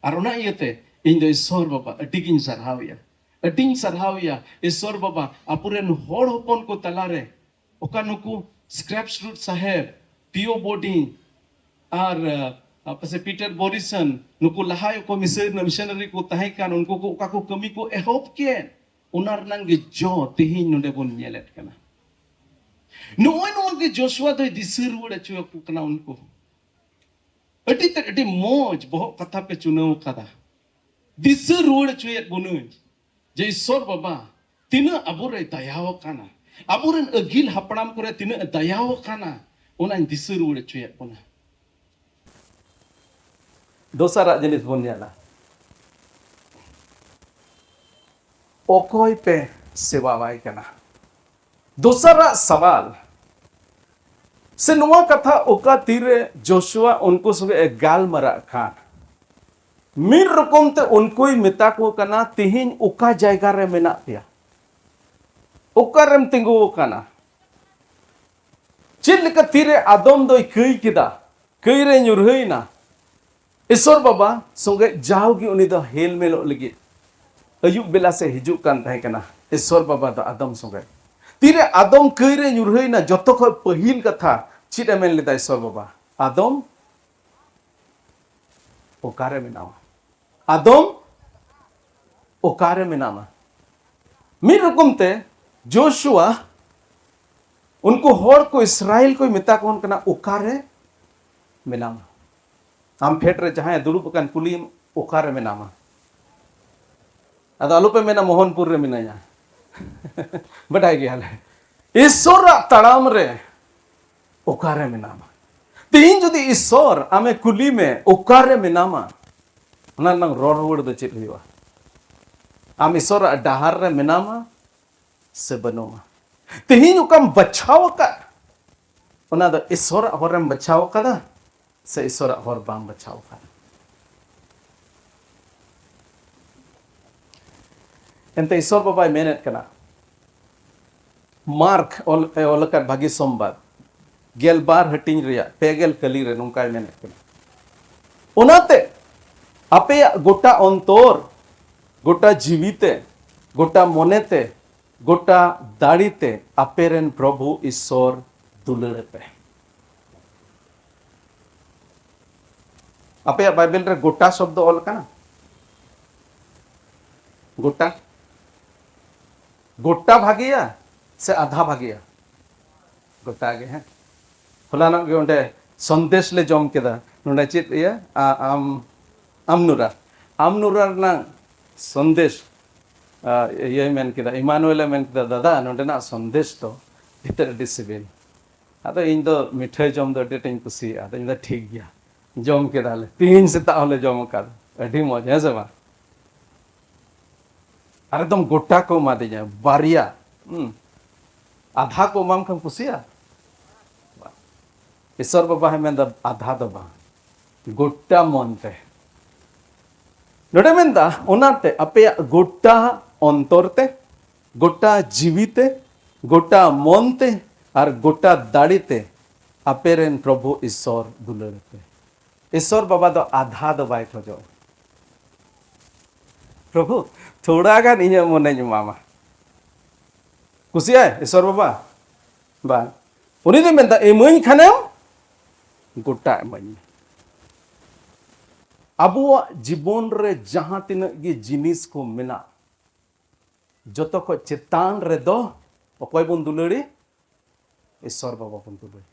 ᱟᱨ ᱚᱱᱟ ᱤᱭᱟᱹᱛᱮ ᱤᱧ ᱫᱚ ᱤᱥᱥᱚᱨ ᱵᱟᱵᱟ ᱟᱹᱰᱤ ᱜᱤᱧ ᱥᱟᱨᱦᱟᱣᱮᱭᱟ, ᱟᱹᱰᱤᱧ ᱥᱟᱨᱦᱟᱣᱮᱭᱟ ᱤᱥᱥᱚᱨ ᱵᱟᱵᱟ, ᱟᱵᱚᱨᱮᱱ ᱦᱚᱲ ᱦᱚᱯᱚᱱ ᱠᱚ ᱛᱟᱞᱟᱨᱮ ᱚᱠᱟ ᱱᱩᱠᱩ ᱥᱠᱨᱮᱯᱥ ᱨᱩᱴ ᱥᱟᱦᱮᱵᱽ, ᱯᱤᱭᱳ ᱵᱳᱨᱰᱤᱝ, ᱟᱨ ᱟᱯᱮ ᱥᱮ ᱯᱤᱴᱟᱨ ᱵᱚᱨᱤᱥᱚᱱ, ᱱᱩᱠᱩ ᱞᱟᱦᱟ ᱚᱠᱚᱭ ᱢᱤᱥᱚᱱᱟᱨᱤ ᱠᱚ ᱛᱟᱦᱮᱸ ᱠᱟᱱ, ᱩᱱᱠᱩ ᱠᱚ ᱚᱠᱟ ᱠᱚ ᱠᱟᱹᱢᱤ ᱠᱚ ᱮᱦᱚᱵ ᱠᱮᱫ, ᱚᱱᱟ ᱨᱮᱱᱟᱜ ᱜᱮ ᱡᱚ ᱛᱮᱦᱮᱧ ᱱᱚᱰᱮ ᱵᱚᱱ ᱧᱮᱞᱮᱫ ᱠᱟᱱᱟ᱾ ᱱᱚᱜᱼᱚᱭ ᱱᱚᱣᱟ ᱜᱮ ᱡᱚᱥᱩᱣᱟ ᱫᱚᱭ ᱫᱤᱥᱟᱹ ᱨᱩᱣᱟᱹᱲ ᱦᱚᱪᱚᱭᱟᱠᱚ ᱠᱟᱱᱟ ᱩᱱᱠᱩ᱾ ᱟᱹᱰᱤ ᱛᱮᱫ ᱟᱹᱰᱤ ᱢᱚᱡᱽ ᱵᱚᱦᱚᱜ ᱠᱟᱛᱷᱟ ᱯᱮ ᱪᱩᱱᱟᱹᱣ ᱟᱠᱟᱫᱟ᱾ ᱫᱤᱥᱟᱹ ᱨᱩᱣᱟᱹᱲ ᱦᱚᱪᱚᱭᱮᱫ ᱵᱚᱱᱟᱹᱧ ᱡᱮ ᱤᱥᱥᱚᱨ ᱵᱟᱵᱟ ᱛᱤᱱᱟᱹᱜ ᱟᱵᱚᱨᱮ ᱫᱟᱭᱟᱣ ᱟᱠᱟᱱᱟ, ᱟᱵᱚᱨᱮᱱ ᱟᱹᱜᱤᱞ ᱦᱟᱯᱲᱟᱢ ᱠᱚᱨᱮ ᱛᱤᱱᱟᱹᱜ ᱮ ᱫᱟᱭᱟᱣ ᱟᱠᱟᱱᱟ, ᱚᱱᱟᱧ ᱫᱤᱥᱟᱹ ᱨᱩᱣᱟᱹᱲ ᱦᱚᱪᱚᱭᱮᱫ ᱵᱚᱱᱟ᱾ ᱫᱚᱥᱟᱨᱟᱜ ᱡᱤᱱᱤᱥ ᱵᱚᱱ ᱧᱮᱞᱟ, ᱚᱠᱚᱭ ᱯᱮ ᱥᱮᱵᱟᱣᱟᱭ ᱠᱟᱱᱟ? ᱫᱚᱥᱟᱨᱟᱜ ᱥᱟᱣᱟᱞ ᱥᱮ ᱱᱚᱣᱟ ᱠᱟᱛᱷᱟ, ᱚᱠᱟ ᱛᱤᱨᱮ ᱡᱚᱥᱩᱣᱟ ᱩᱱᱠᱩ ᱥᱚᱸᱜᱮ ᱮ ᱜᱟᱞᱢᱟᱨᱟᱜ ᱠᱷᱟᱱ, ᱢᱤᱫ ᱨᱚᱠᱚᱢ ᱛᱮ ᱩᱱᱠᱩᱭ ᱢᱮᱛᱟ ᱠᱚ ᱠᱟᱱᱟ, "ᱛᱤᱦᱤᱧ ᱚᱠᱟ ᱡᱟᱭᱜᱟ ᱨᱮ ᱢᱮᱱᱟᱜ ᱯᱮᱭᱟ? ᱚᱠᱟᱨᱮᱢ ᱛᱤᱸᱜᱩ ᱟᱠᱟᱱᱟ?" ᱪᱮᱫ ᱞᱮᱠᱟ ᱛᱤᱨᱮ ᱟᱫᱚᱢ ᱫᱚᱭ ᱠᱟᱹᱭ ᱠᱮᱫᱟ, ᱠᱟᱹᱭ ᱨᱮ ᱧᱩᱨᱦᱟᱹᱭᱮᱱᱟ, ᱤᱥᱚᱨ ᱵᱟᱵᱟ ᱥᱚᱸᱜᱮ ᱡᱟᱣᱜᱮ ᱩᱱᱤ ᱫᱚ ᱦᱮᱞ ᱢᱮᱞᱚᱜ ᱞᱟᱹᱜᱤᱫ ᱟᱹᱭᱩᱵ ᱵᱮᱞᱟ ᱥᱮ ᱦᱤᱡᱩᱜ ᱠᱟᱱ ᱛᱟᱦᱮᱸ ᱠᱟᱱᱟ ᱤᱥᱚᱨ ᱵᱟᱵᱟ ᱫᱚ ᱟᱫᱚᱢ ᱥᱚᱸᱜᱮ᱾ ᱛᱤᱨᱮ ᱟᱫᱚᱢ ᱠᱟᱹᱭ ᱨᱮ ᱧᱩᱨᱦᱟᱹᱭᱮᱱᱟ, ᱡᱚᱛᱚ ᱠᱷᱚᱱ ᱯᱟᱹᱦᱤᱞ ᱠᱟᱛᱷᱟ ᱪᱮᱫ ᱮ ᱢᱮᱱ ᱞᱮᱫᱟ ᱤᱥᱚᱨ ᱵᱟᱵᱟ? "ᱟᱫᱚᱢ ᱚᱠᱟᱨᱮ ᱢᱮᱱᱟᱢᱟ? ᱟᱫᱚᱢ ᱚᱠᱟᱨᱮ ᱢᱮᱱᱟᱢᱟ?" ᱢᱤᱫ ᱨᱚᱠᱚᱢ ᱛᱮ ᱡᱳᱥᱩᱣᱟ ᱩᱱᱠᱩ ᱦᱚᱲ ᱠᱚ, ᱤᱥᱨᱟᱭᱮᱞ ᱠᱚᱭ ᱢᱮᱛᱟ ᱠᱚ ᱠᱟᱱᱟ, "ᱚᱠᱟᱨᱮ ᱢᱮᱱᱟᱢᱟ?" ᱟᱢ ᱯᱷᱮᱰ ᱨᱮ ᱡᱟᱦᱟᱸᱭ ᱫᱩᱲᱩᱵ ᱟᱠᱟᱱ, ᱠᱩᱞᱤᱭᱮᱢ, "ᱚᱠᱟᱨᱮ ᱢᱮᱱᱟᱢᱟ?" ᱟᱫᱚ ᱟᱞᱚᱯᱮ ᱢᱮᱱᱟ, "ᱢᱳᱦᱚᱱᱯᱩᱨ ᱨᱮ ᱢᱮᱱᱟᱧᱟ᱾" ᱵᱟᱰᱟᱭ ᱜᱮᱭᱟᱞᱮ, ᱤᱥᱚᱨᱟᱜ ᱛᱟᱲᱟᱢ ᱨᱮ ᱚᱠᱟᱨᱮ ᱢᱮᱱᱟᱢᱟ? ᱛᱮᱦᱮᱧ ᱡᱩᱫᱤ ᱤᱥᱚᱨ ᱟᱢᱮ ᱠᱩᱞᱤ ᱢᱮ, "ᱚᱠᱟᱨᱮ ᱢᱮᱱᱟᱢᱟ?" ᱚᱱᱟ ᱨᱮᱱᱟᱜ ᱨᱚᱲ ᱨᱩᱣᱟᱹᱲ ᱫᱚ ᱪᱮᱫ ᱦᱩᱭᱩᱜᱼᱟ? ᱟᱢ ᱤᱥᱚᱨᱟᱜ ᱰᱟᱦᱟᱨ ᱨᱮ ᱢᱮᱱᱟᱢᱟ ᱥᱮ ᱵᱟᱹᱱᱩᱢᱟ? ᱛᱮᱦᱮᱧ ᱚᱠᱟᱢ ᱵᱟᱪᱷᱟᱣ ᱟᱠᱟᱫ, ᱚᱱᱟ ᱫᱚ ᱤᱥᱚᱨᱟᱜ ᱦᱚᱨᱮᱢ ᱵᱟᱪᱷᱟᱣ ᱟᱠᱟᱫᱟ ᱥᱮ ᱤᱥᱚᱨᱟᱜ ᱦᱚᱨ ᱵᱟᱢ ᱵᱟᱪᱷᱟᱣ ᱟᱠᱟᱫᱟ? ᱮᱱᱛᱮ ᱤᱥᱚᱨ ᱵᱟᱵᱟᱭ ᱢᱮᱱᱮᱫ ᱠᱟᱱᱟ, ᱢᱟᱨᱠ ᱚᱞ, ᱮ ᱚᱞ ᱟᱠᱟᱫ ᱵᱷᱟᱹᱜᱤ ᱥᱚᱢᱵᱟᱫ, ᱜᱮᱞᱵᱟᱨ ᱦᱟᱹᱴᱤᱧ ᱨᱮᱭᱟᱜ ᱯᱮ ᱜᱮᱞ ᱠᱟᱹᱞᱤ ᱨᱮ ᱱᱚᱝᱠᱟᱭ ᱢᱮᱱᱮᱫ ᱠᱟᱱᱟ, ᱚᱱᱟᱛᱮ ᱟᱯᱮᱭᱟᱜ ᱜᱚᱴᱟ ᱚᱱᱛᱚᱨ, ᱜᱚᱴᱟ ᱡᱤᱣᱤ ᱛᱮ, ᱜᱚᱴᱟ ᱢᱚᱱᱮ ᱛᱮ, ᱜᱚᱴᱟ ᱫᱟᱲᱮ ᱛᱮ ᱟᱯᱮ ᱨᱮᱱ ᱯᱨᱚᱵᱷᱩ ᱤᱥᱥᱚᱨ ᱫᱩᱞᱟᱹᱲ ᱯᱮ᱾ ᱟᱯᱮᱭᱟᱜ ᱵᱟᱭᱵᱮᱞ ᱨᱮ ᱜᱚᱴᱟ ᱥᱚᱵᱫᱚ ᱚᱞ ᱠᱟᱱᱟ? ᱜᱚᱴᱟ? ᱜᱚᱴᱟ ᱵᱷᱟᱜᱮᱭᱟ ᱥᱮ ᱟᱫᱷᱟ ᱵᱷᱟᱜᱮᱭᱟ? ᱜᱚᱴᱟ ᱜᱮ, ᱦᱮᱸ᱾ ᱦᱚᱞᱟᱱᱚᱜ ᱜᱮ ᱚᱸᱰᱮ ᱥᱚᱱᱫᱮᱥ ᱞᱮ ᱡᱚᱢ ᱠᱮᱫᱟ᱾ ᱱᱚᱰᱮ ᱪᱮᱫ ᱤᱭᱟᱹ? ᱟ-, ᱟᱢ, ᱟᱢᱱᱩᱨᱟ᱾ ᱟᱢᱱᱩᱨᱟ ᱨᱮᱱᱟᱜ ᱥᱚᱱᱫᱮᱥ, ᱟ, ᱤᱭᱟᱹᱭ ᱢᱮᱱ ᱠᱮᱫᱟ, ᱤᱢᱟᱱᱩᱭᱮᱞ ᱮ ᱢᱮᱱ ᱠᱮᱫᱟ, "ᱫᱟᱫᱟ, ᱱᱚᱰᱮᱱᱟᱜ ᱥᱚᱱᱫᱮᱥ ᱫᱚ ᱵᱷᱤᱛᱟᱹᱨ ᱟᱹᱰᱤ ᱥᱤᱵᱤᱞ᱾" ᱟᱫᱚ ᱤᱧ ᱫᱚ ᱢᱤᱴᱷᱟᱹᱭ ᱡᱚᱢ ᱫᱚ ᱟᱹᱰᱤ ᱟᱸᱴᱤᱧ ᱠᱩᱥᱤᱭᱟᱜᱼᱟ᱾ ᱟᱫᱚ ᱤᱧ ᱫᱚ, "ᱴᱷᱤᱠ ᱜᱮᱭᱟ, ᱡᱚᱢ ᱠᱮᱫᱟᱞᱮ, ᱛᱤᱦᱤᱧ ᱥᱮᱛᱟᱜ ᱦᱚᱸᱞᱮ ᱡᱚᱢ ᱟᱠᱟᱫᱟ, ᱟᱹᱰᱤ ᱢᱚᱡᱽ, ᱦᱮᱸ ᱥᱮ ᱵᱟᱝ?" ᱟᱨ ᱮᱠᱫᱚᱢ ᱜᱚᱴᱟ ᱠᱚ ᱮᱢᱟᱫᱤᱧᱟ, ᱵᱟᱨᱭᱟ᱾ ᱦᱩᱸ᱾ ᱟᱫᱷᱟ ᱠᱚ ᱮᱢᱟᱢ ᱠᱷᱟᱱ ᱠᱩᱥᱤᱭᱟ? ᱵᱟᱝ᱾ ᱤᱥᱚᱨ ᱵᱟᱵᱟ ᱦᱚᱸ ᱢᱮᱱᱫᱟ, "ᱟᱫᱷᱟ ᱫᱚ ᱵᱟᱝ, ᱜᱚᱴᱟ ᱢᱚᱱ ᱛᱮ᱾" ᱱᱚᱰᱮ ᱢᱮᱱᱫᱟ, ᱚᱱᱟᱛᱮ ᱟᱯᱮᱭᱟᱜ ᱜᱚᱴᱟ ᱚᱱᱛᱚᱨ ᱛᱮ, ᱜᱚᱴᱟ ᱡᱤᱣᱤ ᱛᱮ, ᱜᱚᱴᱟ ᱢᱚᱱ ᱛᱮ ᱟᱨ ᱜᱚᱴᱟ ᱫᱟᱲᱮ ᱛᱮ ᱟᱯᱮ ᱨᱮᱱ ᱯᱨᱚᱵᱷᱩ ᱤᱥᱚᱨ ᱫᱩᱞᱟᱹᱲ ᱯᱮ᱾ ᱤᱥᱚᱨ ᱵᱟᱵᱟ ᱫᱚ ᱟᱫᱷᱟ ᱫᱚ ᱵᱟᱭ ᱠᱷᱚᱡᱚᱜ᱾ "ᱯᱨᱚᱵᱷᱩ, ᱛᱷᱚᱲᱟ ᱜᱟᱱ ᱤᱧᱟᱹᱜ ᱢᱚᱱᱮᱧ ᱮᱢᱟᱢᱟ᱾" ᱠᱩᱥᱤᱭᱟᱭ ᱤᱥᱚᱨ ᱵᱟᱵᱟ? ᱵᱟᱝ᱾ ᱩᱱᱤ ᱫᱚᱭ ᱢᱮᱱᱫᱟ, "ᱤᱢᱟᱹᱧ ᱠᱷᱟᱱᱮᱢ ᱜᱚᱴᱟ ᱤᱢᱟᱹᱧ ᱢᱮ᱾" ᱟᱵᱚᱣᱟᱜ ᱡᱤᱵᱚᱱ ᱨᱮ ᱡᱟᱦᱟᱸ ᱛᱤᱱᱟᱹᱜ ᱜᱮ ᱡᱤᱱᱤᱥ ᱠᱚ ᱢᱮᱱᱟᱜ, ᱡᱚᱛᱚ ᱠᱷᱚᱡ ᱪᱮᱛᱟᱱ ᱨᱮᱫᱚ ᱚᱠᱚᱭ ᱵᱚᱱ ᱫᱩᱞᱟᱹᱲᱤ? ᱤᱥᱚᱨ ᱵᱟᱵᱟ ᱵᱚᱱ ᱫᱩᱞᱟᱹᱲᱤ᱾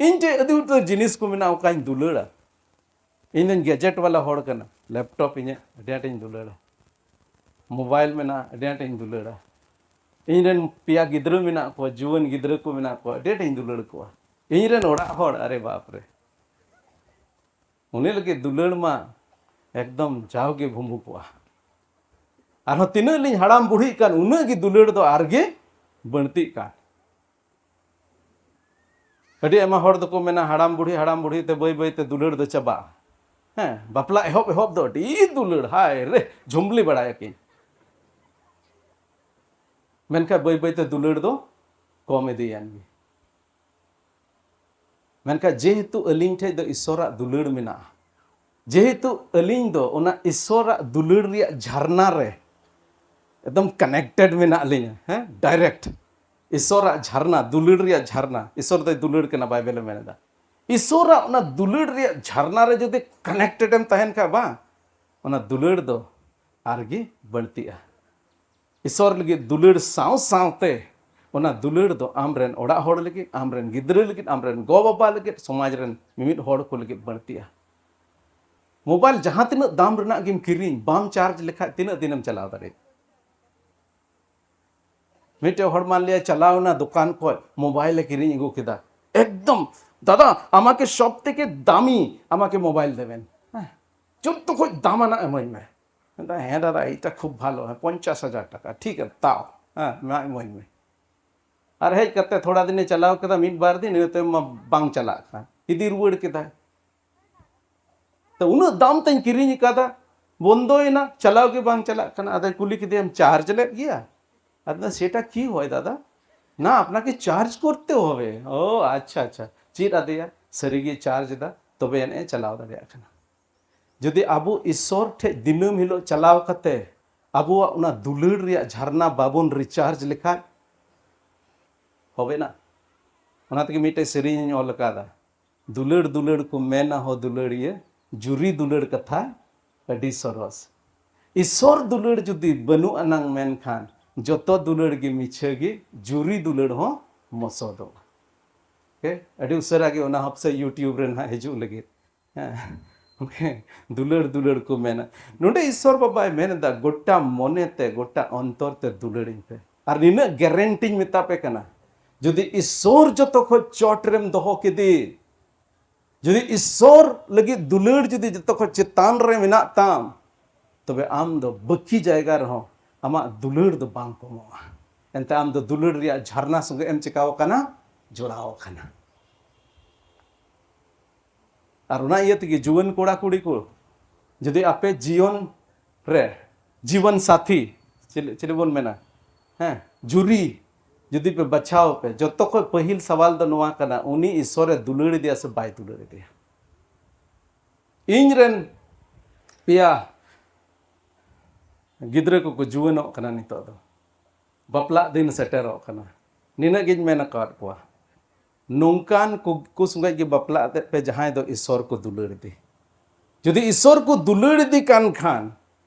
ᱤᱧ ᱴᱷᱮᱡ ᱟᱹᱰᱤ ᱩᱛᱟᱹᱨ ᱡᱤᱱᱤᱥ ᱠᱚ ᱢᱮᱱᱟᱜᱼᱟ, ᱚᱠᱟᱧ ᱫᱩᱞᱟᱹᱲᱟ? ᱤᱧ ᱫᱚᱧ gadget ᱵᱟᱞᱟ ᱦᱚᱲ ᱠᱟᱱᱟ᱾ Laptop ᱤᱧᱟᱹᱜ ᱟᱹᱰᱤ ᱟᱸᱴᱤᱧ ᱫᱩᱞᱟᱹᱲᱟ᱾ Mobile ᱢᱮᱱᱟᱜᱼᱟ, ᱟᱹᱰᱤ ᱟᱸᱴᱤᱧ ᱫᱩᱞᱟᱹᱲᱟ᱾ ᱤᱧ ᱨᱮᱱ ᱯᱮᱭᱟ ᱜᱤᱫᱽᱨᱟᱹ ᱢᱮᱱᱟᱜ ᱠᱚᱣᱟ, ᱡᱩᱣᱟᱹᱱ ᱜᱤᱫᱽᱨᱟᱹ ᱠᱚ ᱢᱮᱱᱟᱜ ᱠᱚᱣᱟ, ᱟᱹᱰᱤ ᱟᱸᱴᱤᱧ ᱫᱩᱞᱟᱹᱲ ᱠᱚᱣᱟ᱾ ᱤᱧ ᱨᱮᱱ ᱚᱲᱟᱜ ᱦᱚᱲ, ᱟᱨᱮ ᱵᱟᱯ ᱨᱮ, ᱩᱱᱤ ᱞᱟᱹᱜᱤᱫ ᱫᱩᱞᱟᱹᱲ ᱢᱟ ᱮᱠᱫᱚᱢ ᱡᱟᱣᱜᱮ ᱵᱷᱩᱢᱵᱩᱠᱚᱜᱼᱟ᱾ ᱟᱨᱦᱚᱸ ᱛᱤᱱᱟᱹᱜ ᱞᱤᱧ ᱦᱟᱲᱟᱢ ᱵᱩᱲᱦᱤᱜ ᱠᱟᱱ, ᱩᱱᱟᱹᱜ ᱜᱮ ᱫᱩᱞᱟᱹᱲ ᱫᱚ ᱟᱨᱜᱮ ᱵᱟᱹᱲᱛᱤᱜ ᱠᱟᱱ᱾ ᱟᱹᱰᱤ ᱟᱭᱢᱟ ᱦᱚᱲ ᱫᱚᱠᱚ ᱢᱮᱱᱟ, ᱦᱟᱲᱟᱢ ᱵᱩᱲᱦᱤ, ᱦᱟᱲᱟᱢ ᱵᱩᱲᱦᱤ ᱛᱮ ᱵᱟᱹᱭ ᱵᱟᱹᱭ ᱛᱮ ᱫᱩᱞᱟᱹᱲ ᱫᱚ ᱪᱟᱵᱟᱜᱼᱟ᱾ ᱦᱮᱸ, ᱵᱟᱯᱞᱟ ᱮᱦᱚᱵ ᱮᱦᱚᱵ ᱫᱚ ᱟᱹᱰᱤ ᱫᱩᱞᱟᱹᱲ, ᱦᱟᱭ ᱨᱮ, ᱡᱷᱩᱢᱞᱤ ᱵᱟᱲᱟᱭᱟᱠᱤᱱ᱾ ᱢᱮᱱᱠᱷᱟᱱ ᱵᱟᱹᱭ ᱵᱟᱹᱭ ᱛᱮ ᱫᱩᱞᱟᱹᱲ ᱫᱚ ᱠᱚᱢ ᱤᱫᱤᱭᱮᱱ ᱜᱮ᱾ ᱢᱮᱱᱠᱷᱟᱱ ᱡᱮᱦᱮᱛᱩ ᱟᱹᱞᱤᱧ ᱴᱷᱮᱡ ᱫᱚ ᱤᱥᱚᱨᱟᱜ ᱫᱩᱞᱟᱹᱲ ᱢᱮᱱᱟᱜᱼᱟ, ᱡᱮᱦᱮᱛᱩ ᱟᱹᱞᱤᱧ ᱫᱚ ᱚᱱᱟ ᱤᱥᱚᱨᱟᱜ ᱫᱩᱞᱟᱹᱲ ᱨᱮᱭᱟᱜ ᱡᱷᱟᱨᱱᱟ ᱨᱮ ᱮᱠᱫᱚᱢ ᱠᱟᱱᱮᱠᱴᱮᱰ ᱢᱮᱱᱟᱜ ᱞᱤᱧᱟ, ᱦᱮᱸ, ᱰᱟᱭᱨᱮᱠᱴ ᱤᱥᱚᱨᱟᱜ ᱡᱷᱟᱨᱱᱟ, ᱫᱩᱞᱟᱹᱲ ᱨᱮᱭᱟᱜ ᱡᱷᱟᱨᱱᱟ, ᱤᱥᱚᱨ ᱫᱚᱭ ᱫᱩᱞᱟᱹᱲ ᱠᱟᱱᱟ, ᱵᱟᱭᱵᱮᱞᱮ ᱢᱮᱱ ᱮᱫᱟ᱾ ᱤᱥᱚᱨᱟᱜ ᱚᱱᱟ ᱫᱩᱞᱟᱹᱲ ᱨᱮᱭᱟᱜ ᱡᱷᱟᱨᱱᱟ ᱨᱮ ᱡᱩᱫᱤ ᱠᱟᱱᱮᱠᱴᱮᱰ ᱮᱢ ᱛᱟᱦᱮᱱ ᱠᱷᱟᱡ, ᱵᱟᱝ, ᱚᱱᱟ ᱫᱩᱞᱟᱹᱲ ᱫᱚ ᱟᱨᱜᱮ ᱵᱟᱹᱲᱛᱤᱜᱼᱟ᱾ ᱤᱥᱚᱨ ᱞᱟᱹᱜᱤᱫ ᱫᱩᱞᱟᱹᱲ ᱥᱟᱶ ᱥᱟᱶᱛᱮ ᱚᱱᱟ ᱫᱩᱞᱟᱹᱲ ᱫᱚ ᱟᱢᱨᱮᱱ ᱚᱲᱟᱜ ᱦᱚᱲ ᱞᱟᱹᱜᱤᱫ, ᱟᱢᱨᱮᱱ ᱜᱤᱫᱽᱨᱟᱹ ᱞᱟᱹᱜᱤᱫ, ᱟᱢᱨᱮᱱ ᱜᱚ ᱵᱟᱵᱟ ᱞᱟᱹᱜᱤᱫ, ᱥᱚᱢᱟᱡᱽ ᱨᱮᱱ ᱢᱤᱢᱤᱫ ᱦᱚᱲ ᱠᱚ ᱞᱟᱹᱜᱤᱫ ᱵᱟᱹᱲᱛᱤᱜᱼᱟ᱾ ᱢᱳᱵᱟᱭᱤᱞ ᱡᱟᱦᱟᱸ ᱛᱤᱱᱟᱹᱜ ᱫᱟᱢ ᱨᱮᱱᱟᱜ ᱜᱮᱢ ᱠᱤᱨᱤᱧ, ᱵᱟᱢ ᱪᱟᱨᱡᱽ ᱞᱮᱠᱷᱟᱡ ᱛᱤᱱᱟᱹᱜ ᱫᱤᱱᱮᱢ ᱪᱟᱞᱟᱣ ᱫᱟᱲᱮᱭᱟᱜᱼᱟ? ᱢᱤᱫᱴᱮᱡ ᱦᱚᱲ ᱢᱟᱱ ᱞᱤᱭᱟ ᱪᱟᱞᱟᱣ ᱮᱱᱟ ᱫᱚᱠᱟᱱ ᱠᱷᱚᱡ, ᱢᱳᱵᱟᱭᱤᱞ ᱮ ᱠᱤᱨᱤᱧ ᱟᱹᱜᱩ ᱠᱮᱫᱟ᱾ ᱮᱠᱫᱚᱢ, "ᱫᱟᱫᱟ, আমাকে সব থেকে দামি আমাকে মোবাইল দেবেন, ᱦᱮᱸ, ᱡᱚᱛᱚ ᱠᱷᱚᱡ ᱫᱟᱢᱟᱱᱟᱜ ᱮᱢᱟᱹᱧ ᱢᱮ᱾" ᱢᱮᱱᱫᱟ, "ᱦᱮᱸ ᱫᱟᱫᱟ, এইটা খুব ভালো, হ্যাঁ, পঞ্চাশ হাজার টাকা, ঠিক আছে, দাও, ᱦᱮᱸ, ᱢᱟ ᱮᱢᱟᱹᱧ ᱢᱮ᱾" ᱟᱨ ᱦᱮᱡ ᱠᱟᱛᱮ ᱛᱷᱚᱲᱟ ᱫᱤᱱᱮ ᱪᱟᱞᱟᱣ ᱠᱮᱫᱟ, ᱢᱤᱫ ᱵᱟᱨ ᱫᱤᱱ, ᱤᱱᱟᱹ ᱛᱟᱭᱚᱢ ᱢᱟ ᱵᱟᱝ ᱪᱟᱞᱟᱜ ᱠᱟᱱ, ᱤᱫᱤ ᱨᱩᱣᱟᱹᱲ ᱠᱮᱫᱟᱭ᱾ ᱛᱚ ᱩᱱᱟᱹᱜ ᱫᱟᱢ ᱛᱮᱧ ᱠᱤᱨᱤᱧ ᱟᱠᱟᱫᱟ, ᱵᱚᱱᱫᱚᱭᱮᱱᱟ, ᱪᱟᱞᱟᱣ ᱜᱮ ᱵᱟᱝ ᱪᱟᱞᱟᱜ ᱠᱟᱱᱟ᱾ ᱟᱫᱚᱭ ᱠᱩᱞᱤ ᱠᱮᱫᱮᱭᱟᱢ, "ᱪᱟᱨᱡᱽ ᱞᱮᱫ ᱜᱮᱭᱟ?" ᱟᱫᱚ, "সেটা কি হয় দাদা?" "না, আপনাকে চার্জ করতে হবে।" ও আচ্ছা, আচ্ছা, ᱪᱮᱫ ᱟᱫᱮᱭᱟ, ᱥᱟᱹᱨᱤᱜᱮ ᱪᱟᱨᱡᱽ ᱮᱫᱟ, ᱛᱚᱵᱮ ᱟᱹᱱᱤᱡ ᱮ ᱪᱟᱞᱟᱣ ᱫᱟᱲᱮᱭᱟᱜ ᱠᱟᱱᱟ᱾ ᱡᱩᱫᱤ ᱟᱵᱚ ᱤᱥᱚᱨ ᱴᱷᱮᱡ ᱫᱤᱱᱟᱹᱢ ᱦᱤᱞᱳᱜ ᱪᱟᱞᱟᱣ ᱠᱟᱛᱮ ᱟᱵᱚᱣᱟᱜ ᱚᱱᱟ ᱫᱩᱞᱟᱹᱲ ᱨᱮᱭᱟᱜ ᱡᱷᱟᱨᱱᱟ ᱵᱟᱵᱚᱱ ᱨᱤᱪᱟᱨᱡᱽ ᱞᱮᱠᱷᱟᱡ, ᱦᱚᱵᱮ ᱱᱟ᱾ ᱚᱱᱟ ᱛᱮᱜᱮ ᱢᱤᱫᱴᱮᱡ ᱥᱮᱨᱮᱧ ᱤᱧ ᱚᱞ ᱟᱠᱟᱫᱟ, "ᱫᱩᱞᱟᱹᱲ ᱫᱩᱞᱟᱹᱲ ᱠᱚ ᱢᱮᱱᱟ ᱦᱚ ᱫᱩᱞᱟᱹᱲᱤᱭᱟᱹ, ᱡᱩᱨᱤ ᱫᱩᱞᱟᱹᱲ ᱠᱟᱛᱷᱟ ᱟᱹᱰᱤ ᱥᱚᱨᱚᱥ᱾" ᱤᱥᱚᱨ ᱫᱩᱞᱟᱹᱲ ᱡᱩᱫᱤ ᱵᱟᱹᱱᱩᱜ ᱟᱱᱟᱝ ᱢᱮᱱᱠᱷᱟᱱ ᱡᱚᱛᱚ ᱫᱩᱞᱟᱹᱲ ᱜᱮ ᱢᱤᱪᱷᱟᱹ ᱜᱮ, ᱡᱩᱨᱤ ᱫᱩᱞᱟᱹᱲ ᱦᱚᱸ ᱢᱚᱥᱚᱫᱚᱜᱼᱟ᱾ ᱳᱠᱮ? ᱟᱹᱰᱤ ᱩᱥᱟᱹᱨᱟ ᱜᱮ ᱚᱱᱟ ᱦᱚᱯᱥᱮ YouTube ᱨᱮ ᱱᱟᱦᱟᱜ ᱦᱤᱡᱩᱜ ᱞᱟᱹᱜᱤᱫ᱾ ᱦᱮᱸ᱾ ᱫᱩᱞᱟᱹᱲ ᱫᱩᱞᱟᱹᱲ ᱠᱚ ᱢᱮᱱᱟ᱾ ᱱᱚᱰᱮ ᱤᱥᱚᱨ ᱵᱟᱵᱟᱭ ᱢᱮᱱ ᱮᱫᱟ, ᱜᱚᱴᱟ ᱢᱚᱱᱮ ᱛᱮ, ᱜᱚᱴᱟ ᱚᱱᱛᱚᱨ ᱛᱮ ᱫᱩᱞᱟᱹᱲᱤᱧ ᱯᱮ᱾ ᱟᱨ ᱱᱤᱱᱟᱹᱜ ᱜᱮᱨᱮᱱᱴᱤᱧ ᱢᱮᱛᱟ ᱯᱮ ᱠᱟᱱᱟ, ᱡᱩᱫᱤ ᱤᱥᱚᱨ ᱡᱚᱛᱚ ᱠᱷᱚᱡ ᱪᱚᱴ ᱨᱮᱢ ᱫᱚᱦᱚ ᱠᱮᱫᱮ, ᱡᱩᱫᱤ ᱤᱥᱚᱨ ᱞᱟᱹᱜᱤᱫ ᱫᱩᱞᱟᱹᱲ ᱡᱩᱫᱤ ᱡᱚᱛᱚ ᱠᱷᱚᱡ ᱪᱮᱛᱟᱱ ᱨᱮ ᱢᱮᱱᱟᱜ ᱛᱟᱢ, ᱛᱚᱵᱮ ᱟᱢ ᱫᱚ ᱵᱟᱹᱠᱤ ᱡᱟᱭᱜᱟ ᱨᱮᱦᱚᱸ ᱟᱢᱟᱜ ᱫᱩᱞᱟᱹᱲ ᱫᱚ ᱵᱟᱝ ᱠᱚᱢᱚᱜᱼᱟ᱾ ᱮᱱᱛᱮ ᱟᱢ ᱫᱚ ᱫᱩᱞᱟᱹᱲ ᱨᱮᱭᱟᱜ ᱡᱷᱟᱨᱱᱟ ᱥᱚᱸᱜᱮ ᱮᱢ ᱪᱤᱠᱟᱣ ᱟᱠᱟᱱᱟ? ᱡᱚᱲᱟᱣ ᱟᱠᱟᱱᱟ᱾ ᱟᱨ ᱚᱱᱟ ᱤᱭᱟᱹ ᱛᱮᱜᱮ ᱡᱩᱣᱟᱹᱱ ᱠᱚᱲᱟ ᱠᱩᱲᱤ ᱠᱚ, ᱡᱩᱫᱤ ᱟᱯᱮ ᱡᱤᱭᱚᱱ ᱨᱮ ᱡᱤᱵᱚᱱ ᱥᱟᱛᱷᱤ, ᱪᱤᱞᱤ, ᱪᱤᱞᱤ ᱵᱚᱱ ᱢᱮᱱᱟ? ᱦᱮᱸ, ᱡᱩᱨᱤ ᱡᱩᱫᱤ ᱯᱮ ᱵᱟᱪᱷᱟᱣ ᱯᱮ, ᱡᱚᱛᱚ ᱠᱷᱚᱡ ᱯᱟᱹᱦᱤᱞ ᱥᱟᱣᱟᱞ ᱫᱚ ᱱᱚᱣᱟ ᱠᱟᱱᱟ, ᱩᱱᱤ ᱤᱥᱚᱨᱮ ᱫᱩᱞᱟᱹᱲ ᱮᱫᱮᱭᱟ ᱥᱮ ᱵᱟᱭ ᱫᱩᱞᱟᱹᱲ ᱮᱫᱮᱭᱟ? ᱤᱧ ᱨᱮᱱ ᱯᱮᱭᱟ ᱜᱤᱫᱽᱨᱟᱹ ᱠᱚᱠᱚ ᱡᱩᱣᱟᱹᱱᱚᱜ ᱠᱟᱱᱟ, ᱱᱤᱛᱚᱜ ᱫᱚ ᱵᱟᱯᱞᱟᱜ ᱫᱤᱱ ᱥᱮᱴᱮᱨᱚᱜ ᱠᱟᱱᱟ᱾ ᱱᱤᱱᱟᱹᱜ ᱜᱤᱧ ᱢᱮᱱ ᱟᱠᱟᱫ ᱠᱚᱣᱟ, ᱱᱚᱝᱠᱟᱱ ᱠᱩ- ᱠᱩ ᱥᱚᱸᱜᱮ ᱜᱮ ᱵᱟᱯᱞᱟ ᱟᱛᱮᱫ ᱯᱮ, ᱡᱟᱦᱟᱸᱭ ᱫᱚ ᱤᱥᱚᱨ ᱠᱚ ᱫᱩᱞᱟᱹᱲ ᱤᱫᱤ᱾ ᱡᱩᱫᱤ ᱤᱥᱚᱨ ᱠᱚ ᱫᱩᱞᱟᱹᱲ ᱤᱫᱤ ᱠᱟᱱ ᱠᱷᱟᱱ,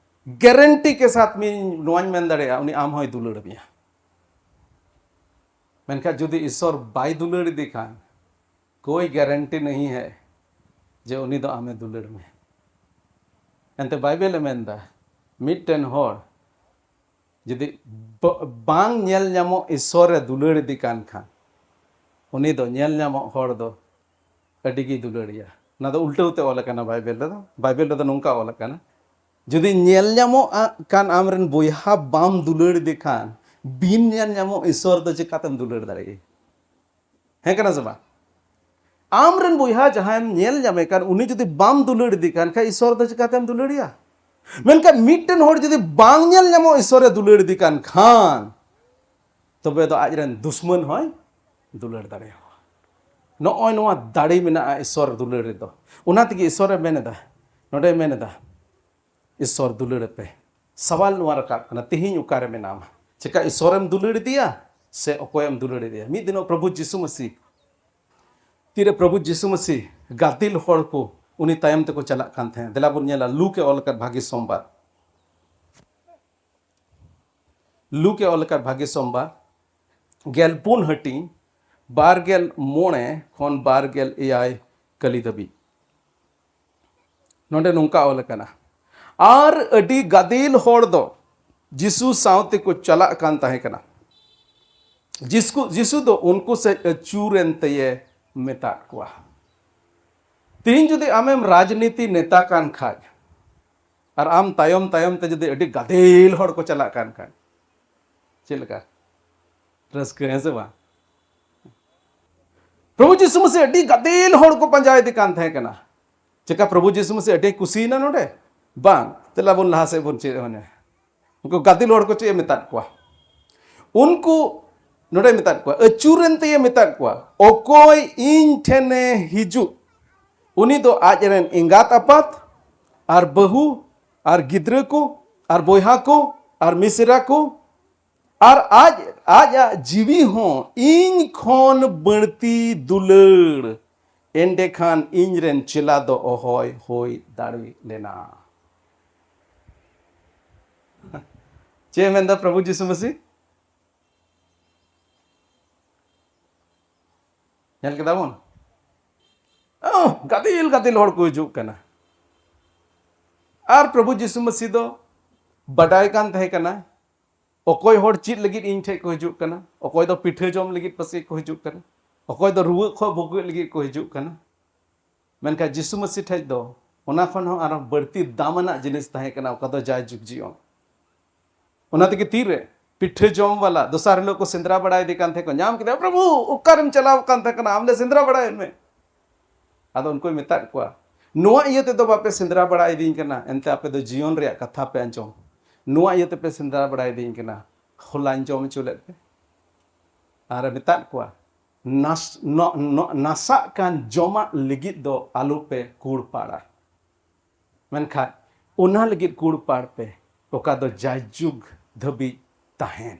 ᱜᱮᱨᱮᱱᱴᱤ ᱠᱮ ᱥᱟᱛ ᱤᱧ ᱱᱚᱣᱟᱧ ᱢᱮᱱ ᱫᱟᱲᱮᱭᱟᱜᱼᱟ, ᱩᱱᱤ ᱟᱢ ᱦᱚᱸᱭ ᱫᱩᱞᱟᱹᱲ ᱢᱮᱭᱟ᱾ ᱢᱮᱱᱠᱷᱟᱱ ᱡᱩᱫᱤ ᱤᱥᱚᱨ ᱵᱟᱭ ᱫᱩᱞᱟᱹᱲ ᱤᱫᱤ ᱠᱷᱟᱱ, ᱠᱳᱭ ᱜᱮᱨᱮᱱᱴᱤ ᱱᱟᱦᱤ ᱦᱮ ᱡᱮ ᱩᱱᱤ ᱫᱚ ᱟᱢᱮ ᱫᱩᱞᱟᱹᱲ ᱢᱮᱭᱟ᱾ ᱮᱱᱛᱮ ᱵᱟᱭᱵᱮᱞ ᱮ ᱢᱮᱱᱫᱟ, ᱢᱤᱫᱴᱮᱱ ᱦᱚᱲ ᱡᱩᱫᱤ ᱵ- ᱵᱟᱝ ᱧᱮᱞ ᱧᱟᱢᱚᱜ ᱤᱥᱚᱨ ᱮ ᱫᱩᱞᱟᱹᱲ ᱤᱫᱤ ᱠᱟᱱ ᱠᱷᱟᱱ, ᱩᱱᱤ ᱫᱚ ᱧᱮᱞ ᱧᱟᱢᱚᱜ ᱦᱚᱲ ᱫᱚ ᱟᱹᱰᱤ ᱜᱮᱭ ᱫᱩᱞᱟᱹᱲᱤᱭᱟ᱾ ᱚᱱᱟ ᱫᱚ ᱩᱞᱴᱟᱹᱣ ᱛᱮ ᱚᱞ ᱟᱠᱟᱱᱟ ᱵᱟᱭᱵᱮᱞ ᱨᱮᱫᱚ᱾ ᱵᱟᱭᱵᱮᱞ ᱨᱮᱫᱚ ᱱᱚᱝᱠᱟ ᱚᱞ ᱟᱠᱟᱱᱟ, ᱡᱩᱫᱤ ᱧᱮᱞ ᱧᱟᱢᱚᱜ ᱟ- ᱠᱟᱱ ᱟᱢᱨᱮᱱ ᱵᱚᱭᱦᱟ ᱵᱟᱢ ᱫᱩᱞᱟᱹᱲ ᱤᱫᱤ ᱠᱷᱟᱱ, ᱵᱤᱱ ᱧᱮᱞ ᱧᱟᱢᱚᱜ ᱤᱥᱚᱨ ᱫᱚ ᱪᱤᱠᱟᱛᱮᱢ ᱫᱩᱞᱟᱹᱲ ᱫᱟᱲᱮᱭᱟᱭᱟ? ᱦᱮᱸ ᱠᱟᱱᱟ ᱥᱮ ᱵᱟᱝ? ᱟᱢᱨᱮᱱ ᱵᱚᱭᱦᱟ ᱡᱟᱦᱟᱸᱭᱮᱢ ᱧᱮᱞ ᱧᱟᱢᱮ ᱠᱟᱱ, ᱩᱱᱤ ᱡᱩᱫᱤ ᱵᱟᱢ ᱫᱩᱞᱟᱹᱲ ᱤᱫᱤ ᱠᱟᱱ ᱠᱷᱟᱱ, ᱤᱥᱚᱨ ᱫᱚ ᱪᱤᱠᱟᱛᱮᱢ ᱫᱩᱞᱟᱹᱲᱤᱭᱟ? ᱢᱮᱱᱠᱷᱟᱱ ᱢᱤᱫᱴᱮᱱ ᱦᱚᱲ ᱡᱩᱫᱤ ᱵᱟᱝ ᱧᱮᱞ ᱧᱟᱢᱚᱜ ᱤᱥᱚᱨᱮ ᱫᱩᱞᱟᱹᱲ ᱤᱫᱤ ᱠᱟᱱ ᱠᱷᱟᱱ, ᱛᱚᱵᱮ ᱫᱚ ᱟᱡᱨᱮᱱ ᱫᱩᱥᱢᱟᱹᱱ ᱦᱚᱸᱭ ᱫᱩᱞᱟᱹᱲ ᱫᱟᱲᱮᱭᱟᱜᱼᱟ᱾ ᱱᱚᱜᱼᱚᱭ ᱱᱚᱣᱟ ᱫᱟᱲᱮ ᱢᱮᱱᱟᱜᱼᱟ ᱤᱥᱚᱨ ᱫᱩᱞᱟᱹᱲ ᱨᱮᱫᱚ᱾ ᱚᱱᱟ ᱛᱮᱜᱮ ᱤᱥᱚᱨᱮ ᱢᱮᱱ ᱮᱫᱟ, ᱱᱚᱰᱮᱭ ᱢᱮᱱ ᱮᱫᱟ, ᱤᱥᱚᱨ ᱫᱩᱞᱟᱹᱲ ᱯᱮ᱾ ᱥᱟᱣᱟᱞ ᱱᱚᱣᱟ ᱨᱟᱠᱟᱵ ᱠᱟᱱᱟ, ᱛᱮᱦᱮᱧ ᱚᱠᱟᱨᱮ ᱢᱮᱱᱟᱢᱟ? ᱪᱮᱠᱟ ᱤᱥᱚᱨᱮᱢ ᱫᱩᱞᱟᱹᱲ ᱤᱫᱤᱭᱟ ᱥᱮ ᱚᱠᱚᱭᱮᱢ ᱫᱩᱞᱟᱹᱲ ᱤᱫᱤᱭᱟ? ᱢᱤᱫ ᱫᱤᱱᱚᱜ ᱯᱨᱚᱵᱷᱩ ᱡᱤᱥᱩ ᱢᱟᱹᱥᱤ, ᱛᱤᱨᱮ ᱯᱨᱚᱵᱷᱩ ᱡᱤᱥᱩ ᱢᱟᱹᱥᱤ ᱜᱟᱫᱮᱞ ᱦᱚᱲ ᱠᱚ ᱩᱱᱤ ᱛᱟᱭᱚᱢ ᱛᱮᱠᱚ ᱪᱟᱞᱟᱜ ᱠᱟᱱ ᱛᱟᱦᱮᱸᱫ᱾ ᱫᱮᱞᱟ ᱵᱚᱱ ᱧᱮᱞᱟ, ᱞᱩᱠ ᱮ ᱚᱞ ᱟᱠᱟᱫ ᱵᱷᱟᱹᱜᱤ ᱥᱳᱢᱵᱟᱨ᱾ ᱞᱩᱠ ᱮ ᱚᱞ ᱟᱠᱟᱫ ᱵᱷᱟᱹᱜᱤ ᱥᱳᱢᱵᱟᱨ, ᱜᱮᱞ ᱯᱩᱱ ᱦᱟᱹᱴᱤᱧ, ᱵᱟᱨ ᱜᱮᱞ ᱢᱚᱬᱮ ᱠᱷᱚᱱ ᱵᱟᱨ ᱜᱮᱞ ᱮᱭᱟᱭ ᱠᱟᱹᱞᱤ ᱫᱷᱟᱹᱵᱤᱡ᱾ ᱱᱚᱰᱮ ᱱᱚᱝᱠᱟ ᱚᱞ ᱟᱠᱟᱱᱟ, ᱟᱨ ᱟᱹᱰᱤ ᱜᱟᱫᱮᱞ ᱦᱚᱲ ᱫᱚ ᱡᱤᱥᱩ ᱥᱟᱶ ᱛᱮᱠᱚ ᱪᱟᱞᱟᱜ ᱠᱟᱱ ᱛᱟᱦᱮᱸ ᱠᱟᱱᱟ᱾ ᱡᱤᱥᱠᱩ- ᱡᱤᱥᱩ ᱫᱚ ᱩᱱᱠᱩ ᱥᱮᱫ ᱟᱹᱪᱩᱨᱮᱱ ᱛᱮᱭᱮ ᱢᱮᱛᱟᱫ ᱠᱚᱣᱟ᱾ ᱛᱮᱦᱮᱧ ᱡᱩᱫᱤ ᱟᱢᱮᱢ ᱨᱟᱡᱽᱱᱤᱛᱤ ᱱᱮᱛᱟ ᱠᱟᱱ ᱠᱷᱟᱡ, ᱟᱨ ᱟᱢ ᱛᱟᱭᱚᱢ ᱛᱟᱭᱚᱢ ᱛᱮ ᱡᱩᱫᱤ ᱟᱹᱰᱤ ᱜᱟᱫᱮᱞ ᱦᱚᱲ ᱠᱚ ᱪᱟᱞᱟᱜ ᱠᱟᱱ ᱠᱷᱟᱡ, ᱪᱮᱫ ᱞᱮᱠᱟ ᱨᱟᱹᱥᱠᱟᱹ, ᱦᱮᱸ ᱥᱮ ᱵᱟᱝ? ᱯᱨᱚᱵᱷᱩ ᱡᱤᱥᱩ ᱢᱟᱹᱥᱤ ᱟᱹᱰᱤ ᱜᱟᱫᱮᱞ ᱦᱚᱲ ᱠᱚ ᱯᱟᱸᱡᱟ ᱤᱫᱤ ᱠᱟᱱ ᱛᱟᱦᱮᱸ ᱠᱟᱱᱟ᱾ ᱪᱮᱠᱟ ᱯᱨᱚᱵᱷᱩ ᱡᱤᱥᱩ ᱢᱟᱹᱥᱤ ᱟᱹᱰᱤ ᱠᱩᱥᱤᱭᱮᱱᱟ ᱱᱚᱰᱮ? ᱵᱟᱝ᱾ ᱫᱮᱞᱟ ᱵᱚᱱ ᱞᱟᱦᱟ ᱥᱮᱫ ᱵᱚᱱ ᱪᱮᱫ ᱦᱚᱸ᱾ ᱩᱱᱠᱩ ᱜᱟᱫᱮᱞ ᱦᱚᱲ ᱠᱚ ᱪᱮᱫ ᱮ ᱢᱮᱛᱟᱫ ᱠᱚᱣᱟ? ᱩᱱᱠᱩ ᱱᱚᱰᱮ ᱢᱮᱛᱟᱫ ᱠᱚᱣᱟ, ᱟᱹᱪᱩᱨᱮᱱ ᱛᱮᱭᱮ ᱢᱮᱛᱟᱫ ᱠᱚᱣᱟ, ᱚᱠᱚᱭ ᱤᱧ ᱴᱷᱮᱱᱮ ᱦᱤᱡᱩᱜ, ᱩᱱᱤ ᱫᱚ ᱟᱡ ᱨᱮᱱ ᱮᱸᱜᱟᱛ ᱟᱯᱟᱛ ᱟᱨ ᱵᱟᱹᱦᱩ ᱟᱨ ᱜᱤᱫᱽᱨᱟᱹ ᱠᱚ ᱟᱨ ᱵᱚᱭᱦᱟ ᱠᱚ ᱟᱨ ᱢᱤᱥᱮᱨᱟ ᱠᱚ ᱟᱨ ᱟᱡ, ᱟᱡᱟᱜ ᱡᱤᱣᱤ ᱦᱚᱸ ᱤᱧ ᱠᱷᱚᱱ ᱵᱟᱹᱲᱛᱤ ᱫᱩᱞᱟᱹᱲ, ᱮᱸᱰᱮᱠᱷᱟᱱ ᱤᱧ ᱨᱮᱱ ᱪᱮᱞᱟ ᱫᱚ ᱚᱦᱚᱭ ᱦᱩᱭ ᱫᱟᱲᱮ ᱞᱮᱱᱟ᱾ ᱪᱮᱫ ᱮ ᱢᱮᱱᱫᱟ ᱯᱨᱚᱵᱷᱩ ᱡᱤᱥᱩ ᱢᱟᱹᱥᱤ? ᱧᱮᱞ ᱠᱮᱫᱟ ᱵᱚᱱ? ᱚ, ᱜᱟᱫᱮᱞ ᱜᱟᱫᱮᱞ ᱦᱚᱲ ᱠᱚ ᱦᱤᱡᱩᱜ ᱠᱟᱱᱟ᱾ ᱟᱨ ᱯᱨᱚᱵᱷᱩ ᱡᱤᱥᱩ ᱢᱟᱹᱥᱤ ᱫᱚ ᱵᱟᱰᱟᱭ ᱠᱟᱱ ᱛᱟᱦᱮᱸ ᱠᱟᱱᱟ, ᱚᱠᱚᱭ ᱦᱚᱲ ᱪᱮᱫ ᱞᱟᱹᱜᱤᱫ ᱤᱧ ᱴᱷᱮᱡ ᱠᱚ ᱦᱤᱡᱩᱜ ᱠᱟᱱᱟ, ᱚᱠᱚᱭ ᱫᱚ ᱯᱤᱴᱷᱟᱹ ᱡᱚᱢ ᱞᱟᱹᱜᱤᱫ ᱯᱟᱥᱮᱡ ᱠᱚ ᱦᱤᱡᱩᱜ ᱠᱟᱱᱟ, ᱚᱠᱚᱭ ᱫᱚ ᱨᱩᱣᱟᱹᱜ ᱠᱷᱚᱱ ᱵᱩᱜᱤᱜ ᱞᱟᱹᱜᱤᱫ ᱠᱚ ᱦᱤᱡᱩᱜ ᱠᱟᱱᱟ᱾ ᱢᱮᱱᱠᱷᱟᱱ ᱡᱤᱥᱩ ᱢᱟᱹᱥᱤ ᱴᱷᱮᱡ ᱫᱚ ᱚᱱᱟ ᱠᱷᱚᱱ ᱦᱚᱸ ᱟᱨᱦᱚᱸ ᱵᱟᱹᱲᱛᱤ ᱫᱟᱢ ᱟᱱᱟᱜ ᱡᱤᱱᱤᱥ ᱛᱟᱦᱮᱸ ᱠᱟᱱᱟ, ᱚᱠᱟ ᱫᱚ ᱡᱟᱭᱡᱩᱜᱽ ᱡᱤᱭᱚᱱ᱾ ᱚᱱᱟ ᱛᱮᱜᱮ ᱛᱤᱨᱮ ᱯᱤᱴᱷᱟᱹ ᱡᱚᱢ ᱵᱟᱞᱟ ᱫᱚᱥᱟᱨ ᱦᱤᱞᱳᱜ ᱠᱚ ᱥᱮᱸᱫᱽᱨᱟ ᱵᱟᱲᱟᱭᱮᱫᱮ ᱠᱟᱱ ᱛᱟᱦᱮᱸ ᱠᱚ, ᱧᱟᱢ ᱠᱮᱫᱮᱭᱟ, "ᱯᱨᱚᱵᱷᱩ, ᱚᱠᱟᱨᱮᱢ ᱪᱟᱞᱟᱣ ᱟᱠᱟᱱ ᱛᱟᱦᱮᱸ ᱠᱟᱱᱟ? ᱟᱢ ᱞᱮ ᱥᱮᱸᱫᱽᱨᱟ ᱵᱟᱲᱟᱭᱮᱫ ᱢᱮ?" ᱟᱫᱚ ᱩᱱᱠᱩᱭ ᱢᱮᱛᱟᱫ ᱠᱚᱣᱟ, "ᱱᱚᱣᱟ ᱤᱭᱟᱹ ᱛᱮᱫᱚ ᱵᱟᱯᱮ ᱥᱮᱸᱫᱽᱨᱟ ᱵᱟᱲᱟᱭᱮᱫᱤᱧ ᱠᱟᱱᱟ, ᱮᱱᱛᱮ ᱟᱯᱮ ᱫᱚ ᱡᱤᱭᱚᱱ ᱨᱮᱭᱟᱜ ᱠᱟᱛᱷᱟ ᱯᱮ ᱟᱸᱡᱚᱢ᱾ ᱱᱚᱣᱟ ᱤᱭᱟᱹ ᱛᱮᱯᱮ ᱥᱮᱸᱫᱽᱨᱟ ᱵᱟᱲᱟᱭᱮᱫᱤᱧ ᱠᱟᱱᱟ, ᱦᱚᱞᱟᱧ ᱡᱚᱢ ᱦᱚᱪᱚ ᱞᱮᱫ ᱯᱮ ᱟᱨ ᱢᱮᱛᱟᱫ ᱠᱚᱣᱟ, ᱱᱟᱥ-, ᱱᱚ-, ᱱᱚ-, ᱱᱟᱥᱟᱜ ᱠᱟᱱ ᱡᱚᱢᱟᱜ ᱞᱟᱹᱜᱤᱫ ᱫᱚ ᱟᱞᱚᱯᱮ ᱠᱩᱲ ᱯᱟᱲᱟ, ᱢᱮᱱᱠᱷᱟᱱ ᱚᱱᱟ ᱞᱟᱹᱜᱤᱫ ᱠᱩᱲ ᱯᱟᱲ ᱯᱮ, ᱚᱠᱟ ᱫᱚ ᱡᱟᱭᱡᱩᱜᱽ ᱫᱷᱟᱹᱵᱤᱡ ᱛᱟᱦᱮᱱ᱾"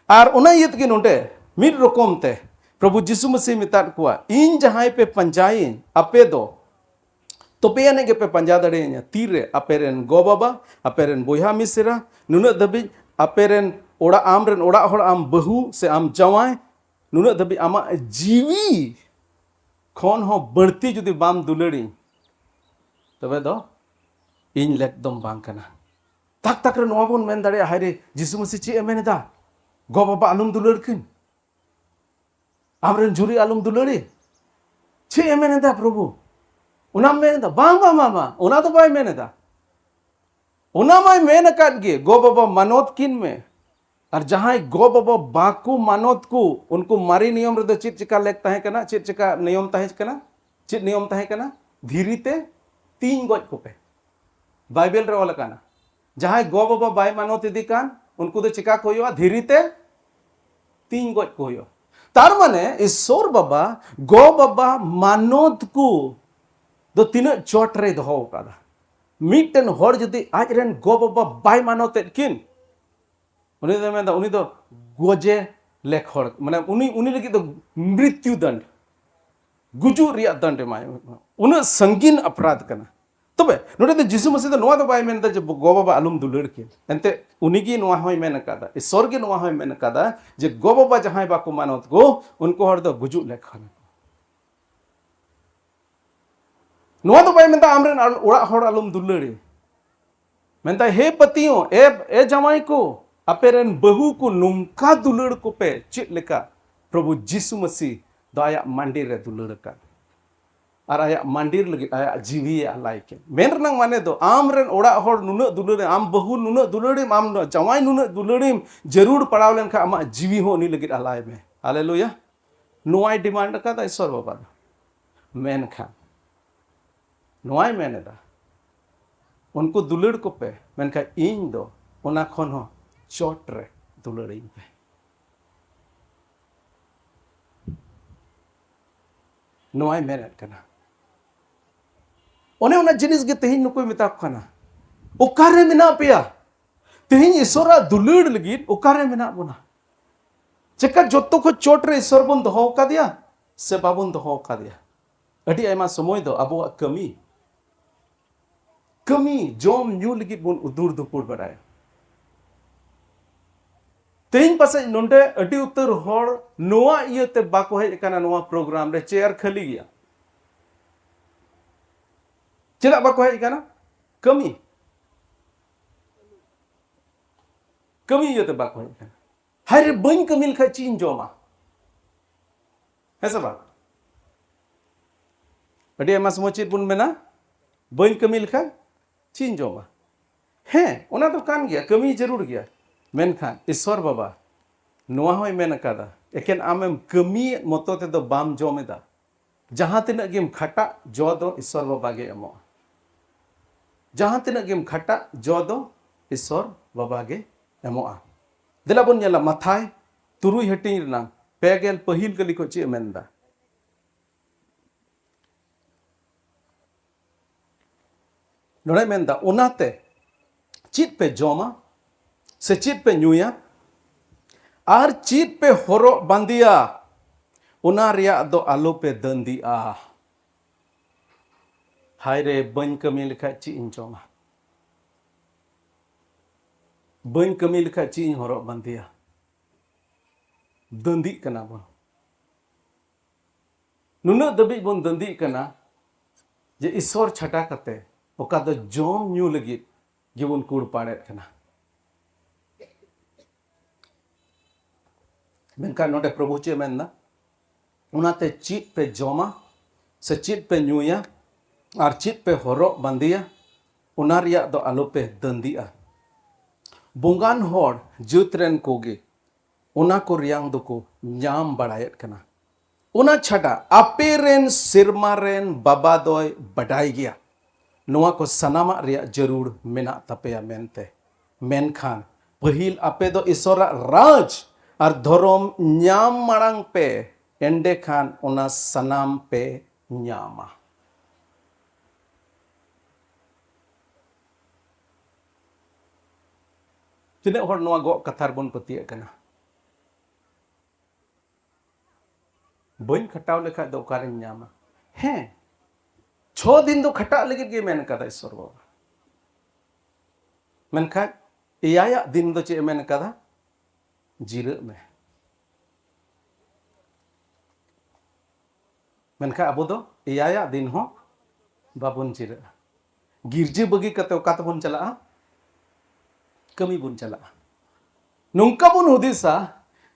ᱟᱨ ᱚᱱᱟ ᱤᱭᱟᱹ ᱛᱮᱜᱮ ᱱᱚᱰᱮ ᱢᱤᱫ ᱨᱚᱠᱚᱢ ᱛᱮ ᱯᱨᱚᱵᱷᱩ ᱡᱤᱥᱩ ᱢᱟᱹᱥᱤ ᱢᱮᱛᱟᱫ ᱠᱚᱣᱟ, "ᱤᱧ ᱡᱟᱦᱟᱸᱭ ᱯᱮ ᱯᱟᱸᱡᱟᱭᱟᱹᱧ, ᱟᱯᱮ ᱫᱚ ᱛᱚᱵᱮ ᱟᱹᱱᱤᱡ ᱜᱮᱯᱮ ᱯᱟᱸᱡᱟ ᱫᱟᱲᱮᱭᱟᱹᱧᱟ, ᱛᱤᱨᱮ ᱟᱯᱮ ᱨᱮᱱ ᱜᱚ ᱵᱟᱵᱟ, ᱟᱯᱮ ᱨᱮᱱ ᱵᱚᱭᱦᱟ ᱢᱤᱥᱮᱨᱟ, ᱱᱩᱱᱟᱹᱜ ᱫᱷᱟᱹᱵᱤᱡ ᱟᱯᱮ ᱨᱮᱱ ᱚᱲᱟᱜ, ᱟᱢ ᱨᱮᱱ ᱚᱲᱟᱜ ᱦᱚᱲ, ᱟᱢ ᱵᱟᱹᱦᱩ ᱥᱮ ᱟᱢ ᱡᱟᱶᱟᱭ, ᱱᱩᱱᱟᱹᱜ ᱫᱷᱟᱹᱵᱤᱡ ᱟᱢᱟᱜ ᱡᱤᱣᱤ ᱠᱷᱚᱱ ᱦᱚᱸ ᱵᱟᱹᱲᱛᱤ ᱡᱩᱫᱤ ᱵᱟᱢ ᱫᱩᱞᱟᱹᱲᱤᱧ, ᱛᱚᱵᱮ ᱫᱚ ᱤᱧ ᱞᱮᱠ ᱫᱚᱢ ᱵᱟᱝ ᱠᱟᱱᱟ᱾" ᱛᱟᱠ ᱛᱟᱠ ᱨᱮ ᱱᱚᱣᱟ ᱵᱚᱱ ᱢᱮᱱ ᱫᱟᱲᱮᱭᱟᱜᱼᱟ, "ᱦᱟᱭ ᱨᱮ, ᱡᱤᱥᱩ ᱢᱟᱹᱥᱤ ᱪᱮᱫ ᱮ ᱢᱮᱱ ᱮᱫᱟ? ᱜᱚ ᱵᱟᱵᱟ ᱟᱞᱚᱢ ᱫᱩᱞᱟᱹᱲ ᱠᱤᱱ, ᱟᱢᱨᱮᱱ ᱡᱩᱨᱤ ᱟᱞᱚᱢ ᱫᱩᱞᱟᱹᱲᱮ, ᱪᱮᱫ ᱮ ᱢᱮᱱ ᱮᱫᱟ ᱯᱨᱚᱵᱷᱩ? ᱚᱱᱟᱢ ᱢᱮᱱ ᱮᱫᱟ?" ᱵᱟᱝ, ᱵᱟᱝ, ᱵᱟᱝ, ᱵᱟᱝ, ᱚᱱᱟ ᱫᱚ ᱵᱟᱭ ᱢᱮᱱ ᱮᱫᱟ᱾ ᱚᱱᱟ ᱢᱟᱭ ᱢᱮᱱ ᱟᱠᱟᱫ ᱜᱮ, "ᱜᱚ ᱵᱟᱵᱟ ᱢᱟᱱᱚᱛ ᱠᱤᱱ ᱢᱮ᱾" ᱟᱨ ᱡᱟᱦᱟᱸᱭ ᱜᱚ ᱵᱟᱵᱟ ᱵᱟᱠᱚ ᱢᱟᱱᱚᱛ ᱠᱚ, ᱩᱱᱠᱩ ᱢᱟᱨᱮ ᱱᱤᱭᱚᱢ ᱨᱮᱫᱚ ᱪᱮᱫ ᱪᱮᱠᱟ ᱞᱮᱠ ᱛᱟᱦᱮᱸ ᱠᱟᱱᱟ? ᱪᱮᱫ ᱪᱮᱠᱟ ᱱᱤᱭᱚᱢ ᱛᱟᱦᱮᱸ ᱠᱟᱱᱟ? ᱪᱮᱫ ᱱᱤᱭᱚᱢ ᱛᱟᱦᱮᱸ ᱠᱟᱱᱟ? "ᱫᱷᱤᱨᱤ ᱛᱮ ᱛᱤᱧ ᱜᱚᱡ ᱠᱚᱯᱮ᱾" ᱵᱟᱭᱵᱮᱞ ᱨᱮ ᱚᱞ ᱟᱠᱟᱱᱟ, ᱡᱟᱦᱟᱸᱭ ᱜᱚ ᱵᱟᱵᱟ ᱵᱟᱭ ᱢᱟᱱᱚᱛ ᱤᱫᱤ ᱠᱟᱱ, ᱩᱱᱠᱩ ᱫᱚ ᱪᱮᱠᱟ ᱠᱚ ᱦᱩᱭᱩᱜᱼᱟ? ᱫᱷᱤᱨᱤ ᱛᱮ ᱛᱤᱧ ᱜᱚᱡ ᱠᱚ ᱦᱩᱭᱩᱜᱼᱟ᱾ ᱛᱟᱨ ᱢᱟᱱᱮ ᱤᱥᱥᱚᱨ ᱵᱟᱵᱟ, ᱜᱚ ᱵᱟᱵᱟ ᱢᱟᱱᱚᱛ ᱠᱚ ᱫᱚ ᱛᱤᱱᱟᱹᱜ ᱪᱚᱴ ᱨᱮᱭ ᱫᱚᱦᱚ ᱟᱠᱟᱫᱟ᱾ ᱢᱤᱫᱴᱮᱱ ᱦᱚᱲ ᱡᱩᱫᱤ ᱟᱡ ᱨᱮᱱ ᱜᱚ ᱵᱟᱵᱟ ᱵᱟᱭ ᱢᱟᱱᱚᱛᱮᱫ ᱠᱤᱱ, ᱩᱱᱤ ᱫᱚ ᱢᱮᱱᱫᱟ ᱩᱱᱤ ᱫᱚ ᱜᱚᱡᱮ ᱞᱮᱠ ᱦᱚᱲ, ᱢᱟᱱᱮ ᱩᱱᱤ, ᱩᱱᱤ ᱞᱟᱹᱜᱤᱫ ᱫᱚ ᱢᱨᱤᱛᱭᱩ ᱫᱚᱱᱰ, ᱜᱩᱡᱩᱜ ᱨᱮᱭᱟᱜ ᱫᱚᱱᱰ ᱮᱢᱟᱭ᱾ ᱩᱱᱟᱹᱜ ᱥᱟᱺᱜᱤᱧ ᱚᱯᱨᱟᱫᱷ ᱠᱟᱱᱟ᱾ ᱛᱚᱵᱮ ᱱᱚᱰᱮ ᱫᱚ ᱡᱤᱥᱩ ᱢᱟᱹᱥᱤ ᱫᱚ ᱱᱚᱣᱟ ᱫᱚ ᱵᱟᱭ ᱢᱮᱱᱫᱟ ᱡᱮ ᱜᱚ ᱵᱟᱵᱟ ᱟᱞᱚᱢ ᱫᱩᱞᱟᱹᱲ ᱠᱤᱱ᱾ ᱮᱱᱛᱮ ᱩᱱᱤ ᱜᱮ ᱱᱚᱣᱟ ᱦᱚᱸᱭ ᱢᱮᱱ ᱟᱠᱟᱫᱟ, ᱤᱥᱥᱚᱨ ᱜᱮ ᱱᱚᱣᱟ ᱦᱚᱸᱭ ᱢᱮᱱ ᱟᱠᱟᱫᱟ ᱡᱮ ᱜᱚ ᱵᱟᱵᱟ ᱡᱟᱦᱟᱸᱭ ᱵᱟᱠᱚ ᱢᱟᱱᱚᱛ ᱠᱚ, ᱩᱱᱠᱩ ᱦᱚᱲ ᱫᱚ ᱜᱩᱡᱩᱜ ᱞᱮᱠ ᱠᱟᱱᱟ ᱠᱚ᱾ ᱱᱚᱣᱟ ᱫᱚ ᱵᱟᱭ ᱢᱮᱱᱫᱟ ᱟᱢᱨᱮᱱ ᱟᱞ-, ᱚᱲᱟᱜ ᱦᱚᱲ ᱟᱞᱚᱢ ᱫᱩᱞᱟᱹᱲᱮ᱾ ᱢᱮᱱᱫᱟᱭ, ᱦᱮ ᱯᱟᱹᱛᱤᱭᱚ, ᱮ, ᱮ ᱡᱟᱶᱟᱭ ᱠᱚ, ᱟᱯᱮ ᱨᱮᱱ ᱵᱟᱹᱦᱩ ᱠᱚ ᱱᱚᱝᱠᱟ ᱫᱩᱞᱟᱹᱲ ᱠᱚᱯᱮ, ᱪᱮᱫ ᱞᱮᱠᱟ ᱯᱨᱚᱵᱷᱩ ᱡᱤᱥᱩ ᱢᱟᱹᱥᱤ ᱫᱚ ᱟᱭᱟᱜ ᱢᱟᱸᱰᱮ ᱨᱮ ᱫᱩᱞᱟᱹᱲ ᱟᱠᱟᱫ᱾ ᱟᱨ ᱟᱭᱟᱜ ᱢᱟᱸᱰᱮ ᱞᱟᱹᱜᱤᱫ ᱟᱭᱟᱜ ᱡᱤᱣᱤᱭᱮ ᱟᱞᱟᱭ ᱠᱮᱫ᱾ ᱢᱮᱱ ᱨᱮᱱᱟᱜ ᱢᱟᱱᱮ ᱫᱚ, ᱟᱢ ᱨᱮᱱ ᱚᱲᱟᱜ ᱦᱚᱲ ᱱᱩᱱᱟᱹᱜ ᱫᱩᱞᱟᱹᱲ, ᱟᱢ ᱵᱟᱹᱦᱩ ᱱᱩᱱᱟᱹᱜ ᱫᱩᱞᱟᱹᱲ ᱮᱢ, ᱟᱢ ᱡᱟᱶᱟᱭ ᱱᱩᱱᱟᱹᱜ ᱫᱩᱞᱟᱹᱲ ᱮᱢ ᱡᱟᱹᱨᱩᱲ ᱯᱟᱲᱟᱣ ᱞᱮᱱᱠᱷᱟᱱ ᱟᱢᱟᱜ ᱡᱤᱣᱤ ᱦᱚᱸ ᱩᱱᱤ ᱞᱟᱹᱜᱤᱫ ᱟᱞᱟᱭ ᱢᱮ᱾ ᱦᱟᱞᱮᱞᱩᱭᱟ᱾ ᱱᱚᱣᱟᱭ ᱰᱤᱢᱟᱱᱰ ᱟᱠᱟᱫᱟ ᱤᱥᱥᱚᱨ ᱵᱟᱵᱟ ᱫᱚ᱾ ᱢᱮᱱᱠᱷᱟᱱ ᱱᱚᱣᱟᱭ ᱢᱮᱱ ᱮᱫᱟ, ᱩᱱᱠᱩ ᱫᱩᱞᱟᱹᱲ ᱠᱚᱯᱮ, ᱢᱮᱱᱠᱷᱟᱱ ᱤᱧ ᱫᱚ ᱚᱱᱟ ᱠᱷᱚᱱ ᱦᱚᱸ ᱪᱚᱴ ᱨᱮ ᱫᱩᱞᱟᱹᱲᱤᱧ ᱯᱮ᱾ ᱱᱚᱣᱟᱭ ᱢᱮᱱᱮᱫ ᱠᱟᱱᱟ᱾ ᱚᱱᱮ ᱚᱱᱟ ᱡᱤᱱᱤᱥ ᱜᱮ ᱛᱮᱦᱮᱧ ᱱᱩᱠᱩᱭ ᱢᱮᱛᱟ ᱠᱚ ᱠᱟᱱᱟ, ᱚᱠᱟᱨᱮ ᱢᱮᱱᱟᱜ ᱯᱮᱭᱟ? ᱛᱮᱦᱮᱧ ᱤᱥᱥᱚᱨᱟᱜ ᱫᱩᱞᱟᱹᱲ ᱞᱟᱹᱜᱤᱫ ᱚᱠᱟᱨᱮ ᱢᱮᱱᱟᱜ ᱵᱚᱱᱟ? ᱪᱮᱠᱟ ᱡᱚᱛᱚ ᱠᱷᱚᱱ ᱪᱚᱴ ᱨᱮ ᱤᱥᱥᱚᱨ ᱵᱚᱱ ᱫᱚᱦᱚ ᱟᱠᱟᱫᱮᱭᱟ ᱥᱮ ᱵᱟᱵᱚᱱ ᱫᱚᱦᱚ ᱟᱠᱟᱫᱮᱭᱟ? ᱟᱹᱰᱤ ᱟᱭᱢᱟ ᱥᱚᱢᱚᱭ ᱫᱚ ᱟᱵᱚᱣᱟᱜ ᱠᱟᱹᱢᱤ, ᱠᱟᱹᱢᱤ, ᱡᱚᱢ ᱧᱩ ᱞᱟᱹᱜᱤᱫ ᱵᱚᱱ ᱩᱫᱩᱲ ᱫᱩᱯᱩᱲ ᱵᱟᱲᱟᱭᱟ᱾ ᱛᱮᱦᱮᱧ ᱯᱟᱥᱮᱡ ᱱᱚᱰᱮ ᱟᱹᱰᱤ ᱩᱛᱟᱹᱨ ᱦᱚᱲ ᱱᱚᱣᱟ ᱤᱭᱟᱹᱛᱮ ᱵᱟᱠᱚ ᱦᱮᱡ ᱟᱠᱟᱱᱟ ᱱᱚᱣᱟ ᱯᱨᱳᱜᱨᱟᱢ ᱨᱮ, ᱪᱮᱭᱟᱨ ᱠᱷᱟᱹᱞᱤ ᱜᱮᱭᱟ᱾ ᱪᱮᱫᱟᱜ ᱵᱟᱠᱚ ᱦᱮᱡ ᱟᱠᱟᱱᱟ? ᱠᱟᱹᱢᱤ, ᱠᱟᱹᱢᱤ ᱤᱭᱟᱹᱛᱮ ᱵᱟᱠᱚ ᱦᱮᱡ ᱟᱠᱟᱱᱟ᱾ ᱦᱟᱭ ᱨᱮ, ᱵᱟᱹᱧ ᱠᱟᱹᱢᱤ ᱞᱮᱠᱷᱟᱡ ᱪᱮᱫ ᱤᱧ ᱡᱚᱢᱟ? ᱦᱮᱸ ᱥᱮ ᱵᱟᱝ? ᱟᱹᱰᱤ ᱟᱭᱢᱟ ᱥᱚᱢᱚᱭ ᱪᱮᱫ ᱵᱚᱱ ᱢᱮᱱᱟ? ᱵᱟᱹᱧ ᱠᱟᱹᱢᱤ ᱞᱮᱠᱷᱟᱱ ᱪᱮᱫ ᱤᱧ ᱡᱚᱢᱟ? ᱦᱮᱸ, ᱚᱱᱟ ᱫᱚ ᱠᱟᱱ ᱜᱮᱭᱟ, ᱠᱟᱹᱢᱤ ᱡᱟᱹᱨᱩᱲ ᱜᱮᱭᱟ᱾ ᱢᱮᱱᱠᱷᱟᱱ ᱤᱥᱥᱚᱨ ᱵᱟᱵᱟ ᱱᱚᱣᱟ ᱦᱚᱸᱭ ᱢᱮᱱ ᱟᱠᱟᱫᱟ, ᱮᱠᱮᱱ ᱟᱢᱮᱢ ᱠᱟᱹᱢᱤᱭᱮᱫ ᱢᱚᱛᱚ ᱛᱮᱫᱚ ᱵᱟᱢ ᱡᱚᱢ ᱮᱫᱟ᱾ ᱡᱟᱦᱟᱸ ᱛᱤᱱᱟᱹᱜ ᱜᱮᱢ ᱠᱷᱟᱴᱟᱜ, ᱡᱚ ᱫᱚ ᱤᱥᱥᱚᱨ ᱵᱟᱵᱟ ᱜᱮ ᱮᱢᱚᱜᱼᱟ᱾ ᱡᱟᱦᱟᱸ ᱛᱤᱱᱟᱹᱜ ᱜᱮᱢ ᱠᱷᱟᱴᱟᱜ, ᱡᱚ ᱫᱚ ᱤᱥᱥᱚᱨ ᱵᱟᱵᱟ ᱜᱮ ᱮᱢᱚᱜᱼᱟ᱾ ᱫᱮᱞᱟ ᱵᱚᱱ ᱧᱮᱞᱟ ᱢᱟᱛᱷᱟᱭ ᱛᱩᱨᱩᱭ ᱦᱟᱹᱴᱤᱧ ᱨᱮᱱᱟᱝ ᱯᱮ ᱜᱮᱞ ᱯᱟᱹᱦᱤᱞ ᱠᱟᱹᱞᱤ ᱠᱷᱚᱱ ᱪᱮᱫ ᱮ ᱢᱮᱱᱫᱟ? ᱱᱚᱰᱮ ᱢᱮᱱᱫᱟ, ᱚᱱᱟᱛᱮ ᱪᱮᱫ ᱯᱮ ᱡᱚᱢᱟ ᱥᱮ ᱪᱮᱫ ᱯᱮ ᱧᱩᱭᱟ ᱟᱨ ᱪᱮᱫ ᱯᱮ ᱦᱚᱨᱚᱜ ᱵᱟᱸᱫᱮᱭᱟ, ᱚᱱᱟ ᱨᱮᱭᱟᱜ ᱫᱚ ᱟᱞᱚ ᱯᱮ ᱫᱟᱹᱱᱫᱤᱜᱼᱟ᱾ ᱦᱟᱭ ᱨᱮ, ᱵᱟᱹᱧ ᱠᱟᱹᱢᱤ ᱞᱮᱠᱷᱟᱡ ᱪᱮᱫ ᱤᱧ ᱡᱚᱢᱟ? ᱵᱟᱹᱧ ᱠᱟᱹᱢᱤ ᱞᱮᱠᱷᱟᱡ ᱪᱮᱫ ᱤᱧ ᱦᱚᱨᱚᱜ ᱵᱟᱸᱫᱮᱭᱟ? ᱫᱟᱹᱱᱫᱤᱜ ᱠᱟᱱᱟ ᱵᱚᱱ᱾ ᱱᱩᱱᱟᱹᱜ ᱫᱷᱟᱹᱵᱤᱡ ᱵᱚᱱ ᱫᱟᱹᱱᱫᱤᱜ ᱠᱟᱱᱟ ᱡᱮ ᱤᱥᱚᱨ ᱪᱷᱟᱰᱟ ᱠᱟᱛᱮ ᱚᱠᱟ ᱫᱚ ᱡᱚᱢ ᱧᱩ ᱞᱟᱹᱜᱤᱫ ᱜᱮᱵᱚᱱ ᱠᱩᱲᱯᱟᱲᱮᱫ ᱠᱟᱱᱟ᱾ ᱢᱮᱱᱠᱷᱟᱱ ᱱᱚᱰᱮ ᱯᱨᱚᱵᱷᱩ ᱪᱮᱫ ᱮ ᱢᱮᱱᱫᱟ? ᱚᱱᱟᱛᱮ ᱪᱮᱫ ᱯᱮ ᱡᱚᱢᱟ ᱥᱮ ᱪᱮᱫ ᱯᱮ ᱧᱩᱭᱟ ᱟᱨ ᱪᱮᱫ ᱯᱮ ᱦᱚᱨᱚᱜ ᱵᱟᱸᱫᱮᱭᱟ, ᱚᱱᱟ ᱨᱮᱭᱟᱜ ᱫᱚ ᱟᱞᱚᱯᱮ ᱫᱟᱹᱱᱫᱤᱜᱼᱟ᱾ ᱵᱚᱸᱜᱟᱱ ᱦᱚᱲ ᱡᱟᱹᱛ ᱨᱮᱱ ᱠᱚᱜᱮ ᱚᱱᱟ ᱠᱚ ᱨᱮᱭᱟᱝ ᱫᱚᱠᱚ ᱧᱟᱢ ᱵᱟᱲᱟᱭᱮᱫ ᱠᱟᱱᱟ᱾ ᱚᱱᱟ ᱪᱷᱟᱰᱟ ᱟᱯᱮ ᱨᱮᱱ ᱥᱮᱨᱢᱟ ᱨᱮᱱ ᱵᱟᱵᱟ ᱫᱚᱭ ᱵᱟᱰᱟᱭ ᱜᱮᱭᱟ ᱱᱚᱣᱟ ᱠᱚ ᱥᱟᱱᱟᱢᱟᱜ ᱨᱮᱭᱟᱜ ᱡᱟᱹᱨᱩᱲ ᱢᱮᱱᱟᱜ ᱛᱟᱯᱮᱭᱟ ᱢᱮᱱᱛᱮ᱾ ᱢᱮᱱᱠᱷᱟᱱ ᱯᱟᱹᱦᱤᱞ ᱟᱯᱮ ᱫᱚ ᱤᱥᱚᱨᱟᱜ ᱨᱟᱡᱽ ᱟᱨ ᱫᱷᱚᱨᱚᱢ ᱧᱟᱢ ᱢᱟᱲᱟᱝ ᱯᱮ, ᱮᱸᱰᱮᱠᱷᱟᱱ ᱚᱱᱟ ᱥᱟᱱᱟᱢ ᱯᱮ ᱧᱟᱢᱟ᱾ ᱛᱤᱱᱟᱹᱜ ᱦᱚᱲ ᱱᱚᱣᱟ ᱜᱚᱜ ᱠᱟᱛᱷᱟ ᱨᱮᱵᱚᱱ ᱯᱟᱹᱛᱭᱟᱹᱜ ᱠᱟᱱᱟ? ᱵᱟᱹᱧ ᱠᱷᱟᱴᱟᱣ ᱞᱮᱠᱷᱟᱡ ᱫᱚ ᱚᱠᱟᱨᱮᱧ ᱧᱟᱢᱟ? ᱦᱮᱸ, ᱪᱷᱚ ᱫᱤᱱ ᱫᱚ ᱠᱷᱟᱴᱟᱜ ᱞᱟᱹᱜᱤᱫ ᱜᱮ ᱢᱮᱱ ᱠᱟᱫᱟ ᱤᱥᱚᱨ ᱵᱟᱵᱟ᱾ ᱢᱮᱱᱠᱷᱟᱱ ᱮᱭᱟᱭᱟᱜ ᱫᱤᱱ ᱫᱚ ᱪᱮᱫ ᱮ ᱢᱮᱱ ᱠᱟᱫᱟ? ᱡᱤᱨᱟᱹᱜ ᱢᱮ᱾ ᱢᱮᱱᱠᱷᱟᱱ ᱟᱵᱚ ᱫᱚ ᱮᱭᱟᱭᱟᱜ ᱫᱤᱱ ᱦᱚᱸ ᱵᱟᱵᱚᱱ ᱡᱤᱨᱟᱹᱜᱼᱟ᱾ ᱜᱤᱨᱡᱟᱹ ᱵᱟᱹᱜᱤ ᱠᱟᱛᱮ ᱚᱠᱟ ᱛᱮᱵᱚᱱ ᱪᱟᱞᱟᱜᱼᱟ? ᱠᱟᱹᱢᱤ ᱵᱚᱱ ᱪᱟᱞᱟᱜᱼᱟ᱾ ᱱᱚᱝᱠᱟ ᱵᱚᱱ ᱦᱩᱫᱤᱥᱟ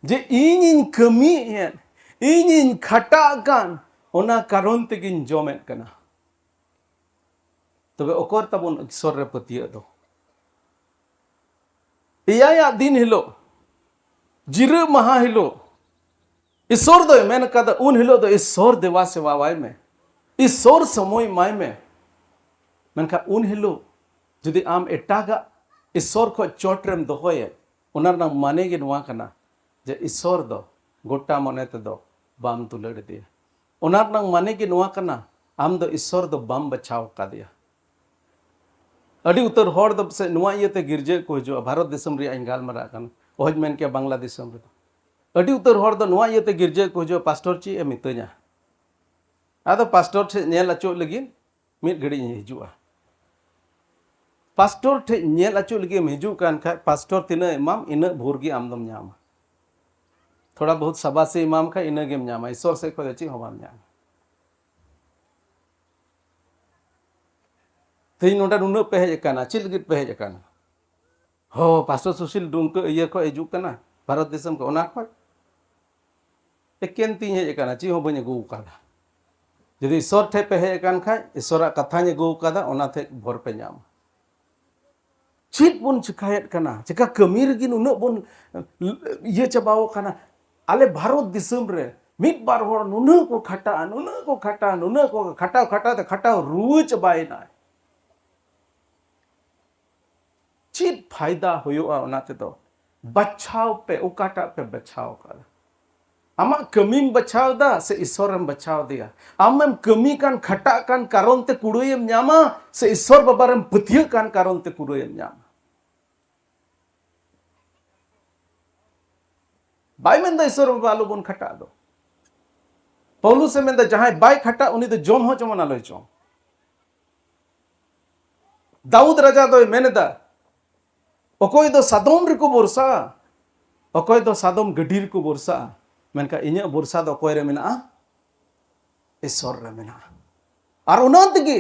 ᱡᱮ ᱤᱧᱤᱧ ᱠᱟᱹᱢᱤᱭᱮᱫ, ᱤᱧᱤᱧ ᱠᱷᱟᱴᱟᱜ ᱠᱟᱱ, ᱚᱱᱟ ᱠᱟᱨᱚᱱ ᱛᱮᱜᱤᱧ ᱡᱚᱢᱮᱫ ᱠᱟᱱᱟ᱾ ᱛᱚᱵᱮ ᱚᱠᱚᱨ ᱛᱟᱵᱚᱱ ᱤᱥᱚᱨ ᱨᱮ ᱯᱟᱹᱛᱭᱟᱹᱜ ᱫᱚ? ᱮᱭᱟᱭᱟᱜ ᱫᱤᱱ ᱦᱤᱞᱳᱜ, ᱡᱤᱨᱟᱹᱜ ᱢᱟᱦᱟ ᱦᱤᱞᱳᱜ, ᱤᱥᱚᱨ ᱫᱚᱭ ᱢᱮᱱ ᱠᱟᱫᱟ, ᱩᱱ ᱦᱤᱞᱳᱜ ᱫᱚ ᱤᱥᱚᱨ ᱫᱮᱵᱟ ᱥᱮᱵᱟᱣᱟᱭ ᱢᱮ, ᱤᱥᱚᱨ ᱥᱚᱢᱚᱭ ᱮᱢᱟᱭ ᱢᱮ᱾ ᱢᱮᱱᱠᱷᱟᱱ ᱩᱱ ᱦᱤᱞᱳᱜ ᱡᱩᱫᱤ ᱟᱢ ᱮᱴᱟᱜᱟᱜ ᱤᱥᱚᱨ ᱠᱷᱚᱱ ᱪᱚᱴ ᱨᱮᱢ ᱫᱚᱦᱚᱭᱟ, ᱚᱱᱟ ᱨᱮᱱᱟᱜ ᱢᱟᱱᱮ ᱜᱮ ᱱᱚᱣᱟ ᱠᱟᱱᱟ ᱡᱮ ᱤᱥᱚᱨ ᱫᱚ ᱜᱚᱴᱟ ᱢᱚᱱᱮ ᱛᱮᱫᱚ ᱵᱟᱢ ᱫᱩᱞᱟᱹᱲ ᱤᱫᱤᱭᱟ᱾ ᱚᱱᱟ ᱨᱮᱱᱟᱜ ᱢᱟᱱᱮ ᱜᱮ ᱱᱚᱣᱟ ᱠᱟᱱᱟ, ᱟᱢ ᱫᱚ ᱤᱥᱥᱚᱨ ᱫᱚ ᱵᱟᱢ ᱵᱟᱪᱷᱟᱣ ᱟᱠᱟᱫᱮᱭᱟ᱾ ᱟᱹᱰᱤ ᱩᱛᱟᱹᱨ ᱦᱚᱲ ᱫᱚ ᱯᱟᱥᱮᱡ ᱱᱚᱣᱟ ᱤᱭᱟᱹᱛᱮ ᱜᱤᱨᱡᱟᱹ ᱠᱚ ᱦᱤᱡᱩᱜᱼᱟ, ᱵᱷᱟᱨᱚᱛ ᱫᱤᱥᱚᱢ ᱨᱮᱭᱟᱜ ᱤᱧ ᱜᱟᱞᱢᱟᱨᱟᱜ ᱠᱟᱱᱟ, ᱚᱦᱚᱧ ᱢᱮᱱ ᱠᱮᱭᱟ ᱵᱟᱝᱞᱟ ᱫᱤᱥᱚᱢ ᱨᱮᱫᱚ᱾ ᱟᱹᱰᱤ ᱩᱛᱟᱹᱨ ᱦᱚᱲ ᱫᱚ ᱱᱚᱣᱟ ᱤᱭᱟᱹᱛᱮ ᱜᱤᱨᱡᱟᱹ ᱠᱚ ᱦᱤᱡᱩᱜᱼᱟ, "ᱯᱟᱥᱴᱚᱨ ᱪᱮᱫ ᱮ ᱢᱤᱛᱟᱹᱧᱟ?" ᱟᱫᱚ ᱯᱟᱥᱴᱚᱨ ᱴᱷᱮᱱ ᱧᱮᱞ ᱚᱪᱚᱜ ᱞᱟᱹᱜᱤᱫ ᱢᱤᱫ ᱜᱷᱟᱹᱲᱤᱡ ᱤᱧ ᱦᱤᱡᱩᱜᱼᱟ᱾ ᱯᱟᱥᱴᱚᱨ ᱴᱷᱮᱱ ᱧᱮᱞ ᱚᱪᱚᱜ ᱞᱟᱹᱜᱤᱫ ᱮᱢ ᱦᱤᱡᱩᱜ ᱠᱟᱱ ᱠᱷᱟᱡ, ᱯᱟᱥᱴᱚᱨ ᱛᱤᱱᱟᱹᱜ ᱮ ᱮᱢᱟᱢ, ᱤᱱᱟᱹᱜ ᱵᱷᱳᱨ ᱜᱮ ᱟᱢ ᱫᱚᱢ ᱧᱟᱢᱟ᱾ ᱛᱷᱚᱲᱟ ᱵᱚᱦᱩᱛ ᱥᱟᱵᱟᱥᱤ ᱮᱢᱟᱢ ᱠᱷᱟᱡ, ᱤᱱᱟᱹ ᱜᱮᱢ ᱧᱟᱢᱟ, ᱤᱥᱚᱨ ᱥᱮᱫ ᱠᱷᱚᱱ ᱫᱚ ᱪᱮᱫ ᱦᱚᱸ ᱵᱟᱢ ᱧᱟᱢᱟ᱾ ᱛᱮᱦᱮᱧ ᱱᱚᱰᱮ ᱱᱩᱱᱟᱹᱜ ᱯᱮ ᱦᱮᱡ ᱟᱠᱟᱱᱟ, ᱪᱮᱫ ᱞᱟᱹᱜᱤᱫ ᱯᱮ ᱦᱮᱡ ᱟᱠᱟᱱᱟ? ᱦᱚ, ᱯᱟᱥᱴᱚᱨ ᱥᱩᱥᱤᱞ ᱰᱩᱢᱠᱟᱹ ᱤᱭᱟᱹ ᱠᱷᱚᱱ ᱦᱤᱡᱩᱜ ᱠᱟᱱᱟ, ᱵᱷᱟᱨᱚᱛ ᱫᱤᱥᱚᱢ ᱠᱷᱚᱱ, ᱚᱱᱟ ᱠᱷᱚᱱ ᱮᱠᱮᱱ ᱛᱤᱧ ᱦᱮᱡ ᱟᱠᱟᱱᱟ, ᱪᱮᱫ ᱦᱚᱸ ᱵᱟᱹᱧ ᱟᱹᱜᱩ ᱟᱠᱟᱫᱟ᱾ ᱡᱩᱫᱤ ᱤᱥᱚᱨ ᱴᱷᱮᱱ ᱯᱮ ᱦᱮᱡ ᱟᱠᱟᱱ ᱠᱷᱟᱡ, ᱤᱥᱚᱨᱟᱜ ᱠᱟᱛᱷᱟᱧ ᱟᱹᱜᱩ ᱟᱠᱟᱫᱟ, ᱚᱱᱟ ᱴᱷᱮᱱ ᱵᱷᱚᱨ ᱯᱮ ᱧᱟᱢᱟ᱾ ᱪᱮᱫ ᱵᱚᱱ ᱪᱤᱠᱟᱹᱭᱮᱫ ᱠᱟᱱᱟ? ᱪᱤᱠᱟ ᱠᱟᱹᱢᱤ ᱨᱮᱜᱮ ᱱᱩᱱᱟᱹᱜ ᱵᱚᱱ ᱤᱭᱟᱹ ᱪᱟᱵᱟᱣ ᱟᱠᱟᱱᱟ? ᱟᱞᱮ ᱵᱷᱟᱨᱚᱛ ᱫᱤᱥᱚᱢ ᱨᱮ ᱢᱤᱫ ᱵᱟᱨ ᱦᱚᱲ ᱱᱩᱱᱟᱹᱜ ᱠᱚ ᱠᱷᱟᱴᱟᱜᱼᱟ, ᱱᱩᱱᱟᱹᱜ ᱠᱚ ᱠᱷᱟᱴᱟᱜᱼᱟ, ᱱᱩᱱᱟᱹᱜ ᱠᱚ ᱠᱷᱟᱴᱟᱣ ᱠᱷᱟᱴᱟᱣ ᱛᱮ ᱠᱷᱟᱴᱟᱣ ᱨᱩᱣᱟᱹ ᱪᱟᱵᱟᱭᱮᱱᱟᱭ᱾ ᱪᱮᱫ ᱯᱷᱟᱭᱫᱟ ᱦᱩᱭᱩᱜᱼᱟ ᱚᱱᱟ ᱛᱮᱫᱚ? ᱵᱟᱪᱷᱟᱣ ᱯᱮ, ᱚᱠᱟᱴᱟᱜ ᱯᱮ ᱵᱟᱪᱷᱟᱣ ᱠᱟᱫᱟ᱾ ᱟᱢᱟᱜ ᱠᱟᱹᱢᱤᱢ ᱵᱟᱪᱷᱟᱣ ᱮᱫᱟ ᱥᱮ ᱤᱥᱚᱨᱮᱢ ᱵᱟᱪᱷᱟᱣ ᱮᱫᱮᱭᱟ? ᱟᱢᱮᱢ ᱠᱟᱹᱢᱤ ᱠᱟᱱ, ᱠᱷᱟᱴᱟᱜ ᱠᱟᱱ ᱠᱟᱨᱚᱱ ᱛᱮ ᱠᱩᱲᱟᱹᱭᱮᱢ ᱧᱟᱢᱟ ᱥᱮ ᱤᱥᱚᱨ ᱵᱟᱵᱟ ᱨᱮᱢ ᱯᱟᱹᱛᱭᱟᱹᱜ ᱠᱟᱱ ᱠᱟᱨᱚᱱ ᱛᱮ ᱠᱩᱲᱟᱹᱭᱮᱢ ᱧᱟᱢᱟ? ᱵᱟᱭ ᱢᱮᱱᱫᱟ ᱤᱥᱚᱨ ᱵᱟᱵᱟ ᱟᱞᱚᱵᱚᱱ ᱠᱷᱟᱴᱟᱜ ᱫᱚ᱾ ᱯᱟᱣᱞᱩᱥ ᱮ ᱢᱮᱱᱫᱟ, ᱡᱟᱦᱟᱸᱭ ᱵᱟᱭ ᱠᱷᱟᱴᱟᱜ, ᱩᱱᱤ ᱫᱚ ᱡᱚᱢ ᱦᱚᱸ ᱡᱮᱢᱚᱱ ᱟᱞᱚᱭ ᱡᱚᱢ᱾ ᱫᱟᱣᱩᱫ ᱨᱟᱡᱟ ᱫᱚᱭ ᱢᱮᱱ ᱮᱫᱟ, ᱚᱠᱚᱭ ᱫᱚ ᱥᱟᱫᱚᱢ ᱨᱮᱠᱚ ᱵᱷᱚᱨᱥᱟᱜᱼᱟ, ᱚᱠᱚᱭ ᱫᱚ ᱥᱟᱫᱚᱢ ᱜᱟᱹᱰᱤ ᱨᱮᱠᱚ ᱵᱷᱚᱨᱥᱟᱜᱼᱟ, ᱢᱮᱱᱠᱷᱟᱱ ᱤᱧᱟᱹᱜ ᱵᱷᱚᱨᱥᱟ ᱫᱚ ᱚᱠᱚᱭ ᱨᱮ ᱢᱮᱱᱟᱜᱼᱟ? ᱤᱥᱚᱨ ᱨᱮ ᱢᱮᱱᱟᱜᱼᱟ᱾ ᱟᱨ ᱚᱱᱟ ᱛᱮᱜᱮ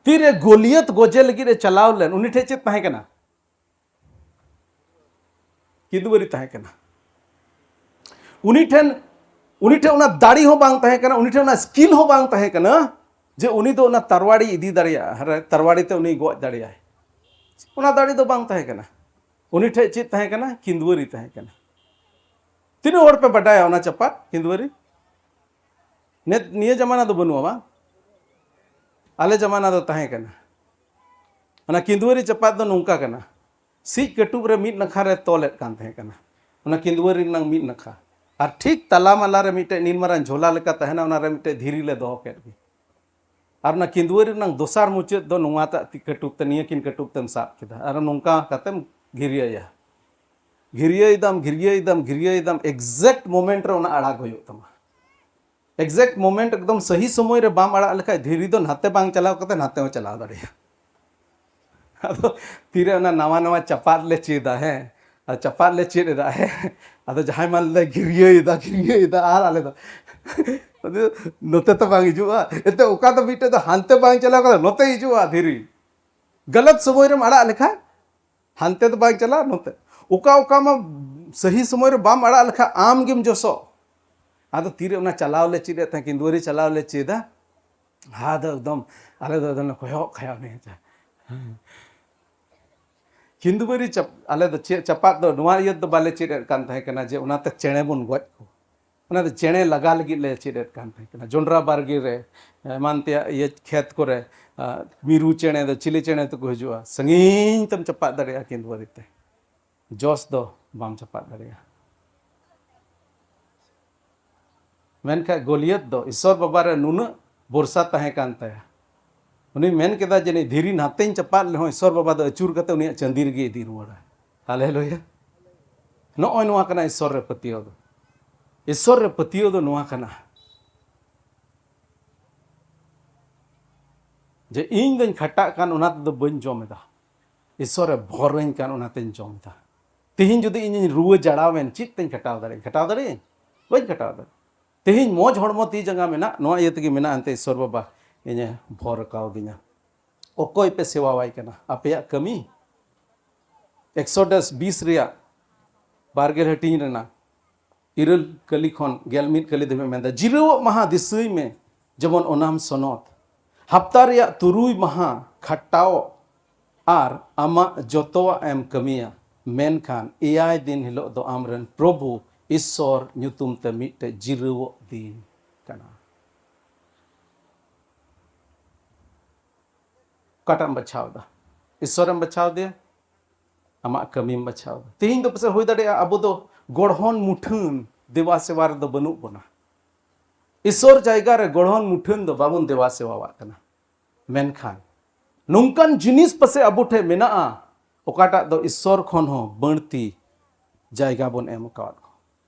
ᱛᱤᱨᱮ ᱜᱳᱞᱤᱭᱚᱛ ᱜᱚᱡᱮ ᱞᱟᱹᱜᱤᱫ ᱮ ᱪᱟᱞᱟᱣ ᱞᱮᱱ, ᱩᱱᱤ ᱴᱷᱮᱱ ᱪᱮᱫ ᱛᱟᱦᱮᱸ ᱠᱟᱱᱟ? ᱠᱤᱫᱩᱣᱟᱹᱨᱤ ᱛᱟᱦᱮᱸ ᱠᱟᱱᱟ᱾ ᱩᱱᱤ ᱴᱷᱮᱱ, ᱩᱱᱤ ᱴᱷᱮᱱ ᱚᱱᱟ ᱫᱟᱲᱮ ᱦᱚᱸ ᱵᱟᱝ ᱛᱟᱦᱮᱸ ᱠᱟᱱᱟ, ᱩᱱᱤ ᱴᱷᱮᱱ ᱚᱱᱟ ᱥᱠᱤᱞ ᱦᱚᱸ ᱵᱟᱝ ᱛᱟᱦᱮᱸ ᱠᱟᱱᱟ ᱡᱮ ᱩᱱᱤ ᱫᱚ ᱚᱱᱟ ᱛᱟᱨᱣᱟᱲᱤ ᱤᱫᱤ ᱫᱟᱲᱮᱭᱟᱜᱼᱟ, ᱦᱟᱨ-, ᱛᱟᱨᱣᱟᱲᱤ ᱛᱮ ᱩᱱᱤ ᱜᱚᱡ ᱫᱟᱲᱮᱭᱟᱭ᱾ ᱚᱱᱟ ᱫᱟᱲᱮ ᱫᱚ ᱵᱟᱝ ᱛᱟᱦᱮᱸ ᱠᱟᱱᱟ᱾ ᱩᱱᱤ ᱴᱷᱮᱱ ᱪᱮᱫ ᱛᱟᱦᱮᱸ ᱠᱟᱱᱟ? ᱠᱤᱫᱩᱣᱟᱹᱨᱤ ᱛᱟᱦᱮᱸ ᱠᱟᱱᱟ᱾ ᱛᱤᱱᱟᱹᱜ ᱦᱚᱲ ᱯᱮ ᱵᱟᱰᱟᱭᱟ ᱚᱱᱟ ᱪᱟᱯᱟᱫ ᱠᱤᱫᱩᱣᱟᱹᱨᱤ? ᱱᱤᱛ, ᱱᱤᱭᱟᱹ ᱡᱟᱢᱟᱱᱟ ᱫᱚ ᱵᱟᱹᱱᱩᱜᱼᱟ, ᱵᱟᱝ? ᱟᱞᱮ ᱡᱟᱢᱟᱱᱟ ᱫᱚ ᱛᱟᱦᱮᱸ ᱠᱟᱱᱟ᱾ ᱚᱱᱟ ᱠᱤᱫᱩᱣᱟᱹᱨᱤ ᱪᱟᱯᱟᱫ ᱫᱚ ᱱᱚᱝᱠᱟ ᱠᱟᱱᱟ, ᱥᱤᱡ ᱠᱟᱹᱴᱩᱵ ᱨᱮ ᱢᱤᱫ ᱱᱟᱠᱷᱟ ᱨᱮ ᱛᱚᱞᱮᱫ ᱠᱟᱱ ᱛᱟᱦᱮᱸ ᱠᱟᱱᱟ, ᱚᱱᱟ ᱠᱤᱫᱩᱣᱟᱹᱨᱤ ᱨᱮᱱᱟᱝ ᱢᱤᱫ ᱱᱟᱠᱷᱟ᱾ ᱟᱨ ᱴᱷᱤᱠ ᱛᱟᱞᱟ ᱢᱟᱞᱟ ᱨᱮ ᱢᱤᱫᱴᱮᱡ ᱱᱤᱱ ᱢᱟᱨᱟᱝ ᱡᱷᱚᱞᱟ ᱞᱮᱠᱟ ᱛᱟᱦᱮᱱᱟ, ᱚᱱᱟ ᱨᱮ ᱢᱤᱫᱴᱮᱡ ᱫᱷᱤᱨᱤ ᱞᱮ ᱫᱚᱦᱚ ᱠᱮᱫ ᱜᱮ᱾ ᱟᱨ ᱚᱱᱟ ᱠᱤᱸᱫᱩᱣᱟᱹᱨᱤ ᱨᱮᱱᱟᱝ ᱫᱚᱥᱟᱨ ᱢᱩᱪᱟᱹᱫ ᱫᱚ ᱱᱚᱣᱟ ᱴᱟᱜ ᱛᱤ ᱠᱟᱹᱴᱩᱵ ᱛᱮ, ᱱᱤᱭᱟᱹ ᱠᱤᱱ ᱠᱟᱹᱴᱩᱵ ᱛᱮᱢ ᱥᱟᱵ ᱠᱮᱫᱟ ᱟᱨ ᱱᱚᱝᱠᱟ ᱠᱟᱛᱮᱢ ᱜᱷᱤᱨᱭᱟᱹᱭᱟ᱾ ᱜᱷᱤᱨᱭᱟᱹᱭ ᱫᱟᱢ, ᱜᱷᱤᱨᱭᱟᱹᱭ ᱫᱟᱢ, ᱜᱷᱤᱨᱭᱟᱹᱭ ᱫᱟᱢ, exact moment ᱨᱮ ᱚᱱᱟ ᱟᱲᱟᱜ ᱦᱩᱭᱩᱜ ᱛᱟᱢᱟ᱾ Exact moment, ᱮᱠᱫᱚᱢ ᱥᱟᱹᱦᱤ ᱥᱚᱢᱚᱭ ᱨᱮ ᱵᱟᱢ ᱟᱲᱟᱜ ᱞᱮᱠᱷᱟᱡ ᱫᱷᱤᱨᱤ ᱫᱚ ᱱᱟᱛᱮ ᱵᱟᱝ ᱪᱟᱞᱟᱣ ᱠᱟᱛᱮ ᱱᱟᱛᱮ ᱦᱚᱸ ᱪᱟᱞᱟᱣ ᱫᱟᱲᱮᱭᱟᱜᱼᱟ᱾ ᱟᱫᱚ ᱛᱤᱨᱮ ᱚᱱᱟ ᱱᱟᱣᱟ ᱱᱟᱣᱟ ᱪᱟᱯᱟᱫ ᱞᱮ ᱪᱮᱫᱟ, ᱦᱮᱸ, ᱟᱨ ᱪᱟᱯᱟᱫ ᱞᱮ ᱪᱮᱫ ᱮᱫᱟ, ᱦᱮᱸ, ᱟᱫᱚ ᱡᱟᱦᱟᱸᱭ ᱢᱟ ᱞᱟᱹᱭ ᱜᱷᱤᱨᱭᱟᱹᱭ ᱫᱟ, ᱜᱷᱤᱨᱭᱟᱹᱭ ᱫᱟ, ᱟᱨ ᱟᱞᱮ ᱫᱚ ᱟᱫᱚ ᱱᱚᱛᱮ ᱛᱚ ᱵᱟᱝ ᱦᱤᱡᱩᱜᱼᱟ, ᱮᱱᱛᱮ ᱚᱠᱟ ᱫᱚ ᱢᱤᱫᱴᱮᱡ ᱫᱚ ᱦᱟᱱᱛᱮ ᱵᱟᱝ ᱪᱟᱞᱟᱣ ᱠᱟᱛᱮ ᱱᱚᱛᱮ ᱦᱤᱡᱩᱜᱼᱟ ᱫᱷᱤᱨᱤ᱾ ᱜᱟᱞᱟᱛ ᱥᱚᱢᱚᱭ ᱨᱮᱢ ᱟᱲᱟᱜ ᱞᱮᱠᱷᱟᱡ ᱦᱟᱱᱛᱮ ᱫᱚ ᱵᱟᱝ ᱪᱟᱞᱟᱜᱼᱟ, ᱱᱚᱛᱮ᱾ ᱚᱠᱟ ᱚᱠᱟ ᱢᱟ ᱥᱟᱹᱦᱤ ᱥᱚᱢᱚᱭ ᱨᱮ ᱵᱟᱢ ᱟᱲᱟᱜ ᱞᱮᱠᱷᱟᱡ ᱟᱢ ᱜᱮᱢ ᱡᱚᱥᱚᱜ᱾ ᱟᱫᱚ ᱛᱤᱨᱮ ᱚᱱᱟ ᱪᱟᱞᱟᱣ ᱞᱮ ᱪᱮᱫ ᱮᱫ ᱛᱟᱦᱮᱸ, ᱠᱤᱸᱫᱩᱣᱟᱹᱨᱤ ᱪᱟᱞᱟᱣ ᱞᱮ ᱪᱮᱫᱟ, ᱟᱫᱚ ᱮᱠᱫᱚᱢ ᱟᱞᱮ ᱫᱚ ᱮᱠᱫᱚᱢ ᱞᱮ ᱠᱚᱭᱚᱜ ᱠᱟᱭᱟ ᱩᱱᱤ᱾ ᱠᱤᱸᱫᱩᱣᱟᱹᱨᱤ ᱪᱟᱯ-, ᱟᱞᱮ ᱫᱚ ᱪᱮᱫ ᱪᱟᱯᱟᱫ ᱫᱚ ᱱᱚᱣᱟ ᱤᱭᱟᱹ ᱫᱚ ᱵᱟᱞᱮ ᱪᱮᱫ ᱮᱫ ᱠᱟᱱ ᱛᱟᱦᱮᱸ ᱠᱟᱱᱟ ᱡᱮ ᱚᱱᱟᱛᱮ ᱪᱮᱬᱮ ᱵᱚᱱ ᱜᱚᱡ ᱠᱚ᱾ ᱚᱱᱟ ᱫᱚ ᱪᱮᱬᱮ ᱞᱟᱜᱟ ᱞᱟᱹᱜᱤᱫ ᱞᱮ ᱪᱮᱫ ᱮᱫ ᱠᱟᱱ ᱛᱟᱦᱮᱸ ᱠᱟᱱᱟ᱾ ᱡᱚᱱᱰᱨᱟ ᱵᱟᱲᱜᱮ ᱨᱮ, ᱮᱢᱟᱱ ᱛᱮᱭᱟᱜ ᱤᱭᱟᱹ ᱠᱷᱮᱛ ᱠᱚᱨᱮ, ᱟ, ᱢᱤᱨᱩ ᱪᱮᱬᱮ ᱫᱚ ᱪᱤᱞᱤ ᱪᱮᱬᱮ ᱛᱮᱠᱚ ᱦᱤᱡᱩᱜᱼᱟ? ᱥᱟᱺᱜᱤᱧ ᱛᱮᱢ ᱪᱟᱯᱟᱫ ᱫᱟᱲᱮᱭᱟᱜᱼᱟ ᱠᱤᱸᱫᱩᱣᱟᱹᱨᱤ ᱛᱮ, ᱡᱚᱥ ᱫᱚ ᱵᱟᱢ ᱪᱟᱯᱟᱫ ᱫᱟᱲᱮᱭᱟᱜᱼᱟ᱾ ᱢᱮᱱᱠᱷᱟᱱ ᱜᱳᱞᱤᱭᱚᱛ ᱫᱚ ᱤᱥᱚᱨ ᱵᱟᱵᱟ ᱨᱮ ᱱᱩᱱᱟᱹᱜ ᱵᱷᱚᱨᱥᱟ ᱛᱟᱦᱮᱸ ᱠᱟᱱ ᱛᱟᱭᱟ᱾ ᱩᱱᱤ ᱢᱮᱱ ᱠᱮᱫᱟ ᱡᱮ, "ᱱᱩᱭ ᱫᱷᱤᱨᱤ ᱱᱟᱛᱮᱧ ᱪᱟᱯᱟᱫ ᱨᱮᱦᱚᱸ ᱤᱥᱚᱨ ᱵᱟᱵᱟ ᱫᱚ ᱟᱹᱪᱩᱨ ᱠᱟᱛᱮ ᱩᱱᱤᱭᱟᱜ ᱪᱟᱸᱫᱤ ᱨᱮᱜᱮ ᱤᱫᱤ ᱨᱩᱣᱟᱹᱲᱟ᱾" ᱦᱟᱞᱮᱞᱩᱭᱟ᱾ ᱱᱚᱜᱼᱚᱭ ᱱᱚᱣᱟ ᱠᱟᱱᱟ ᱤᱥᱚᱨ ᱨᱮ ᱯᱟᱹᱛᱭᱟᱹᱣ ᱫᱚ᱾ ᱤᱥᱚᱨ ᱨᱮ ᱯᱟᱹᱛᱭᱟᱹᱣ ᱫᱚ ᱱᱚᱣᱟ ᱠᱟᱱᱟ ᱡᱮ ᱤᱧ ᱫᱚᱧ ᱠᱷᱟᱴᱟᱜ ᱠᱟᱱ, ᱚᱱᱟ ᱛᱮᱫᱚ ᱵᱟᱹᱧ ᱡᱚᱢ ᱮᱫᱟ, ᱤᱥᱚᱨᱮ ᱵᱷᱚᱨᱟᱹᱧ ᱠᱟᱱ, ᱚᱱᱟᱛᱮᱧ ᱡᱚᱢ ᱮᱫᱟ᱾ ᱛᱮᱦᱮᱧ ᱡᱩᱫᱤ ᱤᱧᱤᱧ ᱨᱩᱣᱟᱹ ᱡᱟᱲᱟᱣᱮᱱ, ᱪᱮᱫ ᱛᱮᱧ ᱠᱷᱟᱴᱟᱣ ᱫᱟᱲᱮᱭᱟᱜᱼᱟ? ᱠᱷᱟᱴᱟᱣ ᱫᱟᱲᱮᱭᱟᱜᱼᱟᱹᱧ? ᱵᱟᱹᱧ ᱠᱷᱟᱴᱟᱣ ᱫᱟᱲᱮᱭᱟᱜᱼᱟ᱾ ᱛᱮᱦᱮᱧ ᱢᱚᱡᱽ ᱦᱚᱲᱢᱚ ᱛᱤ ᱡᱟᱸᱜᱟ ᱢᱮᱱᱟᱜ, ᱱᱚᱣᱟ ᱤᱭᱟᱹ ᱛᱮᱜᱮ ᱢᱮᱱᱟᱜᱼᱟ, ᱮᱱᱛᱮ ᱤᱥᱚᱨ ᱵᱟᱵᱟ ᱤᱧᱮ ᱵᱷᱚᱨ ᱠᱟᱣᱫᱤᱧᱟ᱾ ᱚᱠᱚᱭ ᱯᱮ ᱥᱮᱵᱟᱣᱟᱭ ᱠᱟᱱᱟ? ᱟᱯᱮᱭᱟᱜ ᱠᱟᱹᱢᱤ? ᱮᱠᱥᱚᱰᱟᱥ ᱵᱤᱥ ᱨᱮᱭᱟᱜ ᱵᱟᱨᱜᱮᱞ ᱦᱟᱹᱴᱤᱧ ᱨᱮᱱᱟᱜ ᱤᱨᱟᱹᱞ ᱠᱟᱹᱞᱤ ᱠᱷᱚᱱ ᱜᱮᱞ ᱢᱤᱫ ᱠᱟᱹᱞᱤ ᱫᱷᱟᱹᱵᱤᱡ ᱢᱮᱱᱫᱟ, "ᱡᱤᱨᱟᱹᱣᱚᱜ ᱢᱟᱦᱟ ᱫᱤᱥᱟᱹᱭ ᱢᱮ, ᱡᱮᱢᱚᱱ ᱚᱱᱟᱢ ᱥᱚᱱᱚᱛ᱾ ᱦᱟᱯᱛᱟ ᱨᱮᱭᱟᱜ ᱛᱩᱨᱩᱭ ᱢᱟᱦᱟ ᱠᱷᱟᱴᱟᱣᱚᱜ ᱟᱨ ᱟᱢᱟᱜ ᱡᱚᱛᱚᱣᱟᱜ ᱮᱢ ᱠᱟᱹᱢᱤᱭᱟ, ᱢᱮᱱᱠᱷᱟᱱ ᱮᱭᱟᱭ ᱫᱤᱱ ᱦᱤᱞᱳᱜ ᱫᱚ ᱟᱢᱨᱮᱱ ᱯᱨᱚᱵᱷᱩ ᱤᱥᱥᱚᱨ ᱧᱩᱛᱩᱢ ᱛᱮ ᱢᱤᱫᱴᱮᱡ ᱡᱤᱨᱟᱹᱣᱚᱜ ᱫᱤᱱ ᱠᱟᱱᱟ᱾" ᱚᱠᱟᱴᱟᱜ ᱮᱢ ᱵᱟᱪᱷᱟᱣ ᱮᱫᱟ? ᱤᱥᱥᱚᱨᱮᱢ ᱵᱟᱪᱷᱟᱣ ᱮᱫᱮᱭᱟ, ᱟᱢᱟᱜ ᱠᱟᱹᱢᱤᱢ ᱵᱟᱪᱷᱟᱣ ᱮᱫᱟ? ᱛᱮᱦᱮᱧ ᱫᱚ ᱯᱟᱥᱮᱡ ᱦᱩᱭ ᱫᱟᱲᱮᱭᱟᱜᱼᱟ ᱟᱵᱚ ᱫᱚ ᱜᱚᱲᱦᱚᱱ ᱢᱩᱴᱷᱟᱹᱱ ᱫᱮᱵᱟ ᱥᱮᱵᱟ ᱨᱮᱫᱚ ᱵᱟᱹᱱᱩᱜ ᱵᱚᱱᱟ᱾ ᱤᱥᱚᱨ ᱡᱟᱭᱜᱟ ᱨᱮ ᱜᱚᱲᱦᱚᱱ ᱢᱩᱴᱷᱟᱹᱱ ᱫᱚ ᱵᱟᱵᱚᱱ ᱫᱮᱵᱟ ᱥᱮᱵᱟᱣᱟᱜ ᱠᱟᱱᱟ᱾ ᱢᱮᱱᱠᱷᱟᱱ ᱱᱚᱝᱠᱟᱱ ᱡᱤᱱᱤᱥ ᱯᱟᱥᱮ ᱟᱵᱚ ᱴᱷᱮᱱ ᱢᱮᱱᱟᱜᱼᱟ, ᱚᱠᱟᱴᱟᱜ ᱫᱚ ᱤᱥᱚᱨ ᱠᱷᱚᱱ ᱦᱚᱸ ᱵᱟᱹᱲᱛᱤ ᱡᱟᱭᱜᱟ ᱵᱚᱱ ᱮᱢ ᱟᱠᱟᱣᱟᱫ ᱠᱚ᱾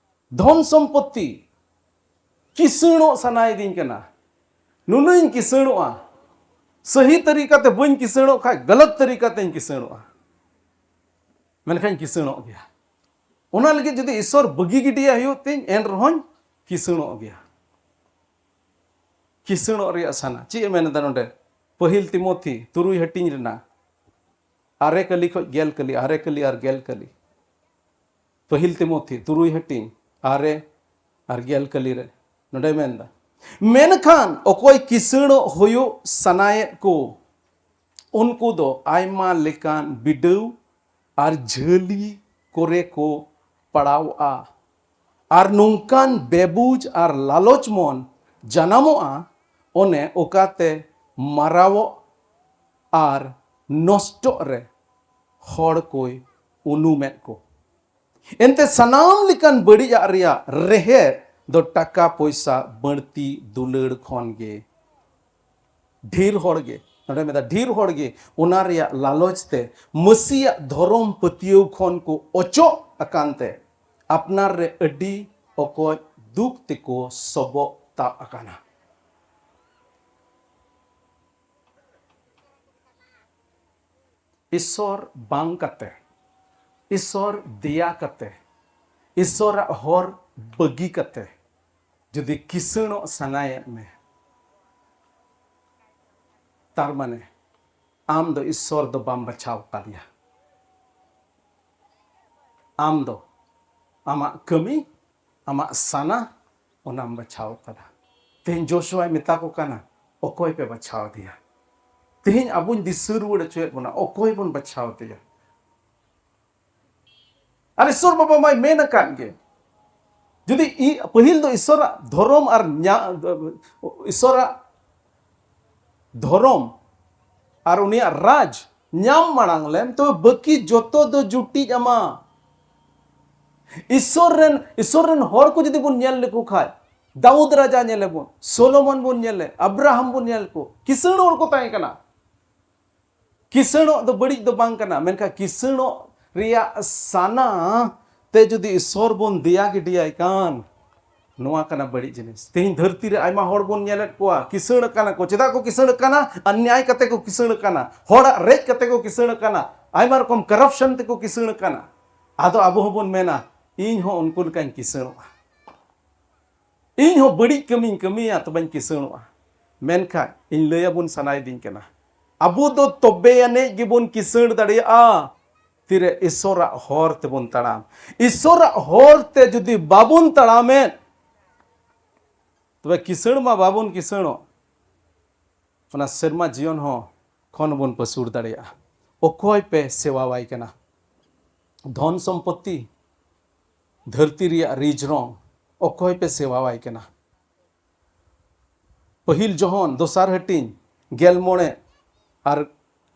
ᱫᱷᱚᱱ ᱥᱚᱢᱯᱚᱛᱤ, ᱠᱤᱥᱟᱹᱬᱚᱜ ᱥᱟᱱᱟᱭᱮᱫᱤᱧ ᱠᱟᱱᱟ, ᱱᱩᱱᱟᱹᱜ ᱤᱧ ᱠᱤᱥᱟᱹᱬᱚᱜᱼᱟ, ᱥᱟᱹᱦᱤ ᱛᱟᱹᱨᱤᱠᱟ ᱛᱮ ᱵᱟᱹᱧ ᱠᱤᱥᱟᱹᱬᱚᱜ ᱠᱷᱟᱡ ᱜᱟᱞᱟᱛ ᱛᱟᱹᱨᱤᱠᱟ ᱛᱮᱧ ᱠᱤᱥᱟᱹᱬᱚᱜᱼᱟ, ᱢᱮᱱᱠᱷᱟᱱ ᱠᱤᱥᱟᱹᱬᱚᱜ ᱜᱮᱭᱟ᱾ ᱚᱱᱟ ᱞᱟᱹᱜᱤᱫ ᱡᱩᱫᱤ ᱤᱥᱚᱨ ᱵᱟᱹᱜᱤ ᱜᱤᱰᱤᱭᱟ ᱦᱩᱭᱩᱜ ᱛᱤᱧ, ᱮᱱ ᱨᱮᱦᱚᱸᱧ ᱠᱤᱥᱟᱹᱬᱚᱜ ᱜᱮᱭᱟ᱾ ᱠᱤᱥᱟᱹᱬᱚᱜ ᱨᱮᱭᱟᱜ ᱥᱟᱱᱟ᱾ ᱪᱮᱫ ᱮ ᱢᱮᱱ ᱮᱫᱟ ᱱᱚᱰᱮ? ᱯᱟᱹᱦᱤᱞ ᱛᱤᱢᱚᱛᱷᱤ ᱛᱩᱨᱩᱭ ᱦᱟᱹᱴᱤᱧ ᱨᱮᱱᱟᱜ ᱟᱨᱮ ᱠᱟᱹᱞᱤ ᱠᱷᱚᱡ ᱜᱮᱞ ᱠᱟᱹᱞᱤ, ᱟᱨᱮ ᱠᱟᱹᱞᱤ ᱟᱨ ᱜᱮᱞ ᱠᱟᱹᱞᱤ᱾ ᱯᱟᱹᱦᱤᱞ ᱛᱤᱢᱚᱛᱷᱤ ᱛᱩᱨᱩᱭ ᱦᱟᱹᱴᱤᱧ ᱟᱨᱮ ᱟᱨ ᱜᱮᱞ ᱠᱟᱹᱞᱤ ᱨᱮ ᱱᱚᱰᱮ ᱢᱮᱱᱫᱟ, ᱢᱮᱱᱠᱷᱟᱱ ᱚᱠᱚᱭ ᱠᱤᱥᱟᱹᱬᱚᱜ ᱦᱩᱭᱩᱜ ᱥᱟᱱᱟᱭᱮᱫ ᱠᱚ, ᱩᱱᱠᱩ ᱫᱚ ᱟᱭᱢᱟ ᱞᱮᱠᱟᱱ ᱵᱤᱰᱟᱹᱣ ᱟᱨ ᱡᱷᱟᱹᱞᱤ ᱠᱚᱨᱮ ᱠᱚ ᱯᱟᱲᱟᱣᱚᱜᱼᱟ᱾ ᱟᱨ ᱱᱚᱝᱠᱟᱱ ᱵᱮᱵᱩᱡ ᱟᱨ ᱞᱟᱞᱚᱪ ᱢᱚᱱ ᱡᱟᱱᱟᱢᱚᱜᱼᱟ, ᱚᱱᱮ ᱚᱠᱟᱛᱮ ᱢᱟᱨᱟᱣᱚᱜ ᱟᱨ ᱱᱚᱥᱴᱚᱜ ᱨᱮ ᱦᱚᱲ ᱠᱚᱭ ᱩᱱᱩᱢᱮᱫ ᱠᱚ᱾ ᱮᱱᱛᱮ ᱥᱟᱱᱟᱢ ᱞᱮᱠᱟᱱ ᱵᱟᱹᱲᱤᱡᱟᱜ ᱨᱮᱭᱟᱜ ᱨᱮᱦᱮᱫ ᱫᱚ ᱴᱟᱠᱟ ᱯᱚᱭᱥᱟ ᱵᱟᱹᱲᱛᱤ ᱫᱩᱞᱟᱹᱲ ᱠᱷᱚᱱ ᱜᱮ, ᱰᱷᱮᱨ ᱦᱚᱲ ᱜᱮ, ᱱᱚᱰᱮ ᱢᱮᱱᱫᱟ ᱰᱷᱮᱨ ᱦᱚᱲ ᱜᱮ ᱚᱱᱟ ᱨᱮᱭᱟᱜ ᱞᱟᱞᱚᱪ ᱛᱮ ᱢᱟᱹᱥᱤᱭᱟᱜ ᱫᱷᱚᱨᱚᱢ ᱯᱟᱹᱛᱭᱟᱹᱣ ᱠᱷᱚᱱ ᱠᱚ ᱚᱪᱚᱜ ᱟᱠᱟᱱ ᱛᱮ ᱟᱯᱱᱟᱨ ᱨᱮ ᱟᱹᱰᱤ ᱚᱠᱚᱡ ᱫᱩᱠ ᱛᱮᱠᱚ ᱥᱚᱵᱚᱜ ᱛᱟᱵ ᱟᱠᱟᱱᱟ᱾ ᱤᱥᱚᱨ ᱵᱟᱝ ᱠᱟᱛᱮ, ᱤᱥᱚᱨ ᱫᱮᱭᱟ ᱠᱟᱛᱮ, ᱤᱥᱚᱨᱟᱜ ᱦᱚᱨ ᱵᱟᱹᱜᱤ ᱠᱟᱛᱮ ᱡᱩᱫᱤ ᱠᱤᱥᱟᱹᱬᱚᱜ ᱥᱟᱱᱟᱭᱮᱫ ᱢᱮ, ᱛᱟᱨ ᱢᱟᱱᱮ ᱟᱢ ᱫᱚ ᱤᱥᱚᱨ ᱫᱚ ᱵᱟᱢ ᱵᱟᱪᱷᱟᱣ ᱠᱟᱫᱮᱭᱟ᱾ ᱟᱢ ᱫᱚ ᱟᱢᱟᱜ ᱠᱟᱹᱢᱤ, ᱟᱢᱟᱜ ᱥᱟᱱᱟ, ᱚᱱᱟᱢ ᱵᱟᱪᱷᱟᱣ ᱠᱟᱫᱟ᱾ ᱛᱮᱦᱮᱧ ᱡᱳᱥᱩᱣᱟᱭ ᱢᱮᱛᱟ ᱠᱚ ᱠᱟᱱᱟ, ᱚᱠᱚᱭ ᱯᱮ ᱵᱟᱪᱷᱟᱣ ᱫᱮᱭᱟ? ᱛᱮᱦᱮᱧ ᱟᱵᱚᱧ ᱫᱤᱥᱟᱹ ᱨᱩᱣᱟᱹᱲ ᱦᱚᱪᱚᱭᱮᱫ ᱵᱚᱱᱟ, ᱚᱠᱚᱭ ᱵᱚᱱ ᱵᱟᱪᱷᱟᱣ ᱫᱮᱭᱟ? ᱟᱨ ᱤᱥᱚᱨ ᱵᱟᱵᱟ ᱢᱟᱭ ᱢᱮᱱ ᱟᱠᱟᱫ ᱜᱮ, ᱡᱩᱫᱤ ᱤ-, ᱯᱟᱹᱦᱤᱞ ᱫᱚ ᱤᱥᱚᱨᱟᱜ ᱫᱷᱚᱨᱚᱢ ᱟᱨ ᱧᱟ-, ᱤᱥᱚᱨᱟᱜ ᱫᱷᱚᱨᱚᱢ ᱟᱨ ᱩᱱᱤᱭᱟᱜ ᱨᱟᱡᱽ ᱧᱟᱢ ᱢᱟᱲᱟᱝ ᱞᱮᱢ, ᱛᱚᱵᱮ ᱵᱟᱹᱠᱤ ᱡᱚᱛᱚ ᱫᱚ ᱡᱩᱴᱤᱡ ᱟᱢᱟ᱾ ᱤᱥᱥᱚᱨ ᱨᱮᱱ ᱤᱥᱥᱚᱨ ᱨᱮᱱ ᱦᱚᱲ ᱠᱚ ᱡᱩᱫᱤ ᱵᱚᱱ ᱧᱮᱞ ᱞᱮᱠᱚ ᱠᱷᱟᱱ, ᱫᱟᱣᱩᱫ ᱨᱟᱡᱟ ᱧᱮᱞᱮᱵᱚᱱ, ᱥᱳᱞᱳᱢᱚᱱ ᱵᱚᱱ ᱧᱮᱞᱮ, ᱟᱵᱨᱟᱦᱟᱢ ᱵᱚᱱ ᱧᱮᱞ ᱠᱚ, ᱠᱤᱥᱟᱹᱬ ᱦᱚᱲ ᱠᱚ ᱛᱟᱦᱮᱸ ᱠᱟᱱᱟ᱾ ᱠᱤᱥᱟᱹᱬᱚᱜ ᱫᱚ ᱵᱟᱹᱲᱤᱡ ᱫᱚ ᱵᱟᱝ ᱠᱟᱱᱟ, ᱢᱮᱱᱠᱷᱟᱱ ᱠᱤᱥᱟᱹᱬᱚᱜ ᱨᱮᱭᱟᱜ ᱥᱟᱱᱟ ᱛᱮ ᱡᱩᱫᱤ ᱤᱥᱥᱚᱨ ᱵᱚᱱ ᱫᱮᱭᱟ ᱜᱤᱰᱤᱭᱟᱭ ᱠᱟᱱ, ᱱᱚᱣᱟ ᱠᱟᱱᱟ ᱵᱟᱹᱲᱤᱡ ᱡᱤᱱᱤᱥ᱾ ᱛᱮᱦᱮᱧ ᱫᱷᱟᱹᱨᱛᱤ ᱨᱮ ᱟᱭᱢᱟ ᱦᱚᱲ ᱵᱚᱱ ᱧᱮᱞᱮᱫ ᱠᱚᱣᱟ, ᱠᱤᱥᱟᱹᱬ ᱠᱟᱱᱟ ᱠᱚ᱾ ᱪᱮᱫᱟᱜ ᱠᱚ ᱠᱤᱥᱟᱹᱬ ᱠᱟᱱᱟ? ᱚᱱᱱᱭᱟᱭ ᱠᱟᱛᱮ ᱠᱚ ᱠᱤᱥᱟᱹᱬ ᱠᱟᱱᱟ, ᱦᱚᱲᱟᱜ ᱨᱮᱡ ᱠᱟᱛᱮ ᱠᱚ ᱠᱤᱥᱟᱹᱬ ᱠᱟᱱᱟ, ᱟᱭᱢᱟ ᱨᱚᱠᱚᱢ ᱠᱟᱨᱟᱯᱥᱚᱱ ᱛᱮᱠᱚ ᱠᱤᱥᱟᱹᱬ ᱠᱟᱱᱟ᱾ ᱟᱫᱚ ᱟᱵᱚ ᱦᱚᱸᱵᱚᱱ ᱢᱮᱱᱟ, ᱤᱧ ᱦᱚᱸ ᱩᱱᱠᱩ ᱞᱮᱠᱟᱧ ᱠᱤᱥᱟᱹᱬᱚᱜᱼᱟ, ᱤᱧ ᱦᱚᱸ ᱵᱟᱹᱲᱤᱡ ᱠᱟᱹᱢᱤᱧ ᱠᱟᱹᱢᱤᱭᱟ, ᱛᱚᱵᱮᱧ ᱠᱤᱥᱟᱹᱬᱚᱜᱼᱟ᱾ ᱢᱮᱱᱠᱷᱟᱱ ᱤᱧ ᱞᱟᱹᱭ ᱟᱵᱚᱱ ᱥᱟᱱᱟᱭᱮᱫᱤᱧ ᱠᱟᱱᱟ, ᱟᱵᱚ ᱫᱚ ᱛᱚᱵᱮ ᱟᱹᱱᱤᱡ ᱜᱮᱵᱚᱱ ᱠᱤᱥᱟᱹᱬ ᱫᱟᱲᱮᱭᱟᱜᱼᱟ, ᱛᱤᱨᱮ ᱤᱥᱥᱚᱨᱟᱜ ᱦᱚᱨ ᱛᱮᱵᱚᱱ ᱛᱟᱲᱟᱢ᱾ ᱤᱥᱥᱚᱨᱟᱜ ᱦᱚᱨ ᱛᱮ ᱡᱩᱫᱤ ᱵᱟᱵᱚᱱ ᱛᱟᱲᱟᱢᱮᱫ, ᱛᱚᱵᱮ ᱠᱤᱥᱟᱹᱬ ᱢᱟ ᱵᱟᱵᱚᱱ ᱠᱤᱥᱟᱹᱬᱚᱜ, ᱚᱱᱟ ᱥᱮᱨᱢᱟ ᱡᱤᱭᱚᱱ ᱦᱚᱸ ᱠᱷᱚᱱ ᱵᱚᱱ ᱯᱟᱹᱥᱩᱲ ᱫᱟᱲᱮᱭᱟᱜᱼᱟ᱾ ᱚᱠᱚᱭ ᱯᱮ ᱥᱮᱣᱟᱣᱟᱭ ᱠᱟᱱᱟ? ᱫᱷᱚᱱ ᱥᱚᱢᱯᱚᱛᱤ, ᱫᱷᱟᱹᱨᱛᱤ ᱨᱮᱭᱟᱜ ᱨᱤᱡ ᱨᱚᱝ, ᱚᱠᱚᱭ ᱯᱮ ᱥᱮᱣᱟᱣᱟᱭ ᱠᱟᱱᱟ? ᱯᱟᱹᱦᱤᱞ ᱡᱚᱦᱚᱱ ᱫᱚᱥᱟᱨ ᱦᱟᱹᱴᱤᱧ ᱜᱮᱞ ᱢᱚᱬᱮ ᱟᱨ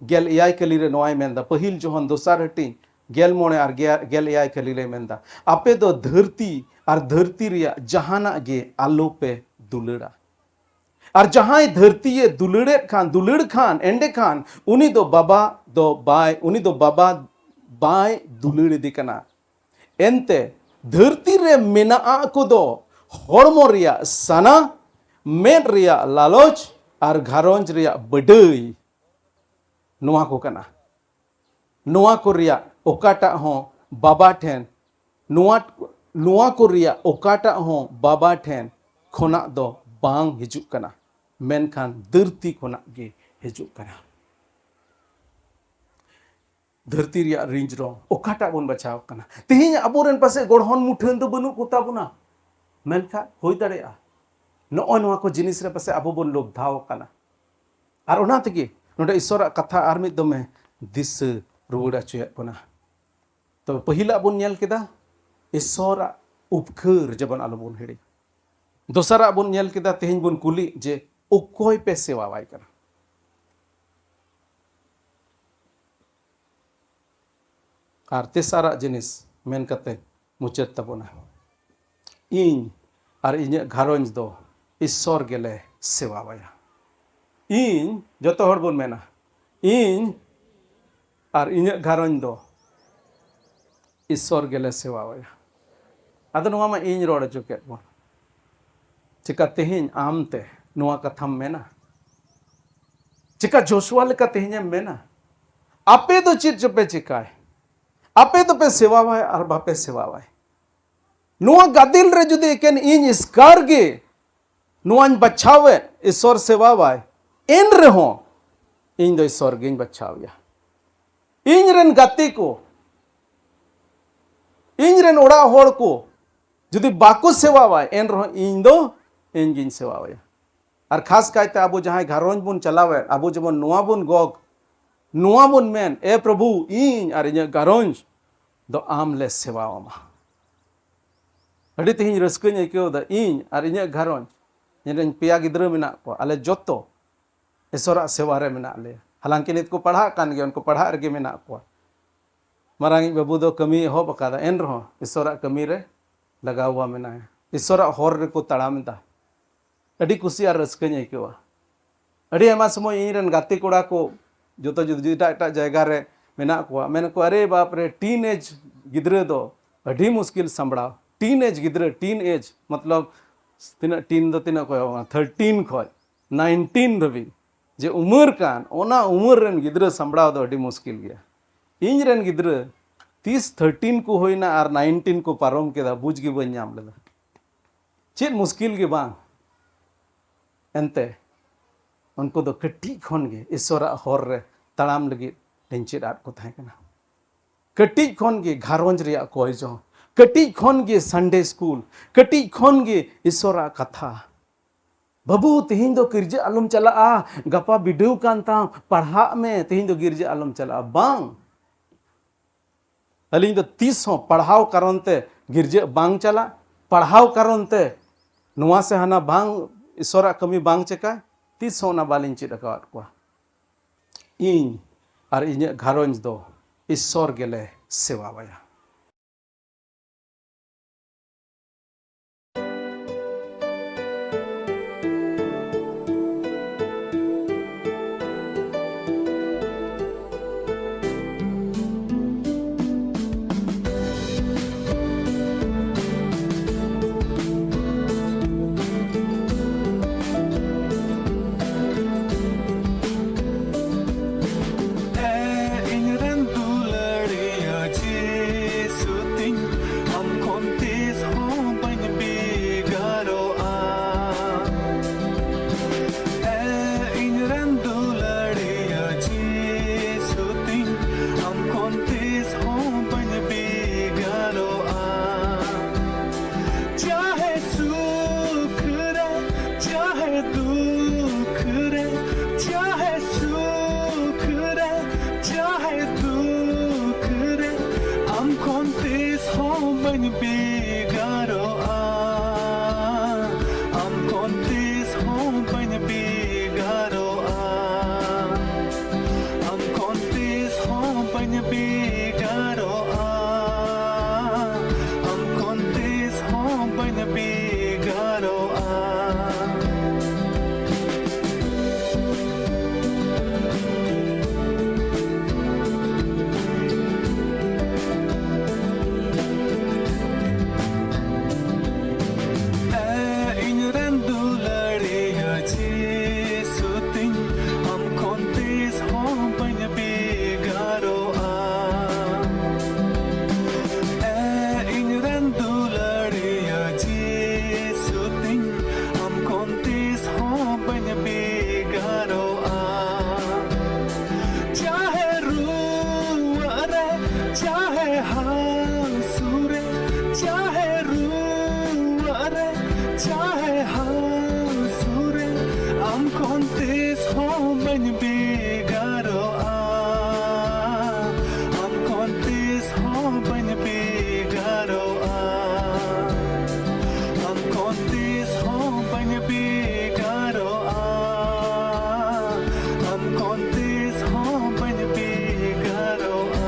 ᱜᱮᱞ ᱮᱭᱟᱭ ᱠᱟᱹᱞᱤ ᱨᱮ ᱱᱚᱣᱟᱭ ᱢᱮᱱᱫᱟ᱾ ᱯᱟᱹᱦᱤᱞ ᱡᱚᱦᱚᱱ ᱫᱚᱥᱟᱨ ᱦᱟᱹᱴᱤᱧ ᱜᱮᱞ ᱢᱚᱬᱮ ᱟᱨ ᱜᱮ-, ᱜᱮᱞ ᱮᱭᱟᱭ ᱠᱟᱹᱞᱤ ᱨᱮ ᱢᱮᱱᱫᱟ, ᱟᱯᱮ ᱫᱚ ᱫᱷᱟᱹᱨᱛᱤ ᱟᱨ ᱫᱷᱟᱹᱨᱛᱤ ᱨᱮᱭᱟᱜ ᱡᱟᱦᱟᱱᱟᱜ ᱜᱮ ᱟᱞᱚ ᱯᱮ ᱫᱩᱞᱟᱹᱲᱟ᱾ ᱟᱨ ᱡᱟᱦᱟᱸᱭ ᱫᱷᱟᱹᱨᱛᱤᱭᱮ ᱫᱩᱞᱟᱹᱲᱮᱫ ᱠᱷᱟᱱ, ᱫᱩᱞᱟᱹᱲ ᱠᱷᱟᱱ, ᱮᱸᱰᱮᱠᱷᱟᱱ ᱩᱱᱤ ᱫᱚ ᱵᱟᱵᱟ ᱫᱚ ᱵᱟᱭ, ᱩᱱᱤ ᱫᱚ ᱵᱟᱵᱟ ᱵᱟᱭ ᱫᱩᱞᱟᱹᱲ ᱤᱫᱤ ᱠᱟᱱᱟ᱾ ᱮᱱᱛᱮ ᱫᱷᱟᱹᱨᱛᱤ ᱨᱮ ᱢᱮᱱᱟᱜ ᱠᱚᱫᱚ ᱦᱚᱲᱢᱚ ᱨᱮᱭᱟᱜ ᱥᱟᱱᱟ, ᱢᱮᱫ ᱨᱮᱭᱟᱜ ᱞᱟᱞᱚᱪ ᱟᱨ ᱜᱷᱟᱨᱚᱸᱡᱽ ᱨᱮᱭᱟᱜ ᱵᱟᱹᱰᱟᱹᱭ, ᱱᱚᱣᱟ ᱠᱚ ᱠᱟᱱᱟ᱾ ᱱᱚᱣᱟ ᱠᱚ ᱨᱮᱭᱟᱜ ᱚᱠᱟᱴᱟᱜ ᱦᱚᱸ ᱵᱟᱵᱟ ᱴᱷᱮᱱ, ᱱᱚᱣᱟ, ᱱᱚᱣᱟ ᱠᱚ ᱨᱮᱭᱟᱜ ᱚᱠᱟᱴᱟᱜ ᱦᱚᱸ ᱵᱟᱵᱟ ᱴᱷᱮᱱ ᱠᱷᱚᱱᱟᱜ ᱫᱚ ᱵᱟᱝ ᱦᱤᱡᱩᱜ ᱠᱟᱱᱟ, ᱢᱮᱱᱠᱷᱟᱱ ᱫᱷᱟᱹᱨᱛᱤ ᱠᱷᱚᱱᱟᱜ ᱜᱮ ᱦᱤᱡᱩᱜ ᱠᱟᱱᱟ᱾ ᱫᱷᱟᱹᱨᱛᱤ ᱨᱮᱭᱟᱜ ᱨᱤᱸᱡ ᱨᱚᱝ ᱚᱠᱟᱴᱟᱜ ᱵᱚᱱ ᱵᱟᱪᱷᱟᱣ ᱠᱟᱱᱟ? ᱛᱮᱦᱮᱧ ᱟᱵᱚᱨᱮᱱ ᱯᱟᱥᱮᱡ ᱜᱚᱲᱦᱚᱱ ᱢᱩᱴᱷᱟᱹᱱ ᱫᱚ ᱵᱟᱹᱱᱩᱜ ᱠᱚᱛᱟ ᱵᱚᱱᱟ, ᱢᱮᱱᱠᱷᱟᱱ ᱦᱩᱭ ᱫᱟᱲᱮᱭᱟᱜᱼᱟ ᱱᱚᱜᱼᱚᱭ ᱱᱚᱣᱟ ᱠᱚ ᱡᱤᱱᱤᱥ ᱨᱮ ᱯᱟᱥᱮᱡ ᱟᱵᱚ ᱵᱚᱱ ᱞᱳᱵᱷ ᱫᱷᱟᱣ ᱟᱠᱟᱱᱟ᱾ ᱟᱨ ᱚᱱᱟ ᱛᱮᱜᱮ ᱱᱚᱰᱮ ᱤᱥᱚᱨᱟᱜ ᱠᱟᱛᱷᱟ ᱟᱨ ᱢᱤᱫ ᱫᱚᱢᱮ ᱫᱤᱥᱟᱹ ᱨᱩᱣᱟᱹᱲ ᱦᱚᱪᱚᱭᱮᱫ ᱵᱚᱱᱟ᱾ ᱛᱚᱵᱮ ᱯᱟᱹᱦᱤᱞᱟᱜ ᱵᱚᱱ ᱧᱮᱞ ᱠᱮᱫᱟ ᱤᱥᱚᱨᱟᱜ ᱩᱯᱠᱟᱹᱨ, ᱡᱮᱢᱚᱱ ᱟᱞᱚᱵᱚᱱ ᱦᱤᱲᱤᱧ᱾ ᱫᱚᱥᱟᱨᱟᱜ ᱵᱚᱱ ᱧᱮᱞ ᱠᱮᱫᱟ, ᱛᱮᱦᱮᱧ ᱵᱚᱱ ᱠᱩᱞᱤ ᱡᱮ ᱚᱠᱚᱭ ᱯᱮ ᱥᱮᱣᱟᱣᱟᱭ ᱠᱟᱱᱟ? ᱟᱨ ᱛᱮᱥᱟᱨᱟᱜ ᱡᱤᱱᱤᱥ ᱢᱮᱱ ᱠᱟᱛᱮ ᱢᱩᱪᱟᱹᱫ ᱛᱟᱵᱚᱱᱟ, ᱤᱧ ᱟᱨ ᱤᱧᱟᱹᱜ ᱜᱷᱟᱨᱚᱸᱡᱽ ᱫᱚ ᱤᱥᱥᱚᱨ ᱜᱮᱞᱮ ᱥᱮᱵᱟᱣᱟᱭᱟ᱾ ᱤᱧ, ᱡᱚᱛᱚ ᱦᱚᱲ ᱵᱚᱱ ᱢᱮᱱᱟ, ᱤᱧ ᱟᱨ ᱤᱧᱟᱹᱜ ᱜᱷᱟᱨᱚᱸᱡᱽ ᱫᱚ ᱤᱥᱥᱚᱨ ᱜᱮᱞᱮ ᱥᱮᱵᱟᱣᱟᱭᱟ᱾ ᱟᱫᱚ ᱱᱚᱣᱟ ᱢᱟ ᱤᱧ ᱨᱚᱲ ᱦᱚᱪᱚ ᱠᱮᱫ ᱵᱚᱱ᱾ ᱪᱮᱠᱟ ᱛᱮᱦᱮᱧ ᱟᱢ ᱛᱮ ᱱᱚᱣᱟ ᱠᱟᱛᱷᱟᱢ ᱢᱮᱱᱟ? ᱪᱮᱠᱟ ᱡᱳᱥᱩᱣᱟ ᱞᱮᱠᱟ ᱛᱮᱦᱮᱧᱮᱢ ᱢᱮᱱᱟ, ᱟᱯᱮ ᱫᱚ ᱪᱮᱫ ᱪᱚᱯᱮ ᱪᱮᱠᱟᱭ, ᱟᱯᱮ ᱫᱚᱯᱮ ᱥᱮᱵᱟᱣᱟᱭ ᱟᱨ ᱵᱟᱯᱮ ᱥᱮᱵᱟᱣᱟᱭ? ᱱᱚᱣᱟ ᱜᱟᱫᱮᱞ ᱨᱮ ᱡᱩᱫᱤ ᱮᱠᱮᱱ ᱤᱧ ᱮᱥᱠᱟᱨ ᱜᱮ ᱱᱚᱣᱟᱧ ᱵᱟᱪᱷᱟᱣᱮᱫ, ᱤᱥᱥᱚᱨ ᱥᱮᱵᱟᱣᱟᱭ, ᱮᱱ ᱨᱮᱦᱚᱸ ᱤᱧ ᱫᱚ ᱤᱥᱥᱚᱨ ᱜᱤᱧ ᱵᱟᱪᱷᱟᱣᱮᱭᱟ᱾ ᱤᱧ ᱨᱮᱱ ᱜᱟᱛᱮ ᱠᱚ, ᱤᱧ ᱨᱮᱱ ᱚᱲᱟᱜ ᱦᱚᱲ ᱠᱚ ᱡᱩᱫᱤ ᱵᱟᱠᱚ ᱥᱮᱵᱟᱣᱟᱭ, ᱮᱱ ᱨᱮᱦᱚᱸ ᱤᱧ ᱫᱚ ᱤᱧ ᱜᱤᱧ ᱥᱮᱵᱟᱣᱟᱭᱟ᱾ ᱟᱨ ᱠᱷᱟᱥ ᱠᱟᱭᱛᱮ ᱟᱵᱚ ᱡᱟᱦᱟᱸᱭ ᱜᱷᱟᱨᱚᱸᱡᱽ ᱵᱚᱱ ᱪᱟᱞᱟᱣᱮᱫ, ᱟᱵᱚ ᱡᱮᱢᱚᱱ ᱱᱚᱣᱟ ᱵᱚᱱ ᱜᱚᱜ, ᱱᱚᱣᱟ ᱵᱚᱱ ᱢᱮᱱ, ᱮ ᱯᱨᱚᱵᱷᱩ, ᱤᱧ ᱟᱨ ᱤᱧᱟᱹᱜ ᱜᱷᱟᱨᱚᱸᱡᱽ ᱫᱚ ᱟᱢ ᱞᱮ ᱥᱮᱵᱟ ᱟᱢᱟ᱾ ᱟᱹᱰᱤ ᱛᱮᱦᱮᱧ ᱨᱟᱹᱥᱠᱟᱹᱧ ᱟᱹᱭᱠᱟᱹᱣ ᱮᱫᱟ, ᱤᱧ ᱟᱨ ᱤᱧᱟᱹᱜ ᱜᱷᱟᱨᱚᱸᱡᱽ, ᱤᱧ ᱨᱮᱱ ᱯᱮᱭᱟ ᱜᱤᱫᱽᱨᱟᱹ ᱢᱮᱱᱟᱜ ᱠᱚᱣᱟ, ᱟᱞᱮ ᱡᱚᱛᱚ ᱤᱥᱚᱨᱟᱜ ᱥᱮᱵᱟ ᱨᱮ ᱢᱮᱱᱟᱜ ᱞᱮᱭᱟ᱾ ᱦᱟᱞᱟᱝᱠᱤ ᱱᱤᱛ ᱠᱚ ᱯᱟᱲᱦᱟᱜ ᱠᱟᱱ ᱜᱮᱭᱟ, ᱩᱱᱠᱩ ᱯᱟᱲᱦᱟᱜ ᱨᱮᱜᱮ ᱢᱮᱱᱟᱜ ᱠᱚᱣᱟ᱾ ᱢᱟᱨᱟᱝᱤᱡ ᱵᱟᱹᱵᱩ ᱫᱚ ᱠᱟᱹᱢᱤ ᱮᱦᱚᱵ ᱟᱠᱟᱫᱟ, ᱮᱱ ᱨᱮᱦᱚᱸ ᱤᱥᱚᱨᱟᱜ ᱠᱟᱹᱢᱤ ᱨᱮ ᱞᱟᱜᱟᱣ ᱢᱮᱱᱟᱭᱟ᱾ ᱤᱥᱚᱨᱟᱜ ᱦᱚᱨ ᱨᱮᱠᱚ ᱛᱟᱲᱟᱢ ᱮᱫᱟ᱾ ᱟᱹᱰᱤ ᱠᱩᱥᱤ ᱟᱨ ᱨᱟᱹᱥᱠᱟᱹᱧ ᱟᱹᱭᱠᱟᱹᱣᱟ᱾ ᱟᱹᱰᱤ ᱟᱭᱢᱟ ᱥᱚᱢᱚᱭ ᱤᱧ ᱨᱮᱱ ᱜᱟᱛᱮ ᱠᱚᱲᱟ ᱠᱚ ᱡᱚᱛᱚ ᱡᱩᱫᱟᱹ ᱡᱩᱫᱟᱹ ᱮᱴᱟᱜ ᱮᱴᱟᱜ ᱡᱟᱭᱜᱟ ᱨᱮ ᱢᱮᱱᱟᱜ ᱠᱚᱣᱟ, ᱢᱮᱱ ᱟᱠᱚ, "ᱟᱨᱮ ᱵᱟᱯ ᱨᱮ, ᱴᱤᱱ ᱮᱡᱽ ᱜᱤᱫᱽᱨᱟᱹ ᱫᱚ ᱟᱹᱰᱤ ᱢᱩᱥᱠᱤᱞ ᱥᱟᱢᱵᱲᱟᱣ᱾ ᱴᱤᱱ ᱮᱡᱽ ᱜᱤᱫᱽᱨᱟᱹ, ᱴᱤᱱ ᱮᱡᱽ ᱢᱚᱛᱞᱚᱵ ᱛᱤᱱᱟᱹᱜ ᱴᱤᱱ ᱫᱚ ᱛᱤᱱᱟᱹᱜ ᱠᱚ ᱮᱦᱚᱵᱟ? ᱛᱷᱟᱨᱴᱤᱱ ᱠᱷᱚᱡ ᱱᱟᱭᱤᱱᱴᱤᱱ ᱫᱷᱟᱹᱵᱤᱡ ᱡᱮ ᱩᱢᱮᱨ ᱠᱟᱱ, ᱚᱱᱟ ᱩᱢᱮᱨ ᱨᱮᱱ ᱜᱤᱫᱽᱨᱟᱹ ᱥᱟᱢᱵᱲᱟᱣ ᱫᱚ ᱟᱹᱰᱤ ᱢᱩᱥᱠᱤᱞ ᱜᱮᱭᱟ᱾ ᱤᱧ ᱨᱮᱱ ᱜᱤᱫᱽᱨᱟᱹ ᱛᱤᱥ ᱛᱷᱟᱨᱴᱤᱱ ᱠᱚ ᱦᱩᱭᱱᱟ ᱟᱨ ᱱᱟᱭᱤᱱᱴᱤᱱ ᱠᱚ ᱯᱟᱨᱚᱢ ᱠᱮᱫᱟ, ᱵᱩᱡᱽ ᱜᱮ ᱵᱟᱹᱧ ᱧᱟᱢ ᱞᱮᱫᱟ᱾ ᱪᱮᱫ ᱢᱩᱥᱠᱤᱞ ᱜᱮ ᱵᱟᱝ᱾ ᱮᱱᱛᱮ ᱩᱱᱠᱩ ᱫᱚ ᱠᱟᱹᱴᱤᱡ ᱠᱷᱚᱱ ᱜᱮ ᱤᱥᱚᱨᱟᱜ ᱦᱚᱨ ᱨᱮ ᱛᱟᱲᱟᱢ ᱞᱟᱹᱜᱤᱫ ᱞᱤᱧ ᱪᱮᱫ ᱟᱫ ᱠᱚ ᱛᱟᱦᱮᱸ ᱠᱟᱱᱟ᱾ ᱠᱟᱹᱴᱤᱡ ᱠᱷᱚᱱ ᱜᱮ ᱜᱷᱟᱨᱚᱸᱡᱽ ᱨᱮᱭᱟᱜ ᱠᱚᱭ ᱡᱚᱝ, ᱠᱟᱹᱴᱤᱡ ᱠᱷᱚᱱ ᱜᱮ ᱥᱟᱱᱰᱮ ᱥᱠᱩᱞ, ᱠᱟᱹᱴᱤᱡ ᱠᱷᱚᱱ ᱜᱮ ᱤᱥᱚᱨᱟᱜ ᱠᱟᱛᱷᱟ᱾ "ᱵᱟᱹᱵᱩ, ᱛᱮᱦᱮᱧ ᱫᱚ ᱜᱤᱨᱡᱟᱹ ᱟᱞᱚᱢ ᱪᱟᱞᱟᱜᱼᱟ, ᱜᱟᱯᱟ ᱵᱤᱰᱟᱹᱣ ᱠᱟᱱ ᱛᱟᱢ, ᱯᱟᱲᱦᱟᱜ ᱢᱮ, ᱛᱮᱦᱮᱧ ᱫᱚ ᱜᱤᱨᱡᱟᱹ ᱟᱞᱚᱢ ᱪᱟᱞᱟᱜᱼᱟ᱾" ᱵᱟᱝ, ᱟᱹᱞᱤᱧ ᱫᱚ ᱛᱤᱥ ᱦᱚᱸ ᱯᱟᱲᱦᱟᱣ ᱠᱟᱨᱚᱱ ᱛᱮ ᱜᱤᱨᱡᱟᱹ ᱵᱟᱝ ᱪᱟᱞᱟᱜ, ᱯᱟᱲᱦᱟᱣ ᱠᱟᱨᱚᱱ ᱛᱮ ᱱᱚᱣᱟ ᱥᱮ ᱦᱟᱱᱟ ᱵᱟᱝ, ᱤᱥᱚᱨᱟᱜ ᱠᱟᱹᱢᱤ ᱵᱟᱝ ᱪᱮᱠᱟ, ᱛᱤᱥ ᱦᱚᱸ ᱚᱱᱟ ᱵᱟᱹᱞᱤᱧ ᱪᱮᱫ ᱟᱠᱟᱣᱟᱫ ᱠᱚᱣᱟ᱾ ᱤᱧ ᱟᱨ ᱤᱧᱟᱹᱜ ᱜᱷᱟᱨᱚᱸᱡᱽ ᱫᱚ ᱤᱥᱚᱨ ᱜᱮᱞᱮ ᱥᱮᱵᱟᱣᱟᱭᱟ᱾ ᱦᱚᱸ ᱵᱟᱹᱧ ᱵᱷᱮᱜᱟᱨᱚᱜᱼᱟ, ᱟᱢ ᱠᱷᱚᱱ ᱛᱤᱥ ᱦᱚᱸ ᱵᱟᱹᱧ ᱵᱷᱮᱜᱟᱨᱚᱜᱼᱟ, ᱟᱢ ᱠᱷᱚᱱ ᱛᱤᱥ ᱦᱚᱸ ᱵᱟᱹᱧ ᱵᱷᱮᱜᱟᱨᱚᱜᱼᱟ, ᱟᱢ ᱠᱷᱚᱱ ᱛᱤᱥ ᱦᱚᱸ ᱵᱟᱹᱧ ᱵᱷᱮᱜᱟᱨᱚᱜᱼᱟ᱾ ᱮ ᱤᱧ ᱨᱮᱱ ᱫᱩᱞᱟᱹᱲᱤᱭᱟᱹ ᱡᱤᱥᱩ ᱛᱤᱧ, ᱟᱢ ᱠᱷᱚᱱ ᱛᱤᱥ ᱦᱚᱸ ᱵᱟᱹᱧ ᱵᱷᱮᱜᱟᱨᱚᱜᱼᱟ᱾ ᱮ ᱤᱧ ᱨᱮᱱ ᱫᱩᱞᱟᱹᱲᱤᱭᱟᱹ ᱡᱤᱥᱩ ᱛᱤᱧ, ᱟᱢ ᱠᱷᱚᱱ ᱛᱤᱥ ᱦᱚᱸ ᱵᱟᱹᱧ ᱵᱷᱮᱜᱟᱨᱚᱜᱼᱟ᱾ ᱪᱟᱦᱮ ᱨᱩᱣᱟᱹᱜ ᱨᱮ, ᱪᱟᱦᱮ ᱦᱟᱹᱥᱩ ᱨᱮ, ᱪᱟᱦᱮ ᱨᱩᱣᱟᱹᱜ ᱨᱮ, ᱪᱟᱦᱮ ᱦᱟᱹᱥᱩ ᱨᱮ, ᱟᱢ ᱠᱷᱚᱱ ᱛᱤᱥ ᱦᱚᱸ ᱵᱟᱹᱧ ᱵᱷᱮᱜᱟᱨᱚᱜᱼᱟ, ᱟᱢ ᱠᱷᱚᱱ ᱛᱤᱥ ᱦᱚᱸ ᱵᱟᱹᱧ ᱵᱷᱮᱜᱟᱨᱚᱜᱼᱟ, ᱟᱢ ᱠᱷᱚᱱ ᱛᱤᱥ ᱦᱚᱸ ᱵᱟᱹᱧ ᱵᱷᱮᱜᱟᱨᱚᱜᱼᱟ, ᱟᱢ ᱠᱷᱚᱱ ᱛᱤᱥ ᱦᱚᱸ ᱵᱟᱹᱧ ᱵᱷᱮᱜᱟᱨᱚᱜᱼᱟ᱾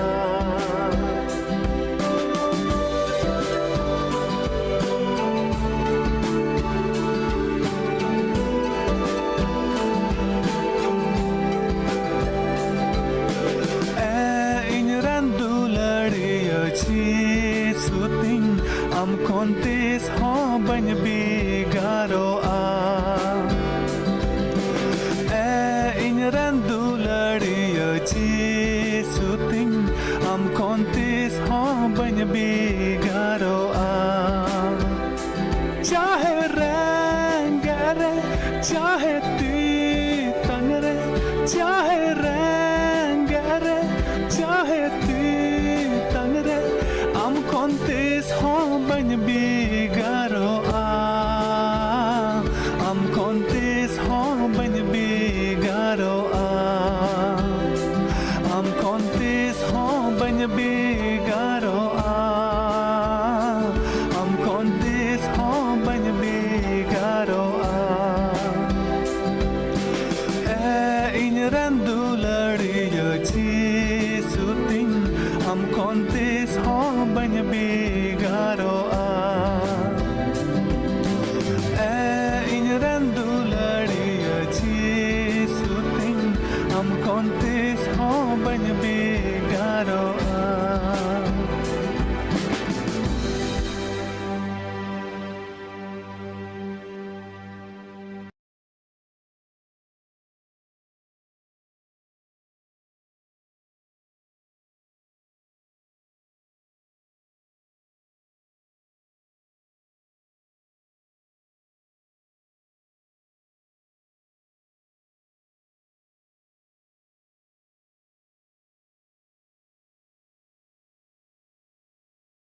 ᱮ ᱤᱧ ᱨᱮᱱ ᱫᱩᱞᱟᱹᱲᱤᱭᱟᱹ ᱡᱤᱥᱩ ᱛᱤᱧ, ᱟᱢ ᱠᱷᱚᱱ ᱛᱤᱥ ᱦᱚᱸ ᱵᱟᱹᱧ ᱵᱷᱮᱜᱟᱨᱚᱜᱼᱟ᱾ ᱮ ᱤᱧ ᱨᱮᱱ ᱫᱩᱞᱟᱹᱲᱤᱭᱟᱹ ᱡᱤᱥᱩ ᱛᱤᱧ, ᱟᱢ ᱠᱷᱚᱱ ᱛᱤᱥ ᱦᱚᱸ ᱵᱟᱹᱧ ᱵᱷᱮᱜᱟᱨᱚᱜᱼᱟ᱾ ᱪᱟᱦᱮ ᱨᱮᱸᱜᱮᱡ ᱨᱮ, ᱪᱟᱦᱮ ᱛᱮᱛᱟᱝ ᱨᱮ, ᱪᱟᱦᱮ ᱨᱮᱸᱜᱮᱡ ᱨᱮ, ᱪᱟᱦᱮ ᱛᱮᱛᱟᱝ ᱨᱮ, ᱟᱢ ᱠᱷᱚᱱ ᱛᱤᱥ ᱦᱚᱸ ᱵᱟᱹᱧ ᱵᱷᱮᱜᱟᱨᱚᱜᱼᱟ, ᱟᱢ ᱠᱷᱚᱱ ᱛᱤᱥ ᱦᱚᱸ ᱵᱟᱹᱧ ᱵᱷᱮᱜᱟᱨᱚᱜᱼᱟ, ᱟᱢ ᱠᱷᱚᱱ ᱛᱤᱥ ᱦᱚᱸ ᱵᱟᱹᱧ ᱵᱷᱮᱜᱟᱨᱚᱜᱼᱟ᱾ ᱵᱟᱹᱧ ᱵᱮ